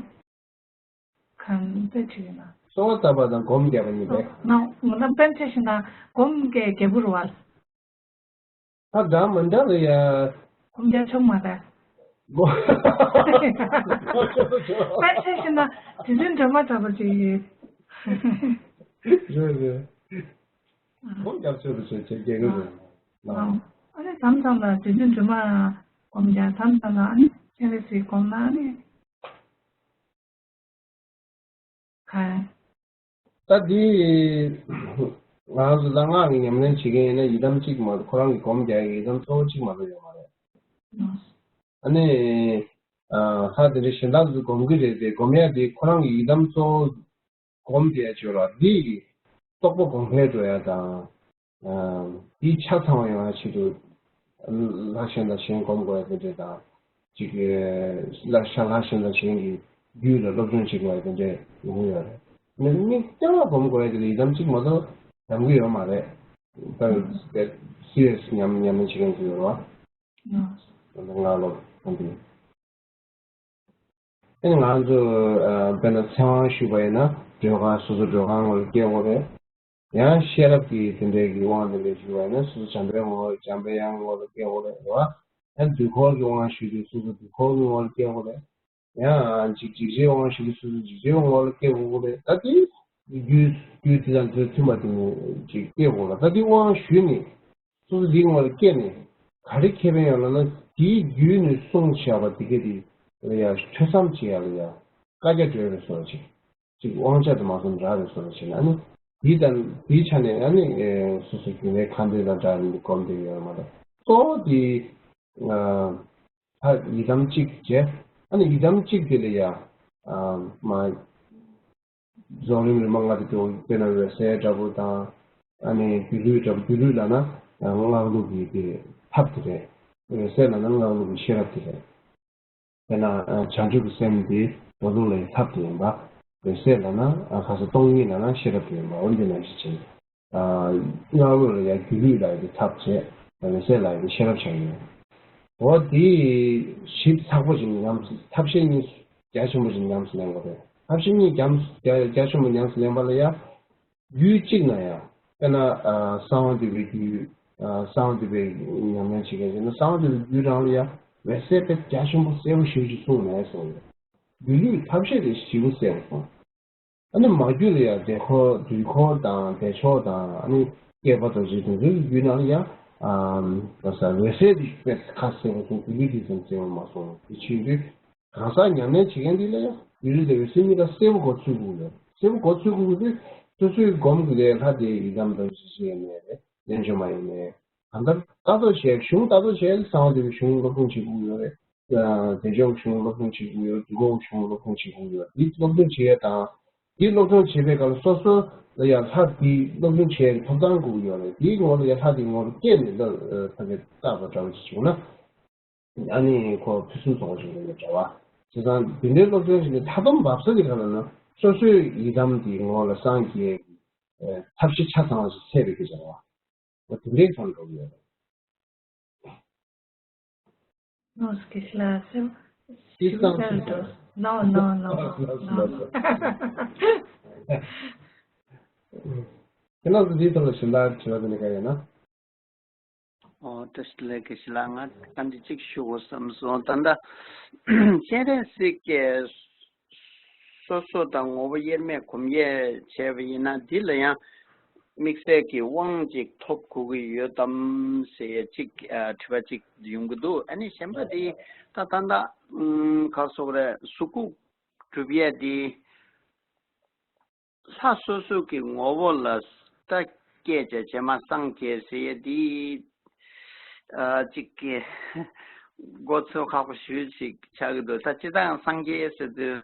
གང་འདྲ་བྱེད་ཀྱི་ན། གསོལ་བ་བཏབ་པ་དང་སྒོམ་རྒྱབ་པ་གཉིས་རེད། ང་ང་ད་དཔེར་ཆ་བཞག་ན་སྒོམ་རྒྱག་རྒྱག་གི་རེད་བ། ད་འདྲ་མི་འདྲ་ལ་ཡ། སྒོམ་རྒྱག་ཆོག་མ་རེད། སྒོ། དཔེར་ཆ་བཞག་ན་རྗེ་བཙུན་སྒྲོལ་མ་འདྲ་པོ་ཅིག་ཡོད། རེད་རེད། སྒོམ་རྒྱག་ཆོག་པ་ཅིག་བྱེད་རྒྱག་གི་རེད། ཨ་ནི་མཚམས་མཚམས་ལ་རྗེ་བཙུན་སྒྲོལ་མ་སྒོམ་རྒྱག་མཚམས་མཚམས་ལ་ཨ་ནི་སྤྱན་རས་གཟིགས་སྒོམ་ན་ཨ་ནི། གང་། ད་འདི་ང་རང་ཚོ་ད་སྔགས་ཀྱི་ཉམས་ལེན་བྱེད་མཁན་ཡིན་ན་ཡི་དམ་གཅིག་མ་གཏོགས་ཁོ་རང་གི་སྒོམ་རྒྱག་ཡི་དམ་གཙོ་བོ་གཅིག་མ་གཏོགས་ཡོད་མ་རེད། ཨ་ནི་ལྷ་དེ་འདྲ་གཞན་དག་ཚོ་སྒོམ་གི་རེད་དེ་སྒོམ་ཡ་དེ་ཁོ་རང་གི་ཡི་དམ་གཙོ་བོ་སྒོམ་རྒྱག་ཡ་ཅིག་ཡོད་ར། འདི་རྟོགས་པ་གོང་འཕེལ་འགྲོ་ཡ་དང་། ཨ་དེའི་ཆ་ཚང་བ་ཡོང་བའི་ཆེད་དུ་ལྷ་གཞན་དང་གཞན་སྒོམ་དགོས་ཡ་དེ་འདྲས་དང་། ཅིག་ལྷ་ཤ་ལྷ་གཞན་དང་གཞན་གྱི་རྒྱུད་ལ་སློབ་སྦྱོང་བྱེད་དགོས་ཡ་དེ་འདྲས་ཡོང་གི་ཡོད་རེད། མི་མི་སྐྱེ་བ་སྒོམ་དགོས་ཡ་དེ་ལ་ཡི་དམ་གཅིག་མ་གཏོགས་ཉམས་ཀྱི་ཡོད་མ་རེད། ད་སི་རི་ཡས་ཉམས་ཉམས་ལེན་བྱེད་མཁན་ཅིག་ཡོད་རེད་བ། ང་ལོ་ཐོན་དུས། ཨ་ནི་ང་ཚོ་ཨ་དཔེར་ན་ཚེ་དབང་ཞུས་པ་ཡིན་ན་སྒྲོལ་དཀར་སོ་སོ་སྒྲོལ་དཀར་ངོ་ལ་སྐྱེ་དགོས་རེད། ཡང་ཤེས་རབ་ཀྱི་དེ་འདྲའི་གི་དབང་དེ་འདྲ་ཞུས་པ་ཡིན་ན་སོ་སོ་འཇམ་པའི་ངོ་ལ་འཇམ་པའི་དབྱངས་ངོ་ལ་སྐྱེ་དགོས་རེད་རེད་བ། ཡང་དུས་འཁོར་གྱི་དབང་ཞུས་དུས་སོ་སོ་དུས་འཁོར་གྱི་ངོ་ལ་སྐྱེ་དགོས་རེད། ཡང་འཇིགས་འཇིགས་བྱེད་དབང་ཞུས་དུས་སོ་སོ་འཇིགས་བྱེད་ངོ་ལ་སྐྱེ་དགོས་རེད། ད་དེ་ རྒྱུད་རྒྱུད་དེ་དང་དེ་མཐུན་པ་དེ་ནས་ཅིག་སྐྱེ་དགོས་ལ། ད་དེ་དབང་ཞུས་ནས་སོ་སོ་འདིའི་ངོ་ལ་སྐྱེས་ནས་ག་རེ་ཁེ་ཕན་ཡོད་ལབ་ན། དེའི་རྒྱུད་ནས་གསུངས་བཞག་པ་དེ་ག་དེ་ལ་ཡ་ཐོས་བསམ་བྱེད་ཡ་ལ་ཡ་བཀའ་རྒྱ་སྒྲོལ་བའི་བཟོ་འདྲ་ཅིག་ཅིག་དབང་ཆ་དེ་མ་སོང་རག་རེད་བཟོ་འདྲ་བྱས་ན། ཨ་ནི་དེའི་དང་དེའི་ཆ་ནས་ཨ་ནི་སོ་སོ་རྒྱུན་ལས་ཁ་འདོན་དང་འདྲ་ནི་སྒོམ་བསྡད་ཡོད་མ་རེད། གཙོ་བོ་དེ་ད་ཡི་དམ་གཅིག་བྱས། ཨ་ནི་ཡི་དམ་གཅིག་དེ་ལ་ཡ་མ་རྫོགས་རིམ་རིམ་པ་ལྔ་དེ་དུ་དཔེར་ན་འོད་གསལ་འདྲ་པོ་དང་། ཨ་ནི་སྒྱུ་ལུས་འདྲ་པོ། སྒྱུ་ལུས་ལབ་ན་སྔགས་ལུགས་ཀྱི་དེ་ཐབས་དེ་རེད། འོད་གསལ་ལབ་ན་སྔགས་ལུགས་ཀྱི་ཤེས་རབ་དེ་རེད། དཔེར་ན་བྱང་ཆུབ་ཀྱི་སེམས་དེ་འགྲོ་ལུགས་ལ་ཡི་ཐབས་དེ་ཡིན་པ། འོད་གསལ་ལབ་ན་ཁ་སང་སྟོང་ཉིད་ལབ་ན་ཤེས་རབ་དེ་ཡིན་པ། འོ་འདི་ནང་བཞིན་བྱས། སྔགས་ལུགས་ལ་ཡང་སྒྱུ་ལུས་ལ་ཡི་ཐབས་བྱས། འོད་གསལ་ལ་ཡི་ཤེས་རབ་ཆགས་ཡོད། འོ་དེ་ཞིབ་ཚགས་པོ་ཞིག་ཉམས་སུ། ཐབས་ཤེས་གཉིས་རྒྱ་ཆེན་པོ་ཞིག་ཉམས་སུ་ལེན་དགོས་རེད། ཐབས་ཤེས་གཉིས་རྒྱ་རྒྱ་ཆེན་པོ་ཉམས་སུ་ལེན་པ་ལ་ཡང་རྒྱུད་གཅིག་ན་ཡང་། དཔེར་ན་གསང་བ་འདུས་པའི་རྒྱུད། གསང་བ་འདུས་པའི་ཉམས་ལེན་བྱེད་མཁན་ཞིག་ན། གསང་བ་འདུས་པའི་རྒྱུད་རང་ལ་ཡང་འོད་གསལ་དཔེ་རྒྱ་ཆེན་པོ་གསལ་པོ་ཞེ་པོ་ཅིག་གསུངས་མེད་གསུངས་ཡོད། སྒྱུ་ལུས་ཐབས་ཤེས་དེ་ཞེ་པོ་གསལ་པོ་གསུངས། ཨ་ནི་མ་རྒྱུད་ལ་ཡང་དེ་འཁོར་དུས་འཁོར་དང་བདེ་མཆོག་དང་། ཨ་ནི་བསྐལ་པ་རྡོ་རྗེ་དེ་ཚོའི་རྒྱུད་ནང་ལ་ཡང་། ཨམ། ག་ས་འོད་གསལ་དེ་དཔེ་ཁ་གསལ་པོ་གསུངས། སྒྱུ་ལུས་དེ་ཙམ་གསལ་པོ་མ་གསུངས། དེ་ཆོས་འདུལ། གང་ཟག་ཉམས་ལེན་བྱེད་མཁན་འདི་ལ་ཡང་སྒྱུ་ལུས་དང་འོད་གསལ་གཉིས་ཀ་གསལ་པོ་གོ་ཚུད་དགོས་ཡོད། གསལ་པོ་གོ་ཚུད་དགོས་དུས། སོ་སོའི་སྒོམ་གྱི་ལས་སླ་དེ་ཡི་དམ་དང་ཞི་ཞི་ཡིན་ནའི་རེད། རྣལ་འབྱོར་མ་ཡིན་ནའི། གང་ལྟར་ལྟ་རྟོག་བྱས། གཞུང་ལྟ་རྟོག་བྱས། གསང་བ་འདུས་པའི་གཞུང་སློབ་སྦྱོང་བྱེད་དགོས་ཡོད་རེད། བདེ་མཆོག་གཞུང་སློབ་སྦྱོང་བྱེད་དགོས་ཡོད། འདུས་མང་གཞུང་སློབ་སྦྱོང་བྱེད་དགོས་ཡོད། འདི་སློབ་སྦྱོང་བྱེད་ཡས་དང་། འདི་སློབ་སྦྱོང་བྱེད་པའི་སྐབས་ལ་སོ་སོ་ལ་ཡང་ལྷ་འདི་སློབ་སྦྱོང་བྱེད་ཡས་ཀྱི་ཐོབ་ཐང་དགོས་ཀྱི་ཡོད་རེད། འདིའི་ངོ་ལ་ཡང་ལྷ་འདི་ངོ་ལ་སྐྱེས་ནས་ལ་ཕ་གི་བཏགས་པ་འདྲ་བ་ཞིག་བྱུང་ན། ཨ་ནི་ཁོ་ཕུན་སུམ་ཚོགས་པ་ཞིག་ཡོང་གི་འདྲ་བ། བྱས་ཙང་འདི་འདྲའི་སློབ་སྦྱོང་ཞིག་ནི་མཐའ་སྡོམ་འབབ་ས་དེ་ག་ལ་ན། སོ་སོའི་ཡི་དམ་འདི་ངོ་ལ་སངས་རྒྱས་ཀྱི་ཐབས་ཤེས་ཆ་ཚང་བ་ཞིག་འཚལ་བའི་སྐད་ཆ་རེད་བ། འོ་དེ་འདྲའི་ཚོར་འགྲོ་གི་ཡོད་རེད། ནོར་སྐད་ཆ་ལ་སེམས། ཅི་བསམ་ཅི་འདུག་ནོ་ནོ་ནོ་ནོ། ཁྱེད་རང་ཚོ་འདིའི་ཐོག་ལ་གཞན་དག་དྲི་བ་དེ་འདྲ་ག་ཡོད་ན། ཨོ། བཀྲ་ཤིས་བདེ་ལེགས། དགེ་བཤེས་ལགས། ང་བཀའ་འདྲི་གཅིག་ཞུ་དགོས་བསམ་སོང་། ད་ལྟ་སྤྱན་རས་གཟིགས་ཀྱི་སོ་སོ་དང་ངོ་བོ་དབྱེར་མེད་སྒོམ་ཡས་བྱས་པ་ཡིན་ན། འདི་ལ་ཡང་དམིགས་བསལ་གྱི་དབང་ཅིག་ཐོབ་དགོས་ཀྱི་ཡོད་དམ་ཟེར་ཡས་ཅིག་ཨ། དྲི་བ་ཅིག་ཡོང་གི་འདུག་ཨ་ནི་གཞན་པ་དེ་ད་ད་ལྟ་ཨུམ་ག་སོགས་རེད། གཟུགས་སྐུ་སྒྲུབ་ཡས་དེ། ལྷ་སོ་སོ་གི་ངོ་བོ་ལ་ད་སྐྱེས་བྱས་རྗེས་མ་སངས་རྒྱས་ཟེར་ཡས་འདི་ཨ་ཅིག་གི་མགོ་ཚོས་ཁག་པོ་ཞེ་པོ་ཅིག་ཆགས་ཀྱི་འདུག་ད་སྤྱིར་བཏང་སངས་རྒྱས་ཟེར་དུས།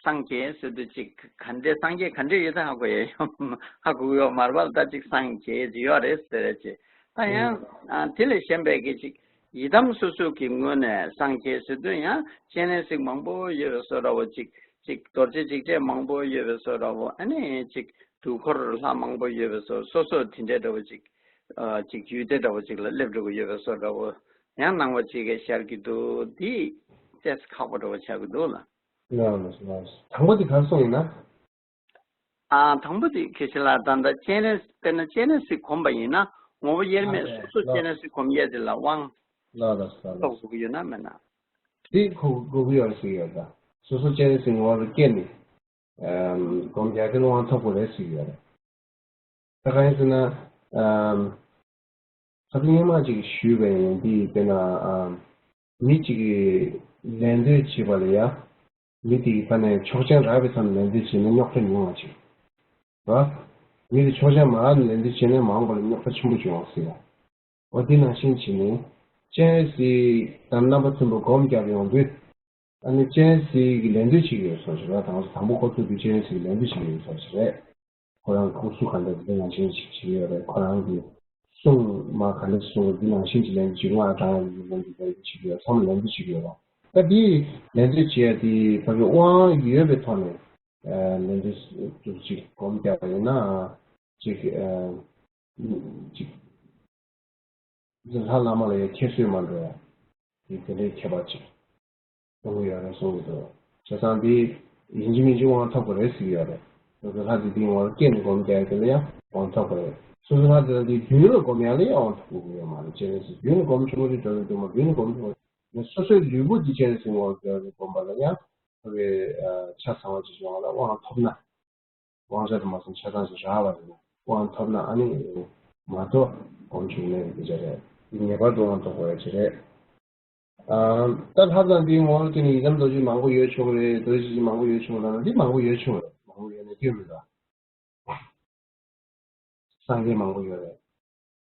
སངས་རྒྱས་ཟེར་དུས་ཅིག་ག་འདྲའི་སངས་རྒྱས་ག་འདྲའི་ཡོད་ད་ཧ་གོ་ཡས་ཡོད། ཧ་གོ་གི་ཡོད་མ་རེད་པ། ད་ཅིག་སངས་རྒྱས་ཡོད་རེད་ཟེར་རེད་ཅེ། ད་ཡང་ཨ་དེ་ལས་གཞན་པའི་གི་ཅིག་ཡི་དམ་སོ་སོ་གི་ངོས་ནས་སངས་རྒྱས་ཟེར་དུས་ཡང་སྤྱན་རས་གཟིགས་མང་པོ་ཡོད་པའི་བཟོ་འདྲ་བོ་ཅིག་ཅིག་རྡོ་རྗེ་འཇིགས་བྲལ་མང་པོ་ཡོད་པའི་བཟོ་འདྲ་བོ། ཨ་ནི་ཅིག་དུས་འཁོར་ལྷ་མང་པོ་ཡོད་པའི་བཟོ། སོ་སོ་དེ་འདྲའི་འདྲ་བོ་ཅིག་ཨ་ཅིག་ཡུལ་དེ་འདྲ་བོ་ཅིག་ལ་སླེབས་འགྲོ་གི་ཡོད་པའི་བཟོ་འདྲ་བོ་ཡང་སྣང་བ་ཅིག་གིས་ཤར་གྱི་འདུག་འདི་ཏོག་ཙམ་ཁག་པོ་འདྲ་བོ་ཆགས་ཀྱི་འདུག་ལ། ལགས་ལགས་ལགས། དང་པོ་དེ་ག་རེ་གསུངས་ཡིན་ན། ཨ། དང་པོ་དེ་དགེ་བཤེས་ལགས། ད་ལྟ་སྤྱན་རས། དཔེར་ན་སྤྱན་རས་གཟིགས་སྒོམ་པ་ཡིན་ན་ངོ་བོ་དབྱེར་མེད། ཨ་སོ་སོ་ལགས། སྤྱན་རས་གཟིགས་སྒོམ་ཡས་དེ་ལ་དབང་ལགས་ལགས་ལགས་ཐོབ་ལགས། དགོས་ཀྱི་ཡོད་ན་མེད་ན། དེ་གོ་དགོས་ཀྱི་ཡོད་ཟེར་གྱི་ཡོད་ད། སོ་སོ་སྤྱན་རས་གཟིགས་ངོ་བོ་ལ་སྐྱེས་ནས་ཨམ་སྒོམ་རྒྱག་དེ་ལ་དབང་ཐོབ་དགོས་རེད་ཟེར་གྱི་ཡོད་རེད། ད་གང་ཡིན་ཟེར་ན། ཨམ། ཁ་སང་སྔོན་མ་ཅིག་ཞུས་པ་ཡིན། འདི་དཔེར་ན་ཨམ། མི་གཅིག་གིས་ལད་ཟློས་བྱེད་པ་ལ་ཡ། མི་དེ་གི་ཕ་ནས་ཆོག་མཆན་རག་པའི་མཚམས་ལད་ཟློས་བྱས་ན་རྙོག་དྲ་ཉུང་བ་ཅིག་རེད། མི་དེ་ཆོག་མཆན་མ་རག་ནས་ལད་ཟློས་བྱས་ན་མ་འོངས་པ་ལ་རྙོག་དྲ་ཆེན་པོ་བྱུང་བ་ཟེར་བ། འོ་དེ་ནང་བཞིན་བྱས་ནས་སྤྱན་རས་གཟིགས་དང་རྣམ་པ་མཐུན་པ་སྒོམ་རྒྱབ་ཡོང་དུས། ཨ་ནི་སྤྱན་རས་གཟིགས་ཀྱིས་ལད་ཟློས་བྱེད་ཀྱི་ཡོད་བཟོ་ཞིག་རེད། དང་དང་པོ་འགོ་ཚུགས་དུས་སྤྱན་རས་གཟིགས་ཀྱིས་ལད་ཟློས་བྱེད་ཀྱི་ཡོད་བཟོ་ཞིག་རེད། ཁོ་རང་སྐུ་གཟུགས་གང་འདྲ་དེ་ནང་བཞིན་ཞིག་བྱེད་ཀྱི་ཡོད་རེད། ཁོ་རང་གི་གསུང་མ་ག་འདྲ་གསུང་འདི་ནང་བཞིན་གྱི་ལན་འདི་བྱེད་ཀྱི་ཡོད། ང་རང་གི་ལན་འདི་ལན་འདི་བྱེད་ཀྱི་ཡོད། ཚང་མ་ལན་འདི་བྱེད་ཀྱི་ཡོད་རེད། ད་འདི་ལན་འདི་བྱེད་ཡ་དེ་ཕ་གི་དབང་ཡོད་པའི་ཐོག་ནས་ལན་འདི་འདུག་ཅིག་སྒོམ་རྒྱག་པ་ཡིན་ན་ཅིག་ཅིག་ལྷ་བླ་མ་ལ་ཡང་ཁྱད་གསོད་མ་འགྲོ་ཡ། དེ་དེ་འདྲའི་ཁྱད་པར་ཅིག་གཏོང་གི་ཡོད་རེད་གསུང་གི་འདུག་བྱས་ཙང་དེ་ཡིན་གཅིག་མིན་གཅིག་དབང་ཐོབ་ཀྱི་རེད་ཟེར་གྱི་ཡོད་རེད། སོ་སོ་ལྷ་དེ་དེའི་ངོ་བོ་སྐྱེས་ནས་སྒོམ་རྒྱག་ཡ་དེ་ལ་ཡང་དབང་ཐོབ་ཀྱི་རེད། སོ་སོ་ལྷ་དེ་དང་དེའི་རྒྱུན་ལ་སྒོམ་ཡ་ལ་ཡང་དབང་ཐོབ་དགོས་ཀྱི་ཡོད་མ་རེད། སྤྱན་རས་གཟིགས་རྒྱུན་ལ་སྒོམ་ཆོག་གི་རེད། འགྲོ་བའི་སྒྲོན་མ་རྒྱུན་ལ་སྒོམ་ཆོག་གི་རེད། སོ་སོའི་ལུས་པོ་འདི་སྤྱན་རས་གཟིགས་ངོ་བོ་སྒོམ་པ་ལ་ཡང་ཐོབ་པའི་ཆ་ཚང་བ་ཅིག་བྱུང་བ་ལ་དབང་ཐོབ་ན། དབང་ཆ་དུ་མ་སོང་ཆ་ཚང་ཞིག་རག་པ་རེད་ན། དབང་ཐོབ་ན་ཨ་ནི་མ་གཏོགས་སྒོམ་བྱུང་མེད་པའི་སྐད་ཆ་རེད། འདི་ངེས་པར་དུ་དབང་ཐོབ་དགོས་ཡ་ཅིག་རེད། ཨ། ད་ལྷ་དང་འདིའི་ངོ་བོར་བསྟན་ནས་ཡི་དམ་རྡོ་རྗེ་མང་པོ་ཡོད་ཆོག་གི་རེད། རྡོ་རྗེ་ཆོས་ཀྱི་མང་པོ་ཡོད་ཆོག་ལབ་ན་འདི་མང་པོ་ཡོད་ཆོག་རེད། མང་པོ་ཡོད་ན་སྐྱོན་མི་འདུག་སངས་རྒྱས་མང་པོ་ཡོད་རེད།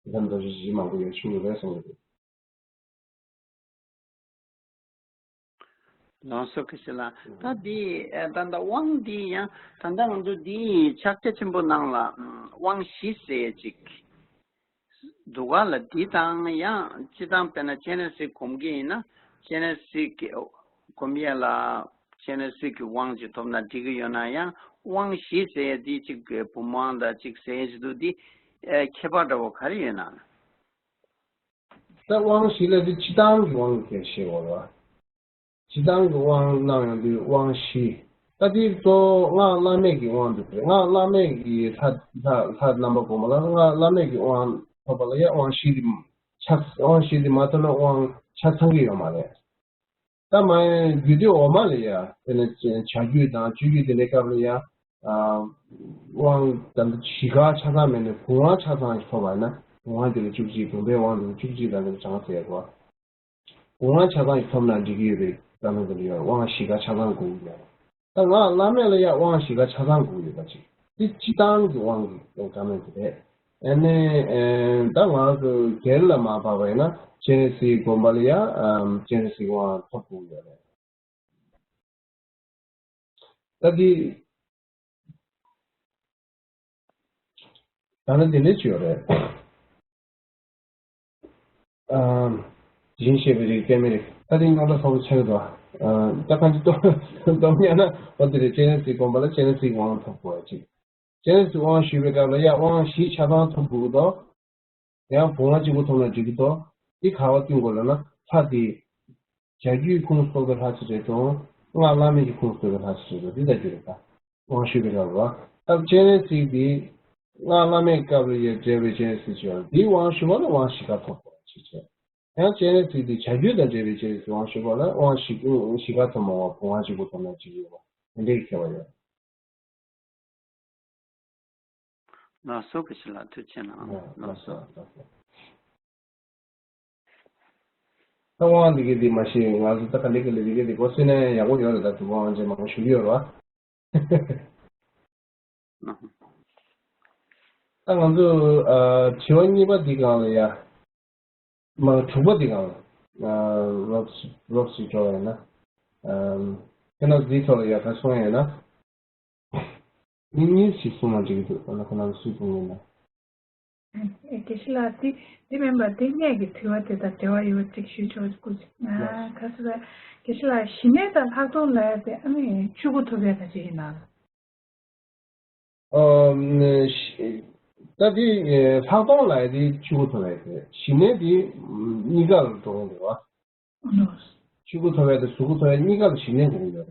ཡི་དམ་རྡོ་རྗེ་ཆོས་མང་པོ་ཡོད་ཆོག་གི་རེད་གསུངས་ཡོད་རེད། ལགས་སོ། ཁ་ཤས་ལ་ད་འདི་ད་ལྟ་དབང་འདི་ཡང་ད་ལྟ་ང་ཚོ་འདི་ཕྱག་རྒྱ་ཆེན་པོ་ནང་ལ་དབང་བཞི་ཟེར་ཡ་ཅིག་འདུག་ག་ལ། འདི་དང་ཡང་སྤྱི་བཏང་དཔེར་ན་སྤྱན་རས་གཟིགས་སྒོམ་གྱི་ཡིན་ན་སྤྱན་རས་གཟིགས་ཀྱི་སྒོམ་ཡས་ལ་སྤྱན་རས་གཟིགས་ཀྱི་དབང་ཅིག་ཐོབ་ན་འགྲིག་གི་ཡོད་ན། ཡང་དབང་བཞི་ཟེར་ཡས་འདི་ཅིག་བུམ་དབང་དང་ཅིག་ཟེར་ཡས་ཅིག་འདུག་འདི་ཁྱད་པར་འདྲ་བོ་ག་རེ་ཡོད་ན། ད་དབང་བཞི་ལབ་དུས་སྤྱི་བཏང་གི་དབང་གི་སྐད་བཤད་དགོས་རེད་བ། སྤྱི་བཏང་གི་དབང་གནང་ཡོང་དུས་དབང་བཞི། ད་དེའི་གཙོ་བོ་སྔགས་བླ་མེད་ཀྱི་དབང་འདུག་རེད། སྔགས་བླ་མེད་ཀྱི་ལྷ་ལྷ་ལྷ་རྣམ་པ་སྒོམ་པ་ལ་སྔགས་བླ་མེད་ཀྱི་དབང་ཐོབ་པ་ལ་ཡང་དབང་བཞི་དེ་ཆ་དབང་བཞི་དེ་མ་ཐོབ་ན་དབང་ཆ་ཚང་གི་ཡོད་མ་རེད། ད་མ་ཡིན་རྒྱུད་སྡེ་འོག་མ་ལ་ཡ་དེ་ནས་བྱ་རྒྱུད་དང་སྤྱོད་རྒྱུད་དེ་འདྲའི་སྐབས་ལ་ཡ། དབང་ད་ལྟ་བཞི་ཀ་ཆ་ཚང་མེད་ནས་བུམ་དབང་ཆ་ཚང་ཞིག་ཐོབ་པ་ཡིན་ན་བུམ་དབང་དེ་ལ་བཅུ་གཅིག་བུམ་པའི་དབང་དེ་ལ་བཅུ་གཅིག་དང་དེ་ལ་གྲངས་ཟེར་གོ། བུམ་དབང་ཆ་ཚང་ཞིག་ཐོབ་ན་འགྲིག་གི་ཡོད་པའི་བཀའ་གནང་དེ་ལ་ཡ་དབང་བཞི་ཀ་ཆ་ཚང་དགོས་ཀྱི་ཡོད། ད་སྔགས་བླ་མེད་ལ་ཡ་དབང་བཞི་ཀ་ཆ་ཚང་དགོས་ཀྱི་ཡོད་པ་ཅིག་དེ་སྤྱི་བཏང་གི་དབང་གི་བཀའ་གནང་དེ་རེད། ཨ་ནི་ཨེ་ད་ང་ཚོ་སྒེར་ལ་མ་བབས་པ་ཡིན་ན་སྤྱན་རས་གཟིགས་སྒོམ་པ་ལ་ཡ་ཨམ་སྤྱན་རས་གཟིགས་དབང་ཐོབ་དགོས་ཡོད་རེད། ད་འདི་ད་ནི་འདི་འདྲ་ཅིག་ཡོད་རེད། ཨམ་ཡིན་ཞེས་པའི་རིགས་པདྨའི་རིགས། ད་འདི་རྙོག་དྲ་ཚ་པོ་ཆགས་ཀྱི་འདུག་ཨ་ད་གང་ཅི་སྟོན་སྟོན་ཉན་ན་འོ་དེ་རེད། སྤྱན་རས་གཟིགས་སྒོམ་པ་ལ་སྤྱན་རས་གཟིགས་དབང་ཐོབ་དགོས་ཡ་ཅིག་སྤྱན་རས་གཟིགས་དབང་ཞུས་པའི་སྐབས་ལ་ཡ་དབང་བཞི་ཆ་ཚང་ཐོབ་དགོས་ཀྱི་འདུག་ཡང་བུམ་དབང་གཅིག་པོ་ཐོབ་ན་འགྲིག་གི་འདུག་འདི་ག་བ་བསྟུན་དགོས་ལབ་ན་ལྷ་དེ་བྱ་རྒྱུད་ཁུངས་གཏོགས་པའི་ལྷ་ཅིག་རེད་དང་སྔགས་བླ་མེད་ཀྱི་ཁུངས་གཏོགས་པའི་ལྷ་ཅིག་རེད་དང་འདི་ལྟ་རྒྱུ་རེད། ད་དབང་ཞུས་པའི་སྐབས་ལ་སྐབས་སྤྱན་རས་གཟིགས་འདི་སྔགས་བླ་མེད་སྐབས་ལ་ཡ་མཇལ་བའི་སྤྱན་རས་གཟིགས་ཅིག་ཡོད་རེད། འདིའི་དབང་ཞུ་བ་ལ་དབང་བཞི་ཀ་ཐོབ་དགོས་ཅིག་བྱས། ཡང་སྤྱན་རས་གཟིགས་འདི་བྱ་རྒྱུད་དང་འབྲེལ་བའི་སྤྱན་རས་གཟིགས་དབང་ཞུ་བ་ལ་དབང་བཞི་བཞི་ཀ་ཐོབ་མ་བ་བུམ་དབང་གཅིག་པོ་ཐོབ་ན་འགྲིག་གི་ཡོད་པ་དེ་འདྲའི་ཁྱད་པར་ཡོད། ལགས་སོ། དགེ་བཤེས་ལགས་ཐུགས་རྗེ་གནང་། ལགས་སོ། ལགས་སོ། ད་དབང་འདི་གི་འདི་མ་ཤེས་ང་ཚོ་ད་ག་འདི་གི་ལས་འདི་གི་འདི་གོ་སྲིད་ན་ཡག་པོ་ཡོད་རེད། ད་དུ་དབང་ཅན་མང་པོ་ཞུ་གི་ཡོད་རེད་བ། ད་ང་ཚོ་ཨ་དྲི་བ་གཉིས་པ་འདི་སྒང་ལ་ཡ། མ་དྲུག་པ་འདི་སྒང་ལ་ཨ་རོབ་རོབ་ཅིག་འགྲོ་བ་ཡིན་ན། ཨ་ཁྱེད་རང་འདིའི་ཐོག་ལ་ཡ་ག་གསུང་ཡ་ཡིན་ན། མི་གཉིས་ཤིག་གསུངས་ན་འགྲིག་གི་འདུག་ཨ་ན་ཁོ་རང་སུས་གསུངས་ཡིན་ན། དགེ་བཤེས་ལགས་འདི་འདི་མིན་པ་འདི་སྔས་ཀྱི་དྲི་བ་དེ་དང་འབྲེལ་བ་ཡོད་པ་ཅིག་ཞུས་ཆོག་སྐུ་མཁྱེན། ལགས། ག་ཟེར་བས་དགེ་བཤེས་ལགས་ཞི་གནས་དང་ལྷག་མཐོང་ལབ་ཡ་དེ་ཨ་ནི་ཆོས་སྐུ་ཐོབ་ཡ་ག་ཅིག་ཡིན་ན། ཨ་ནི་ཤི་ད་དེ་ལྷག་མཐོང་ལབ་ཡ་དེ་ཆོས་སྐུ་ཐོབ་ཡ་དེ་ཞི་གནས་དེ་གཉིས་ཀ་ལ་འགྲོ་གི་འདུག་བ། ཆོས་སྐུ་ཐོབ་ཡ་དང་གཟུགས་སྐུ་ཐོབ་ཡ་གཉིས་ཀ་ལ་ཞི་གནས་དགོས་ཀྱི་ཡོད་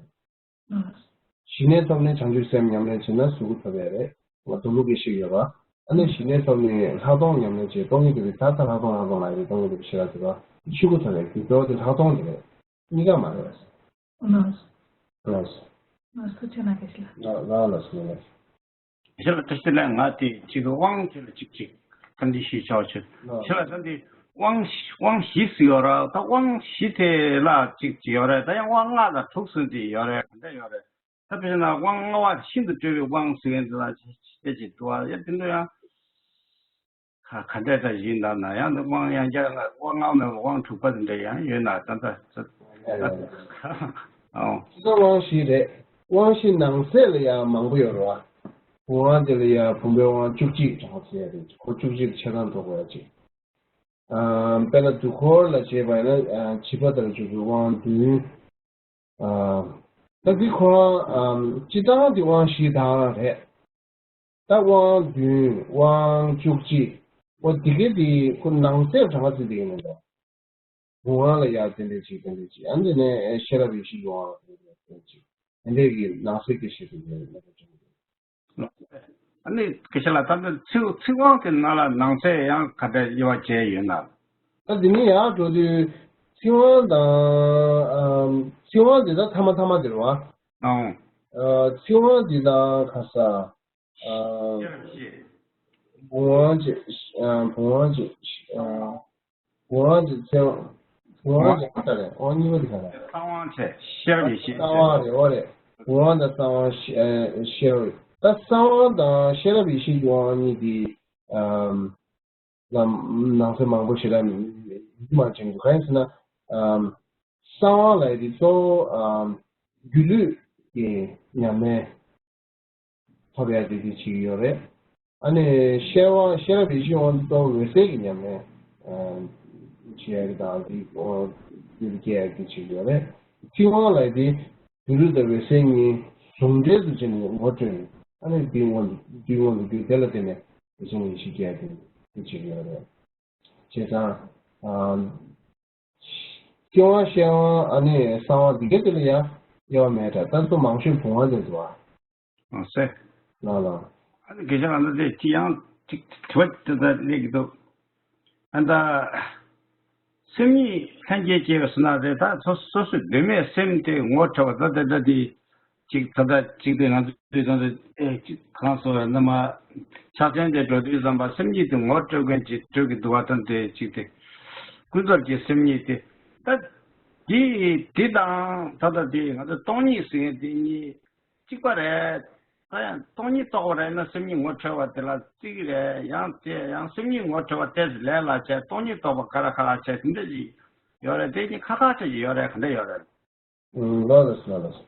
རེད། ཞི་གནས་ཐོབ་ནས་བྱང་ཆུབ་སེམས་ཉམས་ལེན་བྱས་ན་གཟུགས་སྐུ་ཐོབ་ཡ་རེད། ང་དུ་ལུག་གི་ཤིག་ཡོད་པ། ཨ་ནི་ཞི་གནས་ཐོབ་ནས་ལྷག་མཐོང་ཉམས་ལེན་བྱས་སྟོང་ཉིད་རྟོགས་པའི་ད་ལྟ་ལྷག་མཐོང་ལྷག་མཐོང་ལ་ཡི་སྟོང་ཉིད་རྟོགས་པའི་ཤེས་རབ་ཐོབ་པ་ཆོས་སྐུ་ཐོབ་ཡ་གི་གཙོ་བོ་དེ་ལྷག་མཐོང་དེ་རེད། གཉིས་ཀ་མ་རེད། ལགས། ལགས། ལགས་སོ་ཆེ་ན་དགེ་བཤེས་ལགས། ལགས་ལགས་ལགས་སོ་ལགས། ཁྱེད་ལ་ཐུགས་རྗེ་ཆེ་ལགས། ང་དེ་གཅིག་དབང་དེ་ལ་གཅིག་གཅིག་བཀའ་འདྲི་ཞུས་ཆོག་ཆེ། ལགས། ཁྱེད་ལ་ད་འདི་དབང་དབང་བཞི་ཟེར་ཡོད་ར། ད་དབང་བཞི་དེ་ལ་གཅིག་གཅིག་ཡོད་རེད། ད་ཡང་དབང་ལྔ་དང་དྲུག་ཟེར་འདི་ཡོད་རེད། ག་འདྲ་ཡོད་རེད། ད་དཔེར་ན་དབང་ལྔ་པ་ཤིན་ཏུ་སྤྲོས་པའི་དབང་ཟེར་མཁན་དེ་ལ་ཅི་ཅི་ཅི་འདུག་ཨ། ཡ་དེ་འདྲ་ཡང་ག་ག་འདྲ་འདྲ་ཡིན་ད་ན་ཡང་དབང་ཡང་བསྐྱར་ལ་དབང་ལྔ་པ་མེད་པ་དབང་དྲུག་པ་དེ་འདྲ་ཡང་ཡོད་ན་ད་ད་ད་ཨོ། སྤྱི་དང་དབང་བཞི་རེད། དབང་བཞི་ནང་གསེས་ལ་ཡང་མང་པོ་ཡོད་རེད་བ། བུམ་དབང་དེ་ལ་ཡང་བུམ་པའི་དབང་བཅུ་གཅིག་གྲངས་ཚད་རེད། ཁོ་བཅུ་གཅིག་ཆ་ཚང་འགྲོ་དགོས་ཡ་ཅིག་ཨ་དཔེར་ན་དུས་འཁོར་ལ་བྱས་པ་ཡིན་ན་ཨ་བྱིས་པ་དང་བཅུ་དགུའི་དབང་བདུན། ཨ་ད་འདི་ཁོ་རང་ཨ་སྤྱི་བཏང་དེ་དབང་བཞི་དང་རེད། ད་དབང་བདུན་དབང་བཅུ་གཅིག་འོ་དེ་གའི་དེ་ཁོ་ནང་གསེས་གྲངས་ཀ་བརྩིས་དེ་ཡིན་མིན་འདུག་བུམ་དབང་ལ་ཡ་དེ་འདྲས་ཅིག་དེ་འདྲས་ཅིག་ཨ་འདི་ནས་ཤེས་རབ་ཡེ་ཤེས་ཀྱི་དབང་དེ་འདྲས་ཅིག་དེ་འདྲས་ཀྱི་ནང་གསེས་ཀྱི་ཤེས་སུ་ཡོད་མེད་པ་ཅིག་ཨ་ནི་དགེ་བཤེས་ལགས་ད་ལྟ་ཚིག་ཚིག་དབང་གི་ནང་ལ་ནང་གསེས་ཡང་ག་འདྲ་དབྱེ་བ་བྱས་ཡོད་ན། ད་འདི་ནི་ཡར་འགྲོ་དུས་ཚིག་དབང་དང་ཨམ་ཚིག་དབང་འདི་དག་ཐ་མ་ཐ་མ་དེ་རེད་བ། ཨང་། ཨ་ཚིག་དབང་འདི་དག་ག་ས། ཨ། ཤེས་རབ་ཤེས། བུམ་དབང་བྱས། ཨ། བུམ་དབང་བྱས། ཨ། བུམ་དབང་བྱས་ཚེ་དབང་། བུམ་དབང་བྱས་ག་རེ་རེད། དབང་གཉིས་པ་དེ་ག་རེ་རེད། གསང་དབང་བྱས་ཤེས་རབ་ཡེ་ཤེས། གསང་དབང་རེད། འོ་རེད། བུམ་དབང་དང་གསང་དབང་ཤེས། ཨ། ཤེས་རབ་རེད། ད་གསང་དབང་དང་ཤེས་རབ་ཡེ་ཤེས་ཀྱི་དབང་གཉིས་དེ། ཨམ། ལ་ནང་གསེས་མང་པོ་ཞེ་དྲག་མི་མང་ཅན་གྱི། གང་ཡིན་ཟེར་ན། ཨམ། གསང་དབང་ལབ་ཡ་དེ་གཙོ་བོ། ཨམ། སྒྱུ་ལུས་ཀྱི་ཉམས་ལེན་ཐོབ་ཡ་དེ་དེ་བྱེད་ཀྱི་ཡོད་རེད། ཨ་ནི་ཤེས་དབང་ཤེས་རབ་ཡེ་ཤེས་དབང་དེ་གཙོ་བོ་འོད་གསལ་གྱི་ཉམས་ལེན། ཨམ། བྱེད་ཡ་གི་དང་དེ་དབང་སྒྱུ་ལུས་སྐྱེ་ཡ་དེ་བྱེད་ཀྱི་ཡོད་རེད། ཚིག་དབང་ལབ་ཡ་དེ་སྒྱུ་ལུས་དང་འོད་གསལ་གཉིས་ཟུང་འབྲེལ་དུ་བྱས་ནས་ངོ་སྤྲོད་ནས། ཨ་ནི་དེའི་སྔོན་དུ་དེའི་སྔོན་དུ་རྒྱུ་དེ་ལ་བརྟེན་ནས་དེ་བཞིན་ཡེ་ཤེས་སྐྱེ་ཡ་དེ་དེ་བྱེད་ཀྱི་ཡོད་རེད། བྱས་ཙང་། ཨ། ཚིག་དབང་ཤེས་དབང་། ཨ་ནི་གསང་དབང་འདི་ག་དེ་ལ་ཡང་དབྱེ་བ་མེད་དྲ། ད་ཚོ་མང་ཤོས་བུམ་དབང་དེ་འདུག་ཨ། ཨ་སེ། ལགས་ལགས། ཨ་ནི་དགེ་བཤེས་ལགས། ད་དེ་ཅི་ཡང་ཅིག་དྲི་བ་དེ་ད་སླེབས་ཀྱི་འདུག་ཨ། ད་སེམས་ཉིད་ལྷན་སྐྱེས་སྐྱེ་བའི་ཟེར་ན་རེད། ད་སོ་སོ་སོའི་གདོད་མའི་སེམས་དེ་ངོ་འཕྲོད་པ། ད་ད་ད་དེ་ཅིག་ད་ད་ཅིག་དེ་ང་ཚོས་ད་ད་ཨེ་ཅིག་གང་སོ་ན་མ་ཕྱག་ཆེན་དེ་འགྲོ་དུས་ཙམ་པ་སེམས་ཉིད་དེ་ངོ་འཕྲོད་མཁན་ཅིག་འགྲོ་གི་འདུག་བ། ད་དེ་ཅིག་དེ་ཀུན་རྫོབ་ཀྱི་སེམས་ཉིད་དེ། ད་དེ་དེ་དང་ད་ད་དེ་ང་ཚོ་སྟོང་ཉིད་ཟེར་མཁན་དེ་གཉིས་གཅིག་པ་རེད། ད་ཡང་སྟོང་ཉིད་རྟོགས་པ་རེད་ན་སེམས་ཉིད་ངོ་འཕྲོད་པ་དེ་ལ་བརྩི་གི་རེད། ཡང་དེ་ཡང་སེམས་ཉིད་ངོ་འཕྲོད་པ་དེ་ལས་ལ་བྱས། སྟོང་ཉིད་རྟོགས་པ་ག་ལ་ག་ལ་བྱས། དེ་འདྲ་ཞིག་ཡོད་རེད། དེ་གཉིས་ཁ་ཁ་ཆ་ཞིག་ཡོད་རེད། ག་འདྲ་ཡོད་རེད། ཨུམ། ལགས་རེད། ལགས་རེད།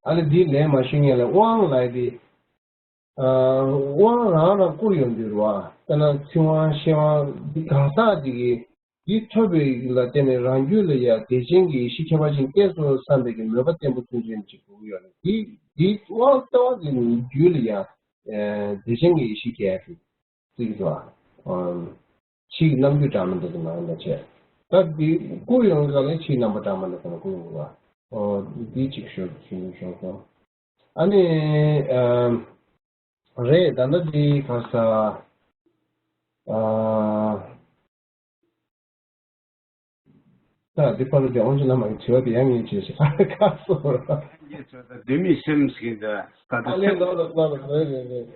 ཨ་ནི་འདི་ལན་མ་ཞུ་སྔོན་ལ་དབང་ལབ་ཡ་དེ། ཨ། དབང་རང་རང་བསྐུར་ཡོང་དུས་རེད་བ། དཔེར་ན་ཚིག་དབང་ཤེས་དབང་འདི་གང་ཟག་ཅིག་གིས་འདི་ཐོབ་པའི་ལ་བརྟེན་ནས་རང་རྒྱུད་ལ་ཡང་བདེ་ཆེན་གྱི་ཡེ་ཤེས་ཁྱད་པར་ཅན་སྐྱེས་སོ་བསམ་པའི་གི་མོས་པ་བརྟན་པོ་ཚུན་ཆད་ཅིག་དགོས་ཀྱི་ཡོད་རེད། འདི་འདི་དབང་ལྟེ་བ་གི་རྒྱུད་ལ་ཡང་བདེ་ཆེན་གྱི་ཡེ་ཤེས་སྐྱེ་ཡ་དེ་བརྩི་གི་འདུག་བ། ཨམ། ཕྱིའི་རྣམ་འགྱུར་འདྲ་མི་འདྲ་དེ་མ་ཡིན་པ་བྱས། ད་འདི་བསྐུར་ཡོང་གི་སྐབས་ལ་ཕྱིའི་རྣམ་པ་འདྲ་མི་འདྲ་དེ་ལ་བསྐུར་ཡོང་གི་འདུག་བ། ཨོ། འདི་གཅིག་ཞུ་ཞུ་ཞུ་སོང་། ཨ་ནི། ཨམ། རེད། ད་ལྟ་འདི་ག་ས། ཨ། ད་འདི་ཕར་འདི་དབང་ཆེན་བླ་མ་གི་དྲི་བ་དེ་ཡང་ངས་བྱས་ཤིག་ཁ་སོ་ར། ངས་བྱས་ད་གདོད་མའི་སེམས་ཟེར་གྱི་འདུག་ད་ལྟ་ཨ་ལེ་སེམས། ལོ་ལོ་ལོ་ལོ། རེད་རེད་རེད།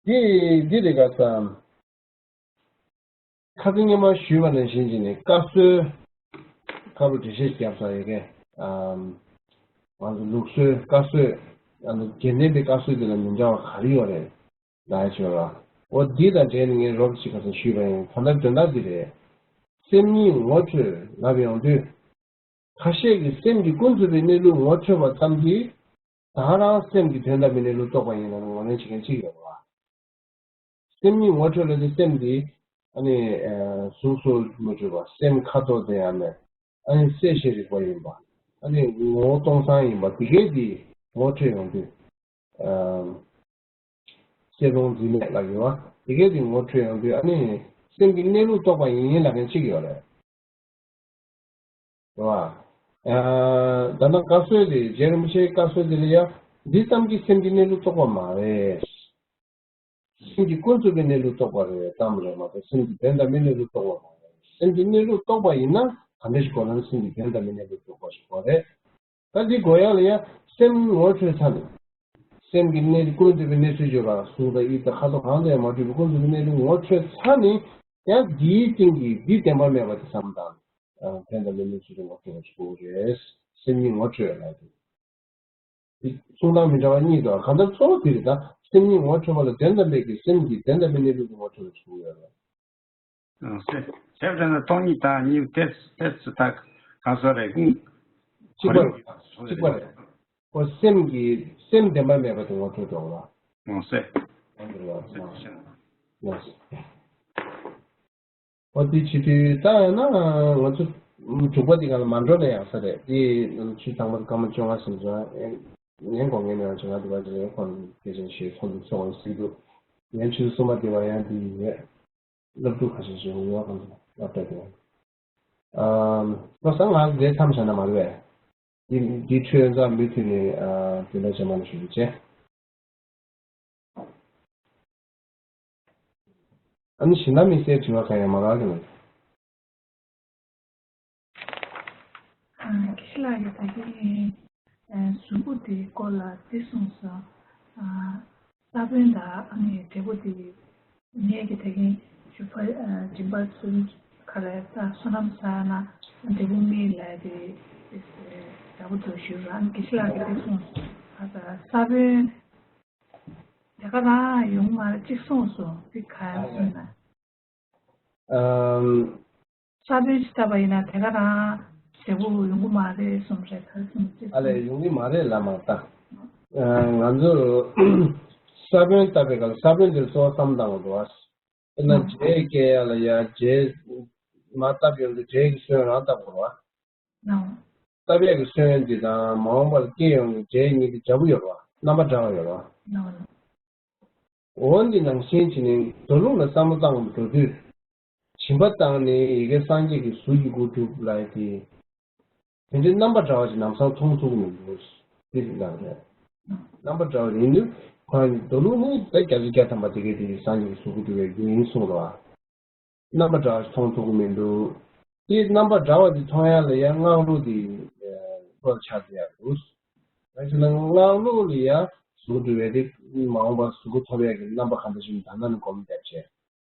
འདི་འདི་རེད་ག་ས། ཁ་སང་སྔོན་མ་ཞུས་པ་ནང་བཞིན་བྱས་ནས་བཀའ་སྲོལ། ཁ་ལོ་འགྲེལ་བཤད་བརྒྱབ་ས་ཡོད་མཁན། ཨམ། ང་ཚོ་ལུགས་སྲོལ་བཀའ་སྲོལ། ཨ་ནི་དགེ་ལྡན་པའི་བཀའ་སྲོལ་དེ་ལ་མི་འདྲ་བ་ག་རེ་ཡོད་རེད། ལགས་ཆོས་ར། འོ་འདི་དང་འབྲེལ་ནས་ངས་རོབ་ཅིག་ཁ་སང་ཞུས་པ་ཡིན། ད་ལྟ་དོན་དག་འདི་རེད། སེམས་ཉིད་ངོ་འཕྲོད་ལབ་ཡོང་དུས། ཁ་ཤས་ཀྱིས་སེམས་ཀྱི་ཀུན་རྫོབ་པའི་གནས་ལུགས་ངོ་འཕྲོད་པ་ཙམ་གྱིས། ད་ག་རང་སེམས་ཀྱི་དོན་དམ་པའི་གནས་ལུགས་རྟོགས་པ་ཡིན་ལབ་ནས་ངོས་ལེན་བྱེད་མཁན་གཅིག་ཡོད་པ། སེམས་ཉིད་ངོ་འཕྲོད་ལབ་དུས་སེམས་འདི་ཨ་ནི་གཟུགས་སུ་མི་གྲུབ་པ། སེམས་ཁ་དོག་ལྡན་ཡང་མེད། ཨ་ནི་གསལ་ཞིང་རིག་པ་ཡིན་པ། ཨ་ནི་ངོ་བོ་སྟོང་སང་ཡིན་པ། དེ་གས་འདི་ངོ་འཕྲོད་ཡོང་དུས། གསལ་སྟོང་འཛིན་མེད་ལབ་ཀྱི་ཡོད་པ། དེ་གས་འདི་ངོ་འཕྲོད་ཡོང་དུས་ཨ་ནི་སེམས་ཀྱི་གནས་ལུགས་རྟོགས་པ་ཡིན་ལབ་མཁན་གཅིག་ཡོད་རེད། རེད་བ། ཨ། ད་ལྟ་བཀའ་སྲོལ་དེ། རྗེ་རིན་པོ་ཆེའི་བཀའ་སྲོལ་དེ་ལ་ཡང་འདི་ཙམ་གྱིས་སེམས་ཀྱི་གནས་ལུགས་རྟོགས་པ་མ་རེད། སེམས་ཀྱི་ཀུན་རྫོབ་པའི་གནས་ལུགས་རྟོགས་པ་རེད་ཙམ་རེད་མ་གཏོགས། སེམས་ཀྱི་དོན་དམ་པའི་གནས་ལུགས་རྟོགས་པ་མ་རེད། སེམས་ཀྱི་གནས་ལུགས་རྟོགས་པ་ཡིན་ན་ག་འདྲ་ཞིག་དགོས་ན། སེམས་ཀྱི་དོན་དམ་པའི་གནས་ལུགས་རྟོགས་པ་ཞིག་དགོས་རེད། ད་འདི་དགོས་ཡག་ལ་ཡང་སེམས་ངོ་འཕྲོད་ཚར་ནས། སེམས་ཀྱི་གནས་ཀུན་རྫོབ་པའི་གནས་ཚུལ་བརྗོད་པ། གཟུགས་དང་དབྱིབས་དང་ཁ་དོག་གང་དུ་ཡང་མ་གྲུབ་པའི་ཀུན་རྫོབ་པའི་གནས་ལུགས་ངོ་འཕྲོད་ཚར་ནས། ཡང་འདིའི་སྟེང་གི་འདི་བདེན་པ་མེད་པ་དེ་བསམ་བློ་བཏང་ནས། དོན་དམ་པའི་གནས་ཚུལ་དེ་ངོ་འཕྲོད་པ་ཞིག་དགོས་རེད། སེམས་ཉིད་ངོ་འཕྲོད་ལབ་དེ། འདི་གསུང་སྟངས་མི་འདྲ་བ་གཉིས་འདུག་གང་ལྟར་གཙོ་བོ་དེ་རེད། ད་སེམས་ཉིད་ངོ་འཕྲོད་པ་ལ་དོན་དམ་པའི་གི་སེམས་ཀྱི་དོན་དམ་པའི་གནས་ལུགས་དེ་ངོ་འཕྲོད་པ་ཞིག་དགོས་ཡོད་རེད། ཨང་། ཟེར་ཟེར་བ་ན་སྟོང་ཉིད་དང་གཉིས་དེ་དེ་ཚོ་ད་གང་སོ་རེད། ཀུན་གཅིག་པ་རེད། གཅིག་པ་རེད། ཨོ། སེམས་ཀྱི་སེམས་བདེན་པ་མེད་པ་དེ་ངོ་འཕྲོད་འགྲོ་བ། ཨང་། ཟེར། ཨང་། འདི་རེད་བ། ཟེར། ཨང་། ཨོ། དེ་བྱེད་དུས་ད་ཡང་ན་ང་ཚོ་དྲུག་པ་དེ་ག་ལ་མ་འགྲོ་ན་ཡག་ས་རེད། དེ་ཆུ་དྭངས་པ་སྐར་མ་བཅོ་ལྔ་ཟིན་སོང་། ངས་དགོངས་ངན་ནས་བྱུང་ང་དེ་བ་དེ་ཁོང་སྐད་ཆ་བཤད། ཁོང་དུ་ཚོགས་སྲིད་དུ། ངས་ཆུ་གསུམ་པ་དེ་བ་ཡང་དེ་ཡིན་རེད། སློབ་ཕྲུག་ཁ་ཤས་ཤིག་ཡོང་ཡོད། ཁོང་ཚོ་སློབ་གྲྭ་དེ། ཨམ། ཁོ་སང་ང་རེད་མཚམས་བཞག་ན་མ་རེད་པས། འདི་འདི་ཁྲོད་ཙམ་མུ་མཐུད་ནས། ཨ། དེ་འདྲ་བྱས་མ་ནས་ཞུ་རྒྱུ་བྱས། ཨ་ནི་གཞན་དག་དམིགས་བསལ་དྲི་བ་གང་ཡང་མ་རག་གི་མེད། ཨ། དགེ་བཤེས་ལགས་ཀྱིས་ད་གིན། ཨ། གཟུགས་པོ་དེའི་སྐོར་ལ་འདི་གསུངས་སོང་། ཨ། ས་བོན་དང་ཨ་ནི་འབྲས་བུ་དེ་ངས་ཀྱི་ད་གིན་ཞུ་ཕ་ཨ་སྦྱིན་པ་ཚུལ་ཁ་ལ་ད་བསོད་ནམས་བསགས་ན་འབྲས་བུ་སྨིན་ལབ་དེ་འདྲ་པོ་འདུག་ཞུ་ར་ཨ་ནི་དགེ་བཤེས་ལགས་ཀྱིས་དེ་གསུངས་སོང་། ཨ་ད་ས་བོན་དེ་ག་རང་ཡོང་མ་རེད་ཅིག་གསུངས་སོང་དེ་ག་ཡང་གསུངས་ན། ཨམ། ས་བོན་ཞིག་བཏབ་པ་ཡིན་ན་དེ་ག་རང་འབྲས་བུ་ཡོང་གི་མ་རེད་གསུངས་རེད་ད་གསུངས་ཅི་ཨ་ལས་གསུངས། ཡོང་གི་མ་རེད་ལབ་མ་ལྟ། ཨ་ང་ཚོ་ས་བོན་བཏབ་པའི་སྐབས་ལ་ས་བོན་དེར་གཙོ་བོ་བསམ་བཏང་དགོས་འདུག་བ། དཔེར་ན་ཨ་འབྲས་སྐྱེ་ཡ་ལ་ཡ་འབྲས་མ་བཏབ་ཡོང་དུས་འབྲས་ཀྱི་སོན་རང་བཏབ་དགོས་རེད་བ། ཨ་བཏབ་ཡ་གི་སོན་འདི་དང་མ་འོངས་པར་སྐྱེ་ཡོང་གི་འབྲས་གཉིས་དེ་འདྲ་པོ་ཡོད་རེད་བ། རྣམ་པ་འདྲ་བ་ཡོད་རེད་བ། ཨ་འོ་འདི་ནང་བཞིན་བྱས་ནས་མདོ་ལུགས་ལ་བསམ་བློ་བཏང་འགྲོ་དུས། སྦྱིན་པ་བཏང་ནས་ཡི་གེ་སངས་རྒྱས་ཀྱི་གཟུགས་ཀྱི་སྐུ་སྒྲུབ་ལབ་ཡ་དེ། དེ་འདྲའི་རྣམ་པ་འདྲ་བ་ཞིག་ལམ་སང་མཐོང་ཐུབ་ཀྱི་མི་འདུག་འདི་ལབ་རེད། རྣམ་པ་འདྲ་བ་ཡིན་དུས་ཁོ་རང་གི་མདོ་ལུགས་ནི་ད་བརྒྱ་ཆ་བརྒྱ་ཐམ་པ་དེ་གའི་དེ་སངས་རྒྱས་ཀྱི་གཟུགས་སྐུ་སྒྲུབ་པའི་རྒྱུ་ཡིན་གསུངས་རེད་བ། རྣམ་པ་འདྲ་བ་ཞིག་མཐོང་ཐུབ་ཀྱི་མི་འདུག་དེ་རྣམ་པ་འདྲ་བ་དེ་མཐོང་ཡ་ལ་ཡ་སྔགས་ལུགས་དེ་བློ་ལ་འཆར་ཡ་འདུག་ད་ཅི་ན་སྔགས་ལུགས་ལ་ཡ་གཟུགས་སྒྲུབ་པའི་དེ་མ་འོངས་པར་གཟུགས་སྐུ་ཐོབ་ཡ་གི་རྣམ་པ་ག་འདྲ་ཞིག་ད་ལྟ་ནས་སྒོམ་བརྒྱབ་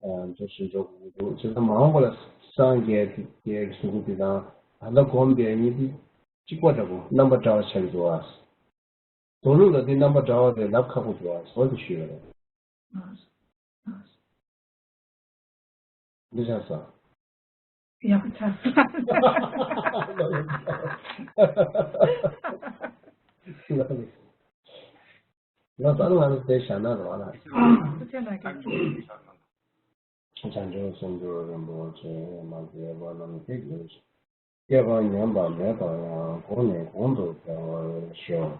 བྱས། འདུ་ཤེས་འཇོག་དགོས་ཀྱི་འདུག་བྱས་ཙང་མ་འོངས་པ་ལ་སངས་རྒྱས་ཀྱི་གཟུགས་སྐུ་དེ་དང་ད་ལྟ་སྒོམ་པའི་གཉིས་དེ་གཅིག་པ་འདྲ་པོ་རྣམ་པ་འདྲ་བ་ཆགས་ཀྱི་འདུག་ཨ། མདོ་ལུགས་ལ་དེ་རྣམ་པ་འདྲ་བ་རེད་ལབ་ཁག་པོ་འདུག་ཨ། འོ་དེ་ཞུས་པ་རེད། འདི་ཆགས་སོང་། ཡག་པོ་ཆགས་སོང་། ང་ད་ང་རང་དེ་བཞག་ན་རོགས་ལ། ཐུགས་རྗེ་གནང་གི། བྱང་ཆུབ་སེམས་མཆོག་རིན་པོ་ཆེ་མ་མཛད་པ་རྣམས་ཀྱི་རྗེས་སུ་སྐལ་པ་ཉམས་པ་མེད་པ་ཡང་གོང་ནས་གོང་དུ་འཕེལ་བར་ཤོག་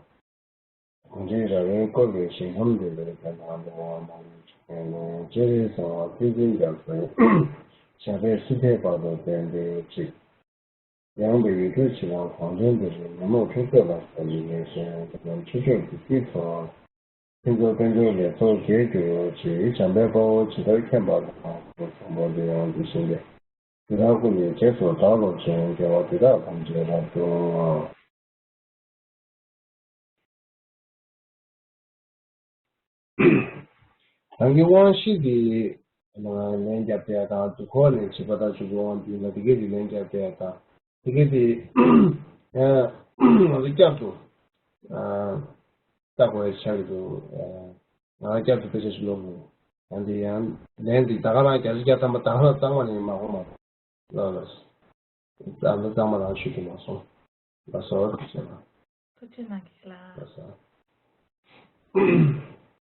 གངས་ཅན་ར་བས་བསྐོར་བའི་ཞིང་ཁམས་འདི་ལ་ཕན་དང་བདེ་བ་མང་པོ་ཞིག་བསྐྱངས་ནས་སྤྱན་རས་གཟིགས་དབང་བསྟན་འཛིན་རྒྱ་མཚོའི་ཞབས་པད་སྲིད་མཐའི་བར་དུ་བརྟན་པའི་ཕྱིར། ཡངས་པའི་ཡུལ་གྲུ་ཕྱི་ནང་གངས་ཅན་འདི་རུ་ཉོན་མོངས་འཁྲུལ་རྟོག་ལ་སོགས་ཡི་གེ་གཞན་དེ་རྣམས་ཕྱི་ཕྱོགས་ཀྱི་དཀྱིལ་དུའང་ཕུན་ཚོགས་དཔལ་འབྱོར་ལེགས་ཚོགས་རྒྱས་གྱུར་ཅིག་བྱམས་པའི་དཔའ་བོ་ཇི་ལྟར་མཁྱེན་པ་དང་། གཙང་པོ་འདི་ཡང་འདི་བཞིན་ཏེ། དེ་དག་ཀུན་ནས་རྗེས་སུ་བདག་སློབ་ཅིང་། དགེ་བ་འདི་དག་ཐམས་ཅད་རབ་ཏུ། རང་གི་དབང་བཞི་འདི་ལན་བརྒྱབ་བསྡད་ཡ་དང་། དུས་འཁོར་ནས་བྱིས་པ་དང་བྱིས་པའི་དབང་འདུས་ལ་དེ་གའི་དེ་ལན་བརྒྱབ་བསྡད་ཡ་དང་། དེ་གའི་དེ་ང་ཚོ་བསྐྱར་དུ་ལྟ་དགོས་ཡ་ཆགས་ཀྱི་འདུག་ང་རང་བསྐྱར་དུ་དཔེ་ཆ་ཞིག་ཀློག་དགོས། ཡང་དེ་ཡང་ལན་འདི་ད་ག་རང་བརྒྱ་ཆ་བརྒྱ་ཐམ་པ་ད་ག་རང་གཙང་མ་ནས་མ་གོ་མ། ལགས་ལགས། ད་ལྟ་གཙང་མ་རང་ཞུ་གི་མ་སོང་། ལགས་སོ། ཐུགས་རྗེ་གནང་། ཐུགས་རྗེ་གནང་གི་ལགས། ལགས་སོ།